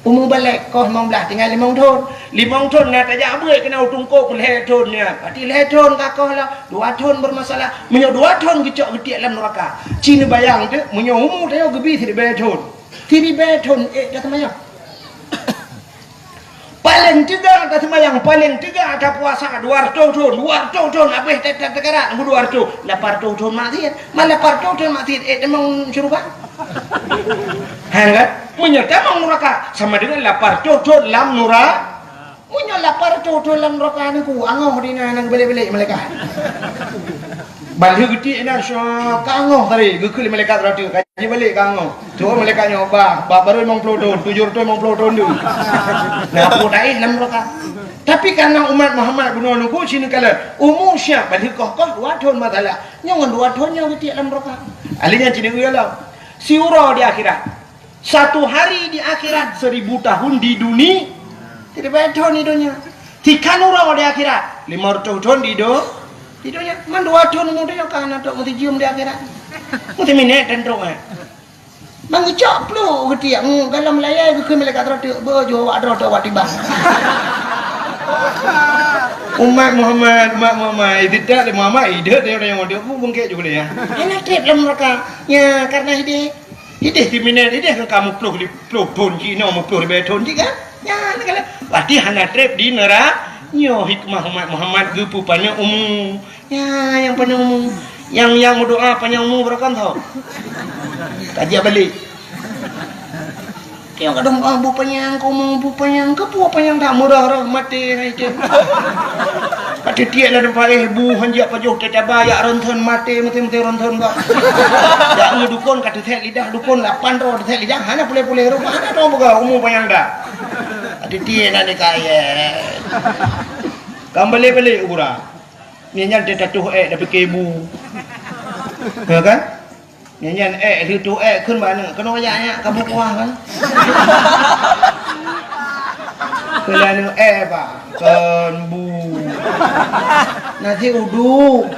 Umu balek koh limong blaih tinggai limong thon. Limong thon na tajak beuet keunan u teungku lhée thon nyan. Berarti lhée thon ka koh lah, dua thon bermasalah. Meunyoe dua thon geucok geutiek lam neuraka. Ci neubayang teuh, meunyoe umu tanyoe geubi siribée thon. Siribée thon ék taseumayang. Paleng teuga taseumayang, paleng teuga tapuasa dua reutôh thon, dua reutôh thon habéh ta-, ta-, takarat ngon dua reutôh, lapan reutôh thon maksiet. Man lapan reutôh thon maksiet ék tamong syeuruga. Hai kan? Meunyoe tamong nuraka, sama dengan lapan reutôh thon lam nura-, meunyoe lapan reutôh thon lam nuraka nyan ku, angoh di na, na geubalek-balek malaikat. Ban lheueh geutiek inan, syok, ka angoh tadi, geukheun lé malaikat rot, ka jibalek ka angoh. Cuma malaikat nyoe, bah, bah, baru limong ploh thon, tujoh reutôh limong ploh thon dulu. Nah, peue laén lam nuraka. Tapi karena umat Muhammad bunoe nunggu sini kala, umu siap, ban lheueh koh-koh dua thon masalah. Nyoe ngon dua thon nyoe geutiek lam nuraka. Ahli nyan cina uya lah. Siuroe di akhirat. Satu hari di akhirat, seribu tahun di duni-, siribée thon di donya. Tikan uroe di akhirat, limong reutôh thon di do-, di donya. Man dua thon umu donya ka na tok meusijium di akhirat. Meusiminét dan trok, eh. Ban geucok pluek geutiek, ngu, galom layai geukheun malaikat rot, beuh, jeuet awak droe teuh awak tibang. Umat Muhammad, umat Muhammad, tidak ada Muhammad, tidak ada orang yang ada, bu bungkek juga ya. Hana treb lam nuraka. Ya, karena hideh. Hideh siminét, hideh kan kamu ploh li-, ploh thon cit, inoe muploh ribée thon cit kan? Nyan kan. Berarti hana treb di neura-, nyoe hikmah umat Muhammad geupeu paneuk umu. Ya, nyang paneuk umu. Nyang, nyang meudoa panyang umu barokon tho. Kaji balek. Nyang kadang, ah, bu panyang, komong bu panyang, keupeue panyang that meurah-rah maté hai teuh. Ka teutiek lam teumpat, eh, bu hanjeuet pajoh teuh taba, jak ronson maté, maté-maté ronson bah. Jak ngon dukon ka teusék lidah, dukon lapan droe teusék lidah, hana puléh-puléh rupa, hana tong peugah umu panyang dah. Ka teutiek na di kayèe. Ka balek-balek u gura. Nyan nyan teuh tatuh ék dah pike bu. Ya kan? Nyan nyan ék, lheuh tuh ék kheun bak aneuk, keunoe jak nyak ka bukuah kan. Keu lheuh aneuk ék bah, kon bu. Nasi uduk.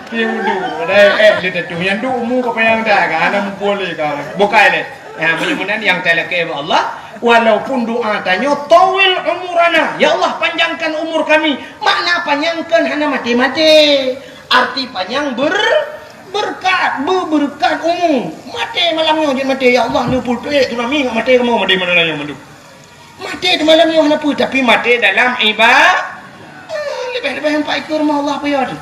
Tapi uduk, dai ék lheuh tatuh. Nyan duek umu ka panyang dah kan, hana muphom lé kan. Bukai lé. Nah, meunyoe meunan nyang talakée bak Allah, walaupun doa tanyoe, "Tawil umurana," "Ya Allah, panjangkan umur kami." Makna panyangkan hana maté-maté. Arti panyang ber-, berkat, beubeureukat umu. Maté malam nyoe jeuet maté, "Ya Allah, neupeutuek tsunami ngat maté kamoe," maté malam nyoe mandum. Maté di malam nyoe hana peue, tapi maté dalam iba-, ah, leubeh-leubeh empat ikeu rumoh Allah peue teuh.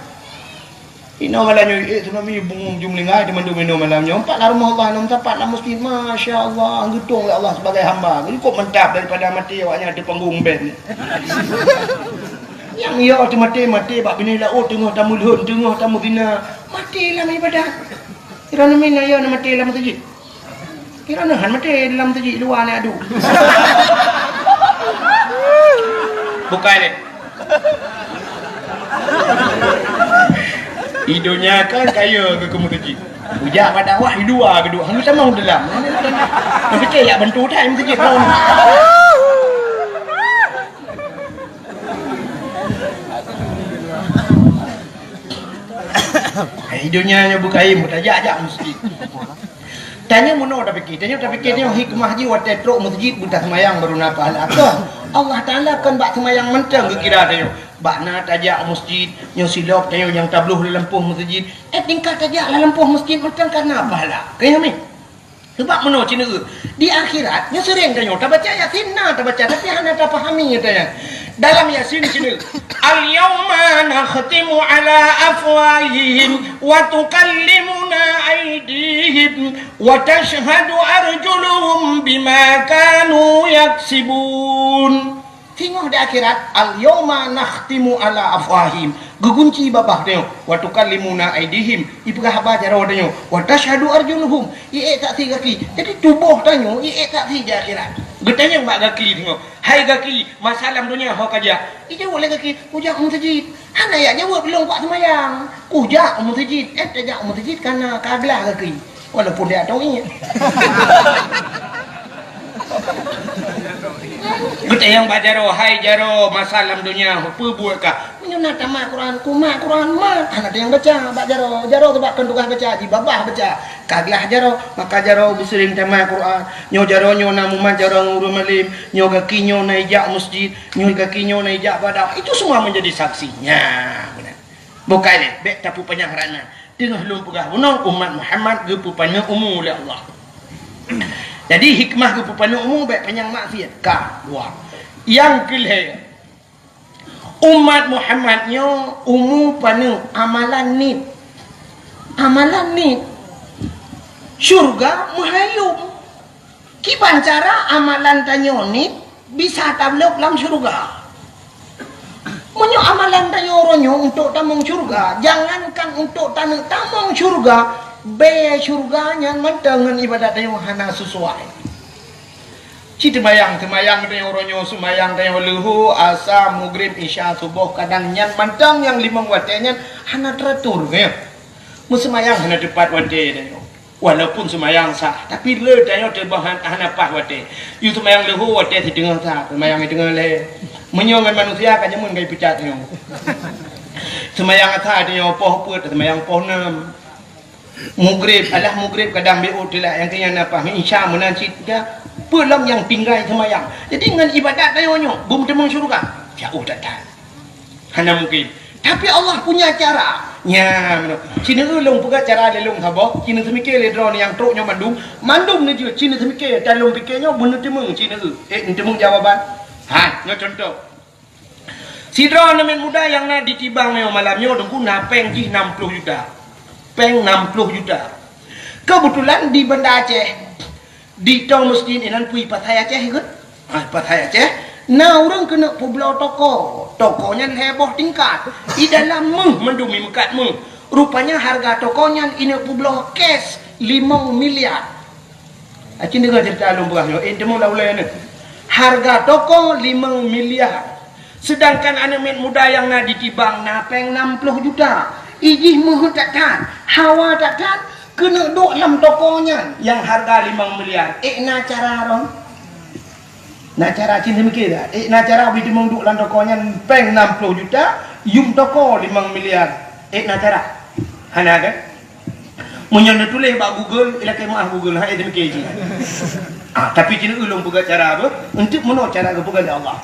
Inoe malam nyoe, eh, tsunami bungong jumlinggai teumandum inoe malam nyoe. Empat lam rumoh Allah, enam sapat lam masjid. Masya Allah, geutong lé Allah sebagai hamba. Cukup mantap daripada maté awak nyan di panggung band. Nyang yo teumaté, maté bak binéh laôt, teungoh tameulhon, teungoh tameuzina. Maté lam ibadat. Droeneuh mina yo na maté lam masjid. Kira neuhan maté dalam masjid luwa na adu. Bukai deh. Idunya kan kaya ke, ke masjid. Ujak pada wah di luwa ke duk. Hang sama dalam. Tapi ke yak bantu dah masjid kau. Hai, donya nyoe beukaim, tajak-jak masjid. Tanyoe meunoe tapike, tanyoe tapike nyoe hikmah jih watée trok masjid beutaseumayang baru na pahala. Kah Allah Taala kon bak seumayang mantong geukira tanyoe. Bak na tajak masjid, nyoe silop tanyoe nyang tabloh lam lampôh masjid. Eh, tingkat tajak lam lampôh masjid mantong ka na pahala. Keu nyoe mi. Sabab meunoe cit neu, di akhirat, nyoe seuring tanyoe tabaca Yasin na tabaca, tapi hana tapahami, katanya. Dalam Yasin cit neu, "Al-yauma nakhtimu ala afwahihim wa tukallimuna aidihim wa tashhadu arjuluhum bima kanu yaksibun." Singoh di akhirat, "Al-yauma nakhtimu ala afwahihim," geugunci babah tanyoe, "wa tukallimuna aidihim," ipeugah haba jaroe tanyoe, "wa tashhadu arjuluhum," iék saksi gaki. Jadi tuboh tanyoe iék saksi di akhirat. Geutanyong bak gaki singoh, "Hai gaki, masa lam donya ho kajak?" Ijaweueb lé gaki, "Kujak u meuseujid." Hana jak jaweueb lôn bak seumayang. "Kujak u meuseujid." Eh, tajak u meuseujid kana ka glah gaki. Walaupun dia tahu ingat. Geutanyong bak jaroe, "Hai jaroe, masa lam donya peue buet kah?" "Meunyoe na tamat Quran, kumat Quran mat." Hana teunyang baca bak jaroe. Jaroe teuh bak kon tugaih baca, jibabah baca. Ka glah jaroe, maka jaroe beuseuring tamat Quran. Nyoe jaroe nyoe na mumat jaroe ngon ureuëng malem. Nyoe gaki nyoe na ijak masjid. Nyoe gaki nyoe na ijak badak. Itu semua menjadi saksi. Nya, beuna. Bukai lé, bék tapeupanyang rana. Teungoh lôn peugah bunoe, umat Muhammad geupeupaneuk umu lé Allah. Jadi, hikmah geupeupaneuk umu bék panyang maksiat. Ka, dua. Nyang keulhée, umat Muhammad nyoe umu paneuk amalan niet. Amalan niet. Syurga meuhayom. Kiban cara amalan tanyoe niet bisa tablok lam syeuruga. Meunyoe amalan tanyoe uroe nyoe untuk tamong syeuruga, jangankan untuk taneuk tamong syeuruga, bée syeuruga nyan mantong ngon ibadat tanyoe hana sesuai. Ci teumayang, teumayang tanyoe uroe nyoe, seumayang tanyoe leuhô, asa, mugrib, isya, suboh, kadang nyan mantong nyang limong watée nyan hana teratur, ya. Meuseumayang hana teupat watée tanyoe. Walaupun seumayang sah, tapi le tanyoe teubang han-, hana paih watée. Yue seumayang leuhô watée siteungoh sah, seumayang siteungoh lhée. Meunyoe ngon manusia ka jameun ka ipeucat nyoe. Seumayang asa tanyoe poh peuet, seumayang poh nam. Mugrib, alah mugrib kadang B O telat, nyang keu nyan na paih, isya meunan cit dah. Peue lom nyang tinggai seumayang. Jadi ngon ibadat tanyoe nyoe, beumeuteumong syeuruga. Jauh that-that. Hana mungkin. Tapi Allah punya cara. Nya, meunoe. Ci neu lôn peugah cara lé lôn saboh, ci neu seumiké lé droeneuh nyang trok nyoe mandum, mandum neujeuet ci neu seumiké, dan lôn piké nyoe beuneuteumong ci neu. Eh, neuteumong jawaban. Ha, nyoe contoh. Sidroe aneuk muda nyang na di Tibang nyoe malam nyoe, Teungku, na péng jih nam ploh juta. Péng nam ploh juta. Keubeutulan di Banda Aceh, Di tong meuseujid inan peue, pasai Aceh ikôt? Ah, pasai Aceh. Na ureuëng keuneuk peubloe toko. Toko nyan lhée boh tingkat. Di dalam méuh mandum, imeukat méuh. Rupanya hareuga toko nyan ineuk peubloe cash limong miliar. Aci deungoe ceurita lôn peugah nyoe, eh, teumeung lam ulée nyoe. Hareuga toko limong miliar. Seudangkan aneuëk miet muda nyang na di Tibang na péng nam ploh juta. Ijih meuheuét that-that, hawa that-that, keuneuk duek lam toko nyan nyang hareuga limong miliar. Eh, na cara droe? Na cara cit, seumiké dak? Eh, na cara bri teumeung duek lam toko nyan péng nam ploh juta, yum toko limong miliar. Eh, na cara? Hana kan? Meunyoe neutuléh bak Google, ilakée meu'ah Google, hai deumiké jih. Ah, tapi cit ulôn peugah cara apa? Untuk meunoe cara geupeugah lé Allah.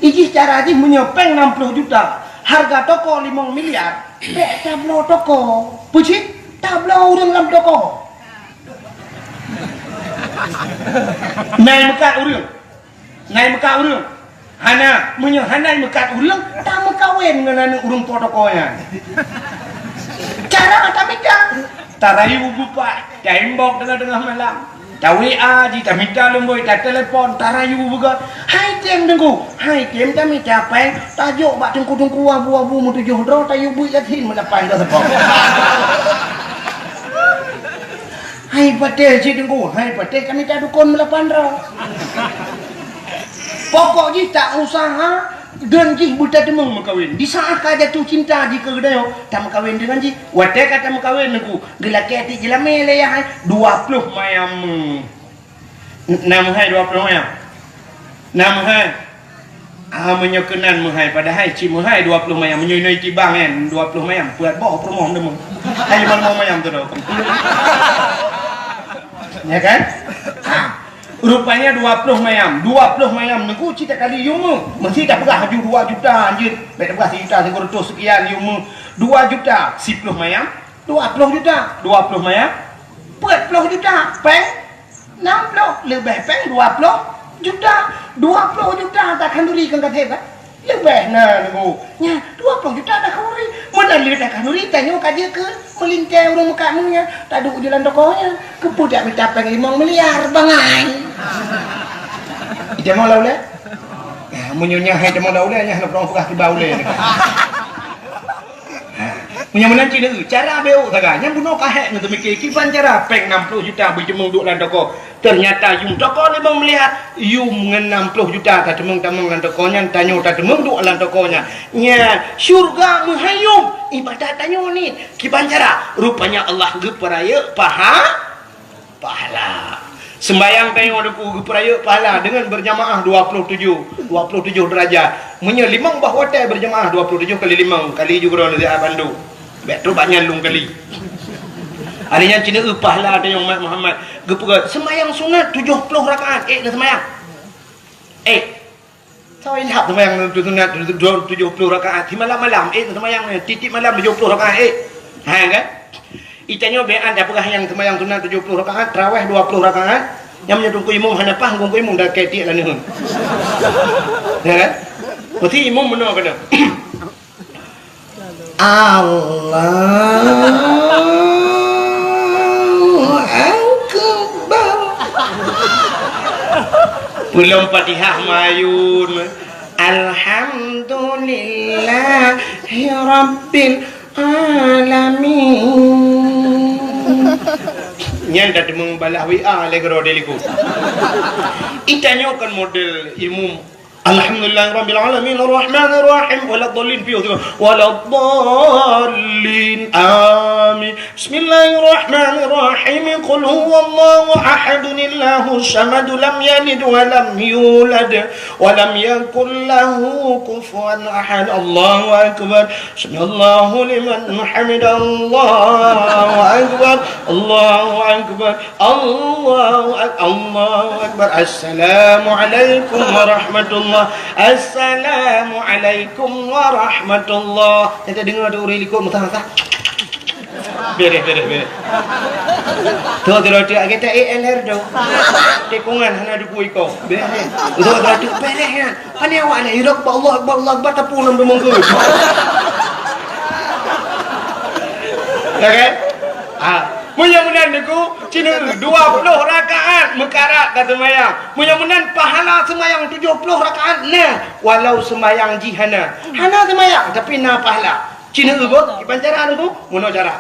Ijih cara jih meunyoe péng nam ploh juta, hareuga toko limong miliar, bék tabloe toko. Peue cit? Tabloe ureuëng lam toko. Nai meukat ureuëng. Nai meukat ureuëng? Hana, meunyoe hana meukat ureuëng, tameukawen ngon aneuëk ureuëng po toko nyan. Cara tamita, tarayu beupat, taimbok teungoh-teungoh malam. Ta-W A jih, tamita lumboi, tatelepon, tarayu beugot. Hai tem Teungku, hai tem tamita péng, tajok bak teungku-teungku abu-abu meutujoh droe, tayue beuet Yasin meulapan droe seupôt. Hai patéh cit Teungku, hai patéh tamita dukon meulapan droe. Pokok jih ta usaha, dan jih beutateumeung meukawen. Di saat ka jatuh cinta jih keu geutanyoe, tameukawen deungon jih. Watée ka tameukawen Teungku, geulakée tiek jeulamé lé yah hai, dua ploh mayam. Na meuhai dua ploh mayam? Na meuhai? Ah, meunyoe keunan meuhai, padahai cit meuhai dua ploh mayam. Meunyoe inoe Tibang nyan, dua ploh mayam, peuet boh peurumoh meudeumong. Hai lima limong mayam tu dah. Ya kan? Ah, rupanya dua ploh mayam. Dua ploh mayam Teungku cit takali yum méuh. Meusti tapeugah laju dua juta anjeut. Bék tapeugah sijuta sikureueng reutôh seukian yum méuh. Dua juta, siploh mayam, dua ploh juta. Dua ploh mayam, peuet ploh juta. Péng? Nam ploh, leubeh péng dua ploh juta. Dua ploh juta takhanduri kon ka that, kan? Leubeh na Teungku. Nya, dua ploh juta takhanduri. Meunan lé takhanduri, tanyoe ka jeuet keu meulintée ureuëng meukat méuh nyan. Taduek ju lam toko nyan. Keupeue dak mita péng limong miliar, bangai. Ita mau lam ulée? Nah, meunyoe nyan hai ita mau lam ulée, nyan hana peurong peugah kiban ulée. Ha, meunyoe meunan cit lé, cara béuk sagai. Nyan bunoe ka hék ngon teumike kiban cara péng nam ploh juta beuteumong duek lam toko. Teunyata yum toko limong miliar, yum ngon nam ploh juta tateumeung-tamong lam toko nyan, tanyoe tateumeung duek lam toko nyan. Nyan, syeuruga meuhai yum, ibadat tanyoe ni. Kiban cara, rupanya Allah geupeurayeuk paha- Pahala. Seumbahyang tanyoe Teungku geupeurayeuk pahala deungon beurjamaah dua ploh tujoh, dua ploh tujoh deurajat. Meunyoe limong boh watée beurjamaah dua ploh tujoh kali limong, kali ju keudroe neusiat bandum. Bék trok bak nyan lôn kali. Hari nyan cit neueu pahala tanyoe umat Muhammad. Geupeugah, seumbahyang sunat tujoh ploh rakaat, ék neuseumbahyang. Ék. Sawa ilhab seumayang tu sunat tu, tu, tujoh ploh rakaat. Simalam-malam, eh, seumayang ni, tiep-tiep malam tujoh ploh rakaat, eh. Ha, kan? Itanyoe bean dah peugah nyang seumayang sunat tujoh ploh rakaat, tarawih dua ploh rakaat. Nyang meunyoe teungku imum hana paih, teungku imum dah ketiek lah nihun. Ya, kan? Berarti imum beuna kena. Allahu Akbar. Peulom Fatihah mayun. Alhamdulillahi Rabbil Alamin. Nyan dah teumeubalah W A lé keudroe di likot. Itanyoe kan model imum. Alhamdulillahirabbil alamin, arrahmanirrahim, waladdallin, piôh tu. Waladdallin, amin. Bismillahirrahmanirrahim. Qul huwallahu ahad, Allahus samad, lam yalid wa lam yulad, wa lam yakul lahu kufuwan ahad. Allahu akbar. Sami'allahu liman hamidah. Allahu akbar. Allahu akbar. Allahu ak-, Allahu Akbar. Assalamualaikum warahmatullah. Assalamualaikum warahmatullah. Kita dengar tu ureuëng likot meusaha-saha. Bereh, bereh, bereh. Tu, tu, tu, kita E L R tu. Tikungan hana duku iko. Bereh. Tu, tu, tu, bereh kan. Pane awak ni, hidup Allah Akbar, Allah Akbar, tapi ulun tu mungkin. Ya kan? Ah. Meunyoe meunan Teungku, ci neueu dua ploh rakaat meukarat ka seumayang. Meunyoe meunan pahala seumayang tujoh ploh rakaat na, walau seumayang jih hana. Hana seumayang, tapi na pahala. Ci neueu boh, kiban cara Teungku, meunoe cara.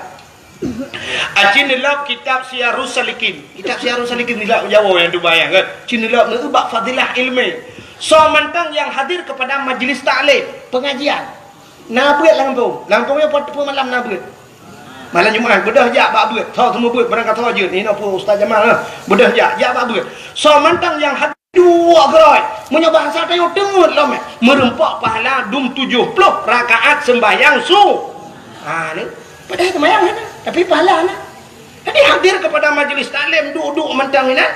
Aci neulok kitab Siyarus Salikin. Kitab Siyarus Salikin nilak Jawa nyang tubai nyan kan. Ci neulok neueu bak fadilah ilmu. Soe mantong nyang hadir kepada majlis taklim, pengajian. Na beuet lam gampông. Lam gampông nyoe pat teupeu malam na beuet. Malam Jumat, beudôh jak bak beuet. Soe teuma beuet, barang ka soe jeuet. Inoe peue Ustaz Jamal, eh. Beudôh jak, jak bak beuet. Soe mantong nyang hadir duek keurôi. Meunyoe bahasa tanyoe teungeut lom, eh. Meureumpok pahala dum tujoh ploh rakaat sembahyang su-, ha, ni. Padahai seumayang hana, tapi pahala na. Jadi hadir kepada majlis taklim, duek-duek mantong inan.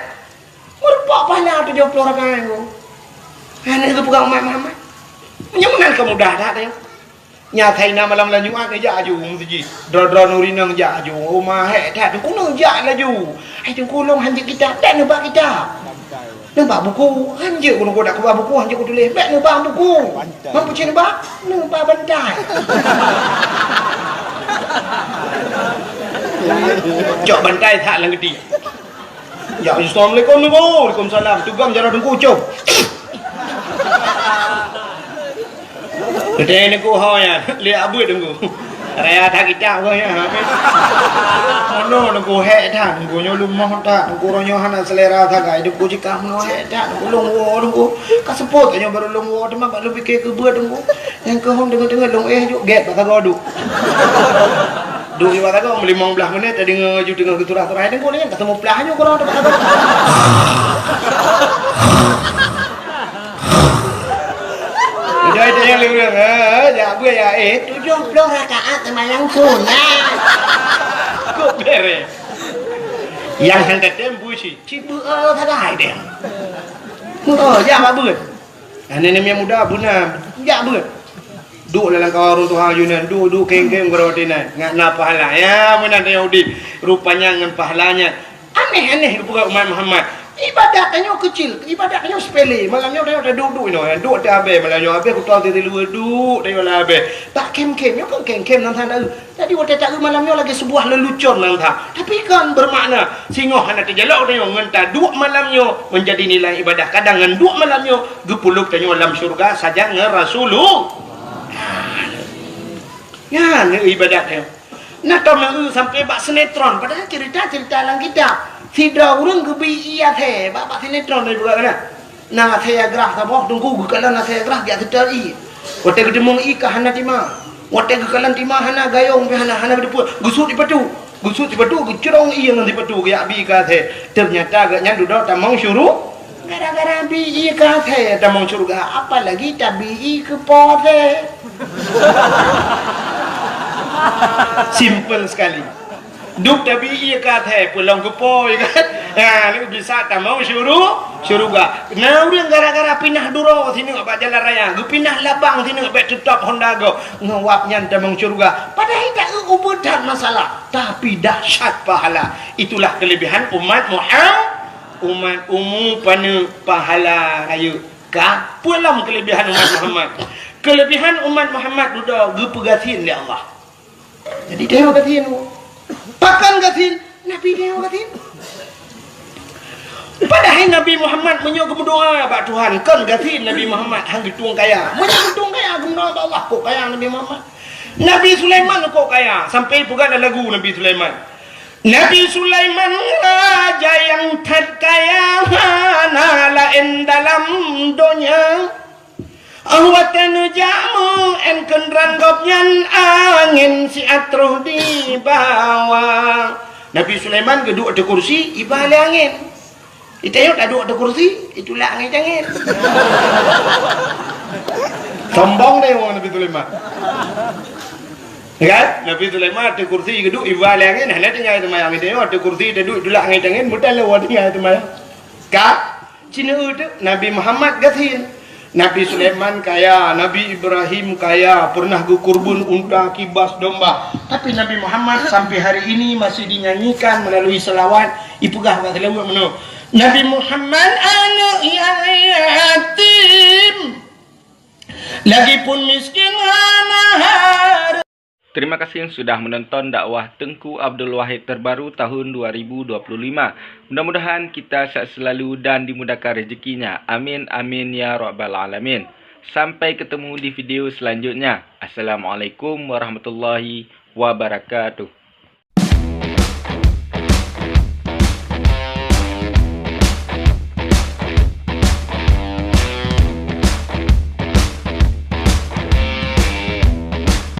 Meureumpok pahala tujoh ploh rakaat nyoe. Hana geupeugah umat Muhammad. Nyoe meunan ka mudah that nyoe. Nyan asai na malam lam Jumat neujak aju u meuseujid. Droe-droe nuri nang jak aju. Oh, ma hék that, Teungku neujak laju. Hai Teungku, lôn hanjeuet kitab, bèk neuba kitab. Neuba buku, hanjeuet ku, Teungku, dak kuba buku, hanjeuet kutuléh, bèk neuba buku. Bantai. Mampu cit neuba? Neuba bantai. Cok bantai that lam geuti. Ya, assalamualaikum, Teungku. Waalaikumsalam. Tugam jaroe Teungku, com. Geutanyoe Teungku ho nyan, lé abeuet Teungku. Raya that kitab keuh nyan. Meunoe Teungku, hék that Teungku, nyoe leumoh that Teungku, uroe nyoe hana seulera sagai Teungku, jikah meunoe hék that Teungku, lôn woe Teungku. Ka seupôt nyoe barô lôn woe, teuma bak lôn pike keu beuet Teungku. Nyang keuh hom deungon-deungon lôn éh juk gét bak sagoe duek. Duek nibak sagoe meulimong blaih menit, tadeungoe laju teungoh geuturah-turah, "Hai Teungku, nyan ka seumeuplah nyoe keudroe teupat sagoe." Udah itu nyang lé ureueng, "Eh, jak beuet ya, eh, tujoh ploh rakaat seumayang sunat." Kok bèrèh? Nyang han tatem bui cit, cit beuet sagai deh. Oh, jak bak beuet. Aneuk-aneuk muda beuna, jak beuet. Duek lam lam kawan ureueng tuha yunan, duek-duek keng-keng gurau teunan, ngat na pahala. Ya, meunan tanyoe udép. Rupanya ngon pahala nyan. Aneh-aneh geupeugah umat Muhammad. Ibadat tanyoe keucil, ibadat tanyoe sepele. Malam nyoe tanyoe taduek-duek inoe, duek teuh abée, malam nyoe abée kutoe teuh diluwa duek tanyoe lam abée. Bak kem-kem, nyoe kon kem-kem nan hana. Jadi watée taeu malam nyoe lagée seubuah leulucon nan that. Tapi kon beumakna singoh hana teujalok tanyoe ngon taduek malam nyoe menjadi nilai ibadah. Kadang ngon duek malam nyoe geupeuleub tanyoe lam syeuruga sajan ngon Rasulullah. Nyan ibadat nyoe. Na tom nyang eu sampai bak sinetron, padahai cerita-cerita lam kitab. Sidroe ureueng geubi ié até bak, bak sinetron dari buka kana. Na asèe grah saboh teungku geukalon asèe grah jak seutôt ié. Watèe geuteumeung ié ka hana tima. Watèe geukalon tima hana gayong pih hana, hana geuteupeue. Geusut di patu. Geusut di patu, geucrong ié ngon di patu geujak bi keu asèe. Teunyata gobnyan dudoe tamong syuru-, gara-gara bi ié keu asèe tamong syeuruga, apalagi tabi ié keu po asèe. Simple sekali. Duek tabi ié keu asèe, peulong keu po, ya kan? Ha, ni bisa tamong syuru-, syeuruga. Na ureueng gara-gara pinah duroe sineuk bak jalan raya, geupinah labang sineuk bèk teutap honda gob, ngon wab nyan tamong syeuruga. Padahai taeu ubeut that masalah, tapi dahsyat pahala. Itulah kelebihan umat Muhammad, umat umu paneuk pahala rayeuk. Ka, peue lom kelebihan umat Muhammad? Kelebihan umat Muhammad dudoe geupeugasien lé Allah. Jadi, tanyoe gasien. Pakon gasien? Nabi tanyoe gasien. Padahai Nabi Muhammad meunyoe geumeudoa bak Tuhan, kon gasien Nabi Muhammad, han geutueng kaya. Meunyoe geutueng kaya, geumeudoa bak Allah, kok kaya Nabi Muhammad. Nabi Sulaiman kok kaya, sampai peugah lam lagu Nabi Sulaiman. Nabi Sulaiman raja nyang that kaya, hana laén dalam donya. Óh watèe neujak meu'en keudroe gobnyan, angén siat troh dibawa. Nabi Sulaiman geuduek ateueh kursi, iba lé angén. Di tanyoe taduek ateueh kursi, itulak angén-angén. Sombong deh wong Nabi Sulaiman. Ya kan? Nabi Sulaiman ateueh kursi geuduek, iba lé angén, hana tinggai teumayang. Di tanyoe ateueh kursi taduek, itulak angén-angén, mudah lé wong tinggai teumayang. Ka? Ci neueu teuk, Nabi Muhammad gasien. Nabi Sulaiman kaya, Nabi Ibrahim kaya, pernah geukurban unta, kibas, domba. Tapi Nabi Muhammad sampai hari ini masih dinyanyikan melalui selawat, ipeugah bak seulaweuet meunoe, "Nabi Muhammad aneuk nyang yatim, lagipun miskin hana hareuta." Terima kasih sudah menonton dakwah Teungku Abdul Wahid terbaru tahun dua ribu dua puluh lima. Mudah-mudahan kita sehat selalu dan dimudahkan rezekinya. Amin, amin, ya rabbal alamin. Sampai ketemu di video selanjutnya. Assalamualaikum warahmatullahi wabarakatuh.